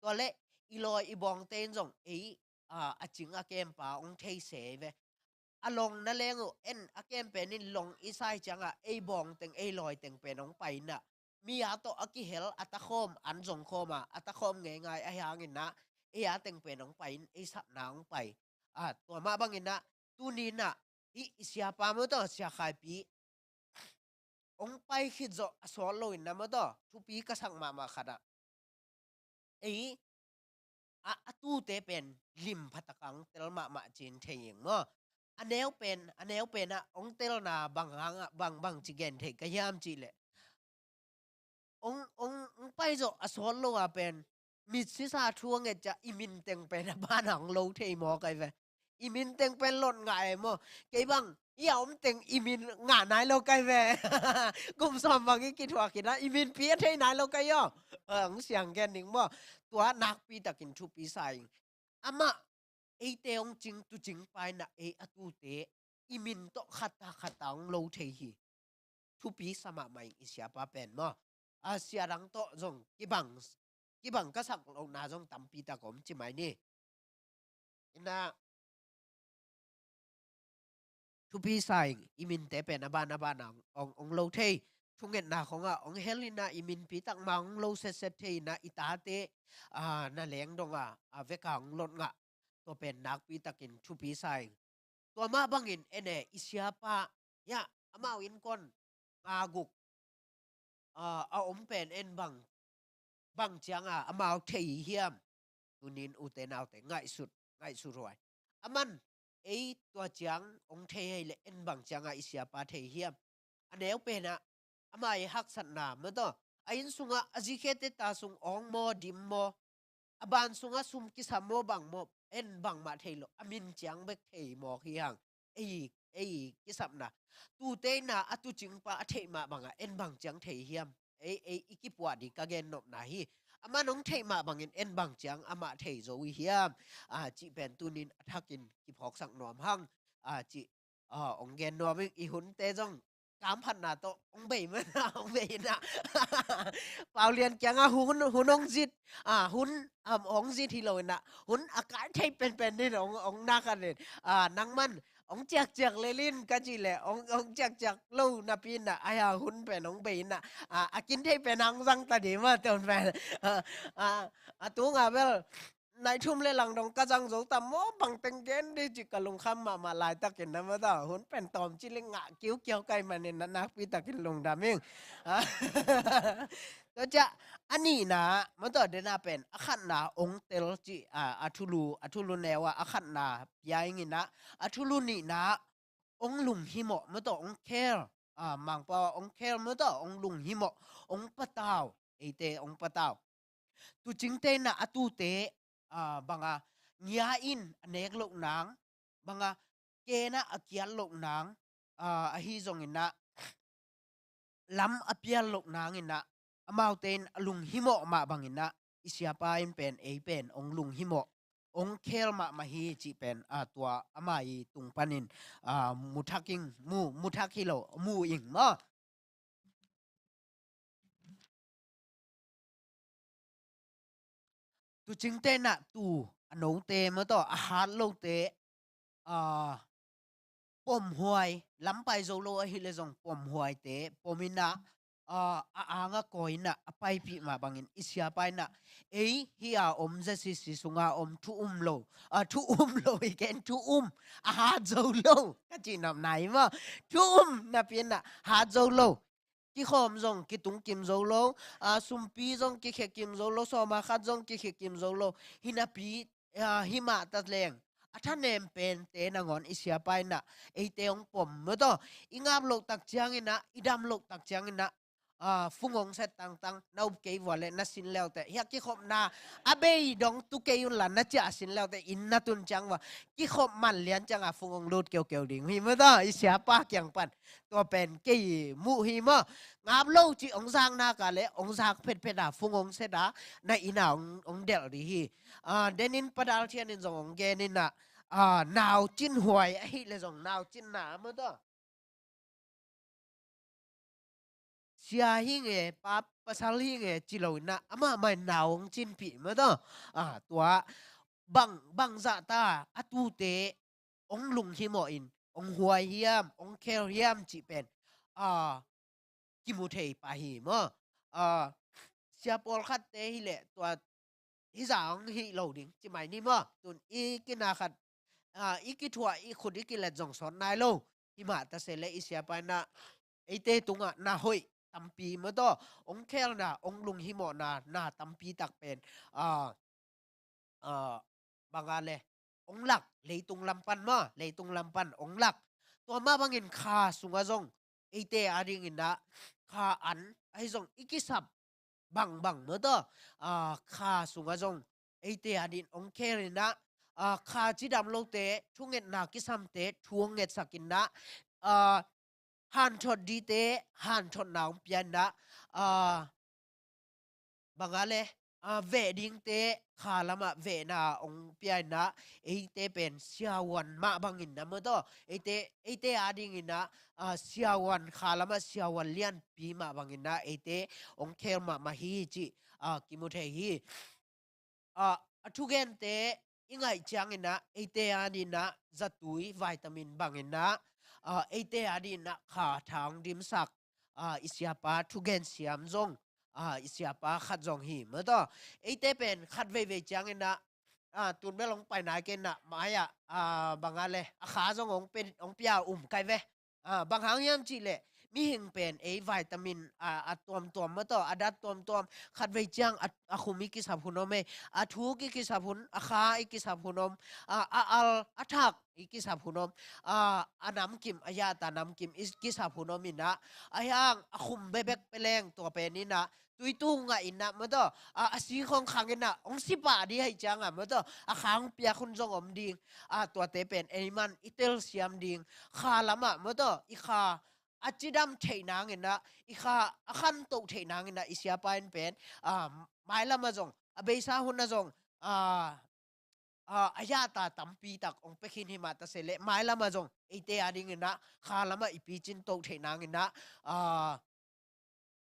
Tua leh i lawi i bawngte in zong ei, a, a cing a keempa ong thei se ai ve. A long na leng uh, en a keem pen in long i sai ciangah ei bawng teng, ei lawi teng pen ong pai in ah, mi a tawh a kihel, a takhawm, an zong khawm a, a takhawm ngeingai ahi hangin ah, ei a teng pen ong pai in, ei sapna ong pai. A, tua mah bangin ah, tuni in ah, i, i siapa, maw taw, Sia Khaipi, ong pai khit zawh a sawt lo in ah, maw taw, thupi ka sak mahmah khat ah, ei, a, a tuute pen lim phatak a ong tel mahmah ci-in thei ing maw. A neu pen, a neu pen ah ong telna bang hang ah, bang, bang ci gen thei ka hiam cih leh, ong, ong, ong pai zawh a sawt lo a pen, mit sisa thu a nget ciah i min teng pen a ban ah ong lo thei mawk ai ve. I min teng pen lot ngah ai maw. Kei bang, i a om teng i min ngah nai lo kai ve. Kum sawm bang i kithuah khin ah, i minpi a thei nai lo kai aw. A, ong siang gen ning maw. Tua nakpi takin thupi sa ing. Amah, eite ong cing, tuucing pa in ah ei a tuute i min tawh khat ta khat ta ong lo thei hi. Thupi sa mahmah ing i siapa pen maw. A, sia dang tawh zong kibang, kibang ka sak lohna zong tampi tak om ci mai ni. In ah, thupi sa ing, i minte pen a ban a ban ah ong, ong lo thei. Thungetna khong ah ong hel in ah, i minpi tak mah ong lo setset thei in ah, i tate, a, na leng dong ah, a, vek ah ong lot ngah. Tua pen nakpi takin thupi sa ing. Tua mah bangin en e, i siapa, ya, amau innkuan nga guk, a, a om pen en bang, bang ciang a amau thei hiam? Tunin ute naute ngaihsut, ngaihsut huai. Aman ei tua ciang ong thei hei leh en bang ciang a i siapa thei hiam? A neu pen ah, ama i haksatna, maw taw, a inn sungah a zikhete ta sung awng maw, dim maw, a ban sungah sum kisam maw, bang maw, en bangmah thei lo, a min ciang bek thei mawk hi hang. Ei, ei kisapna, tuute in ah a tuucing pa a theih mah bang ah en bang ciang thei hiam? Ei, ei i kipuah ding ka gen nopna hi. Aman ong theih mah bangin en bang ciang amah thei zo i hiam? A, cih pen tunin a thakin kiphawksak nuam hang, a, cih, a, ong gen nuam ing. I hunte zong kamphatna tawh ong bei man ah, ong bei in ah. Paulian kiangah hun, hun ong zit, a, hun, um, ong zit hi lo in ah, hun a kai thei penpen din ong, ong nak anin, a, nangman ong ciakciak lel in ka cih leh ong, ong ciakciak lo napi in ah, ai a, hun pen ong bei in ah, a, a kin thei pen ah ong zang ta ding maw, tua pen. A, a, a tunga bel nai thum le lang dong ka zang zo ta maw, bang teng gen ding cih ka lungkham mahmah laitakin na, maw taw, hun pen tawmcik le ngah kiukiau kai manin na, nakpi takin lungdam ing. A, tua ciah a nihna, maw taw, dena pen a khatna ong tel cih, a, a thulu, a thulu neu ah a khatna pia ing in ah, a thulu nihna ong lunghimawh, maw taw, ong care, a, Mangpau ah ong care, maw taw, ong lunghimawh, ong patau, eite ong patau. Tuucingte in ah a tuute, ah, bang a ngia in a nek loh nang, bang a ken ah a kiat loh nang, ah, ahi zongin ah lam a pial loh nangin ah amaute in a lunghimawh mah bangin ah i siapa in pen ei pen hong lunghimawh, hong khel mahmah hi cih pen, ah, tua ama i tung panin, ah, mu thak ing, mu, mu thak hi lo, mu ing maw. Tuucingte in ah tuu a note maw tawh, a hat lote, ah, pomhuai, lam pai zo lo ahih leh zong pomhuaite pom in ah, ah, a ang a kawi in ah a paipih mah bangin i siapa in ah ei hih a om Z C C sung a om thu um lo, ah, thu um lo hi ken, thu um, a hat zo lo ka cih nopna hi maw. Thu um napi in ah hat zo lo. Kikhawm zong kitung kim zo lo, ah, sumpi zong kikhia kim zo lo, sawma khat zong kikhia kim zo lo. Hi napi, ah, hi mah ta leng a thanem pente nangawn i siapa in ah eite hong pom maw tawh. I ngap loh tak ciangin ah, i dam loh tak ciangin ah, ah, fung hong set tangtang, na up kei vua leh na sin leuteh, hia kikhopna a bei dong tu kei un la na ciah a sin leuteh, inn na tun ciang vua kikhop man lian ciang a fung hong lut keukeu ding hi maw tawh, i siapa kiang pan. Tua pen kei muh hi maw. Ngap lo cih hong zak nak a leh hong zak phetphet a, fung hong set a, na inn ah hong, hong delh ding hi. Ah, denin Pa Dal Thian in zong hong gen in ah, ah, nau cinhuai ahih leh zong nau cinna maw tawh. Sia hi nge, pa, pasal hi nge ci lo in ah amah mah in nau hong cinpih maw tawh. Ah, tua bang, bang zah ta a tuute hong lunghimawh in, hong huai hiam, hong khel hiam cih pen, ah, kimu thei pah hi maw. Ah, sia pawlkhatte hi leh tua hih zah hong hih lo ding ci mai ni maw. Tun i kina khat, ah, i kithuah, i khut i kilet zong sawt nai lo. Hi mah ta se leh i siapa in ah eite tungah na hoih tampi maw tawh, hong khelna, hong lunghimawhna, na tampi tak pen, ah, ah, bang a leh hong lak, leitung lam pan maw, leitung lam pan hong lak. Tua mah bangin kha sungah zong eite a dingin ah kha an ahi zong i kisap bangbang maw tawh, ah, kha sungah zong eite a dingin hong khel in ah, ah, kha cidam lote, thungetna kisamte thu hong ngetsak in ah, ah, hanthot dingte hanthotna hong pia in ah, ah, bang a leh, ah, veh dingte kha lamah vehna hong pia in ah, eite pen siavuan mah bangin ah maw tawh, eite, eite a dingin ah, ah, siavuan, kha lamah siavuan lianpi mah bangin ah eite hong khel mahmah hi cih, ah, kimu thei hi. Ah, a thugente i ngaih ciangin ah eite a dingin ah zatui, vitamin bangin ah, ah, eite a dingin ah kha tha hong dimsak, ah, i siapa thugen siam zong, ah, i siapa khat zong hi maw tawh. Eite pen khat veivei ciangin ah, ah, tun bel hong pai nai kei in ah, mai ah, ah, bang a leh a kha zong hong pia, hong pia um kai ve. Ah, bang hang hiam cih leh mihing pen ei vitamin, ah, a tuamtuam maw tawh, a dat tuamtuam, khat vei ciang a, a khum i kisap hun om ei, a thuk i kisap hun, a kha i kisap hun om, ah, a al, a thak i kisap hun om, ah, a namkim, a yahta namkim i kisap hun om in ah, a hiang a khum bekbek pia leng tua pen in ah tuitu ngah in ah maw tawh, ah, a sik hong khang in ah hong si pah ding ahih ciang ah maw tawh, a kha hong piak hun zong om ding. Ah, tuate pen ei mah in i telsiam ding. Kha lamah maw tawh, i kha a cidam theih nangin ah, i kha a khantoh theih nangin ah i siapa in pen, ah, mailam ah zong, a beisa hun ah zong, ah, ah, a yahta tampi tak hong pia khin hi mah ta se leh, mailam ah zong eite a dingin ah kha lamah i picin toh theih nangin ah, ah,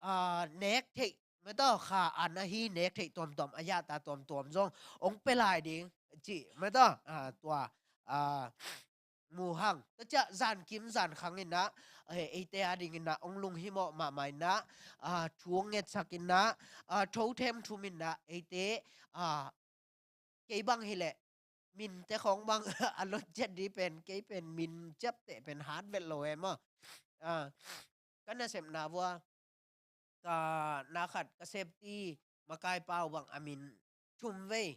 ah, nek theih maw tawh, kha an ahi nek theih tuamtuam, a yahta tuamtuam zong hong pia lai ding cih maw tawh, ah, tua, ah, mu hang. Tua ciah zankim zankhang in ah, eh, eite a dingin ah hong lunghimawh mahmah in ah, ah, thu hong ngetsak in ah, ah, thothem thum in ah eite, ah, kei bang hi leh minte khawng bang a lot ciat ding pen, kei pen min ciapteh pen hat vet lo e maw. Ah, ka nasepna vua, ka na khat ka safety makai pau bang a min thum vei,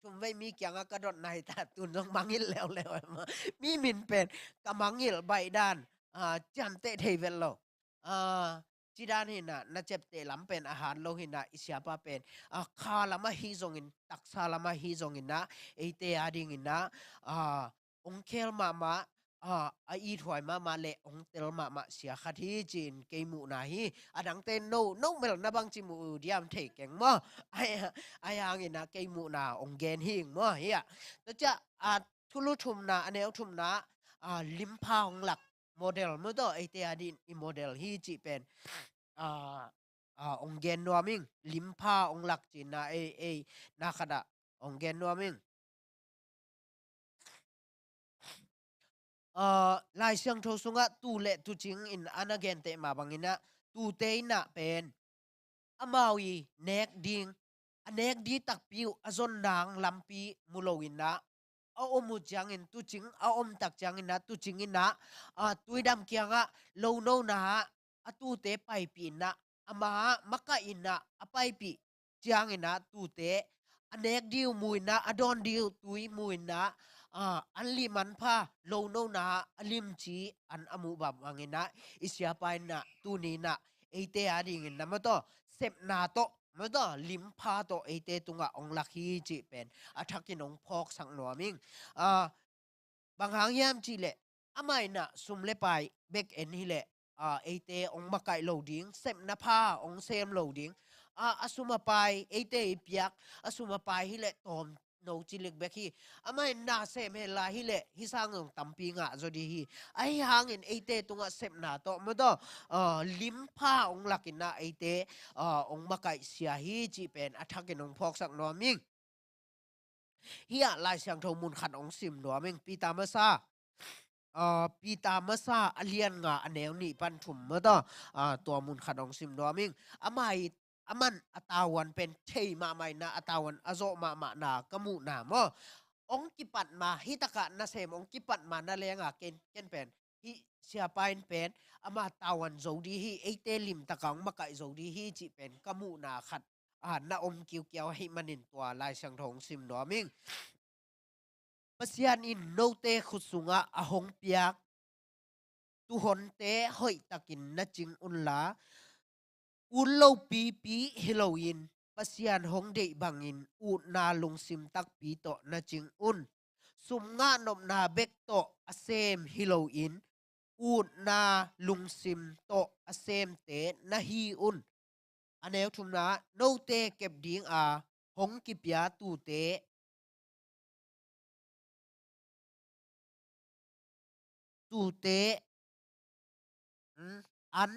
thum vei mi kiangah ka dot nai ta, tun zong mangngilh leuleu e maw. Mi min pen ka mangngilh baih dan, ah, ciamteh thei vet lo. Ah, Cidan hi inah, na ciapteh lam pen a hat lo hi inah, i siapa pen, a, kha lamah hi zongin, taksa lamah hi zongin ah, eite a dingin ah, a, ong khel mahmah, a, a ithuai mahmah le ong tel mahmah sia khat hi ci-in kei muhna hi. A dangte no, no melh na bangci muh uh diam thei keng maw? Ai, ai hangin ah kei muhna ong gen hi ing maw? Hi ah. Tua ciah, a, thulu thumna, a neu thumna, a, limpha ong lak model maw taw, eite a dingin i model hi cih pen, a, a, ong gen nuam ing, limpha ong lak cihna, ei, ei, na khat ah ong gen nuam ing. A, Lai Siangtho sungah tuu le tuucing in a na genteh mah bangin ah, tuute in ah pen amau i nek ding, a nek ding takpi uh a zon nang lampi mu lo in ah, a om uh ciangin, tuucing a om tak ciangin ah, tuucing in ah, a, tuidam kiangah lonona ah a tuute paipih in ah, ama makaih in ah a paipih ciangin ah tuute a nek ding uh mu in ah, a dawn ding uh tui mu in ah, a, an lih manpha lonona ah a limci an a muh bangin ah, i siapa in ah tuni in ah eite a dingin ah maw taw, sepna tawh maw taw, limpha tawh eite tungah ong lak hi cih pen a thakin ong phawksak nuam ing. A, bang hang hiam cih leh, amah in ah sum le pai bek en hi leh, a, eite ong makaih lo ding, sepna pha ong sem lo ding. A, a sum a pai, eite i piak a sum a pai hi leh tawm no cilik bek hi. Amah in na sem hen lai hi leh, hih sang zong tampi ngah zaw ding hi. Ahi hangin eite tungah sepna tawh maw taw, a, limpha ong lak in ah eite, a, ong makaih sia hi cih pen a thakin ong phawksak nuam ing. Hih ah Lai Siangtho mun khat ong sim nuam ing, Peter masa, a, Peter masa a lian nga a neu nih pan thum maw taw, a, tua mun khat ong sim nuam ing. Amah i, aman a tavuan pen thei mahmah in ah, a tavuan a zawh mahmah na ka muhna maw. Ong kipat ma, hih takah nasem ong kipat ma na leng a, ken, ken pen, hih siapa in pen ama tavuan zo ding hi, eite limtak a ong makaih zo ding hi cih pen ka muhna khat, a, na om kiukiau ahih manin tua Lai Siangtho ong sim nuam ing. Pasian in note khut sungah a hong piak tuuhonte hoihtakin na cing unla, ut lopipi hi loin, Pasian hong deih bangin utna lungsim takpi tawh na cing un. Sum ngah nopna bek tawh a sem hi loin, utna lungsim tawh a semte na hi un. A neu thumna, note kep ding a hong kipia tuute, tuute, mm, an,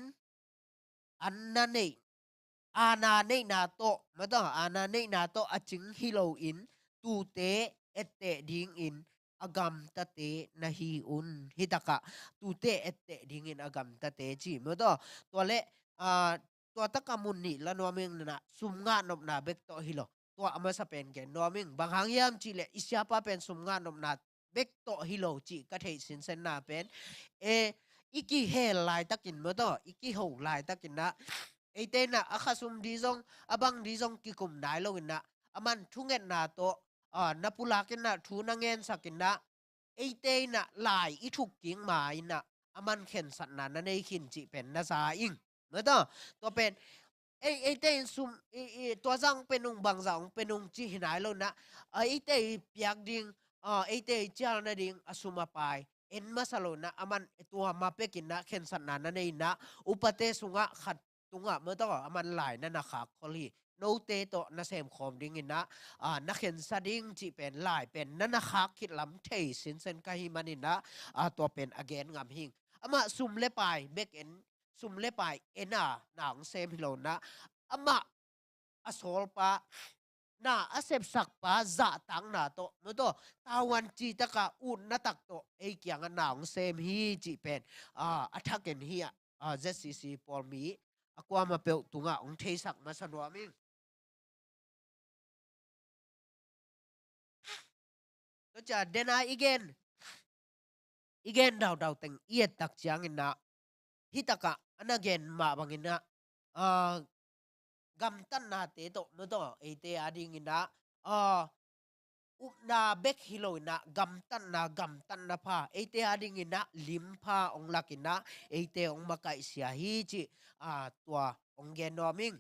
an na neih, aana neihna tawh, maw taw, aana neihna tawh a cing hi loin, tuute etteh dingin a gamtate na hi un. Hih takah tuute etteh dingin a gamtate ci, maw taw. Tua leh, a, tua takah mun nih la nuam ing, na sum ngah nopna bek tawh hi lo. Tua a masa pen gen nuam ing. Bang hang hiam cih leh, i siapa pen sum ngah nopna bek tawh hi lo cih ka theih sinsenna pen, e, i kihel laitakin maw taw, i kiho laitakin ah, eite in ah a khasum ding zong, a bang ding zong kikum nai lo in ah, aman thungetna tawh, a, na pulak in ah, thu na ngensak in ah, eite in ah lai i thuk kik ma in ah, aman khensatna na nei khin cih pen na za ing. Maw taw, tua pen, ei, eite in sum, i, i, tua zah ong pe nung, bang zah ong pe nung cih hi nai lo in ah, a, eite i piak ding, a, eite i cial nading a sum a pai en masa lo in ah, aman tua ma pek in ah khensatna na nei in ah, upate sungah khat tungah maw taw, aman lai na na khak khol hi. Note tawh na sem khawm ding in ah, a, na khensa ding cih pen lai pen na na khak khit lam thei sinsen ka hih manin ah, a, tua pen a gen ngam hi ing. Amah sum le pai bek en, sum le pai en a na ong sem hi lo in ah, amah a sawlpa, na a sepsakpa zahtakna tawh, maw taw, tavuan citak a utna tak tawh ei kiangah na ong sem hi cih pen, a, a thakin hih ah, a, Z C C pawl mi a kuamah peuh tungah ong theisak masa nuam ing. Tua ciang dena i gen, i gen daudau teng i et tak ciangin ah, hih takah a na gen mah bangin ah, a, gamtatnate tawh, maw taw, eite a dingin ah, a, upna bek hi lo inah, gamtatna, gamtatna pha, eite a ding inah limpha hong lak inah, eite hong makaihsia hi cih, aa, tua hong gen nuam ing.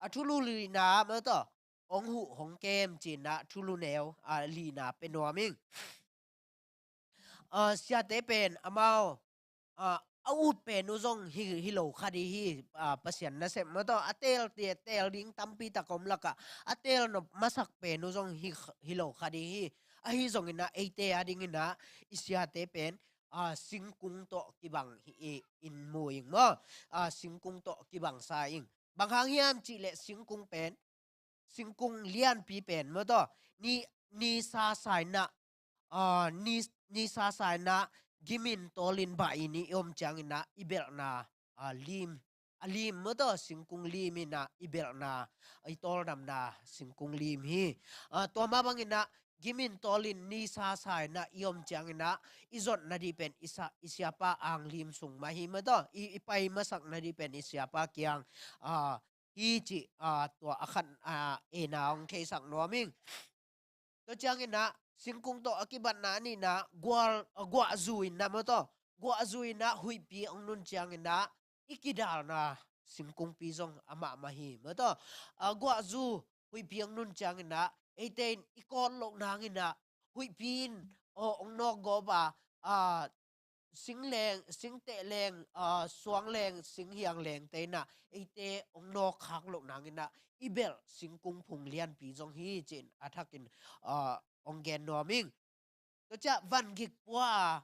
A thulu lina maw tawh, hong huh hong kem ci inah thulu neu, aa, lina pe nuam ing. Aa, siate pen amau, aa, a ut pen uh zong hi, hi lo kha ding hi, aa, Pasian nasep maw tawh, a teel, teel ding tampi tak om lakah a teel nop masak pen uh zong hi, hi lo kha ding hi. Ahi zong inah eite a ding inah i siate pen, aa, singkung tawh kibang hi, i, in mu ing maw. Aa, singkung tawh kibang sa ing. Bang hang hiam cih leh singkung pen, singkung lianpi pen maw tawh, ni, ni sasa inah, aa, ni, ni sasa inah gimin tawlin bah in i om ciang inah i belhna, aa, lim, a lim maw tawh, singkung lim inah i belhna, i tawldamna singkung lim hi. Aa, tua mah bang inah gimin tawlin ni sasa inah i om ciang inah i zot nadih pen i sa, i siapa ang lim sung mah hi maw tawh, i, i pai masak nadih pen i siapa kiang, aa, hi cih, aa, tua a khat, aa, eina hong theisak nuam ing. Tua ciang inah singkung tawh a kibatna a nihna gual, aa, guahzu inah maw tawh, guahzu inah huihpi hong nun ciang inah i kidalna singkungpi zong amah mah hi maw tawh. Aa, guahzu huihpi hong nun ciang inah eite in i kawt loh nang inah huihpi in, aw, hong nawk gawp a, aa, singleng, singteh leng, aa, suangleng, singhiang lengte inah eite hong nawk khak loh nang inah i belh singkung phung lianpi zong hi ci-in a thakin, aa, hong gen nuam ing. Tua ciah vangik pua a,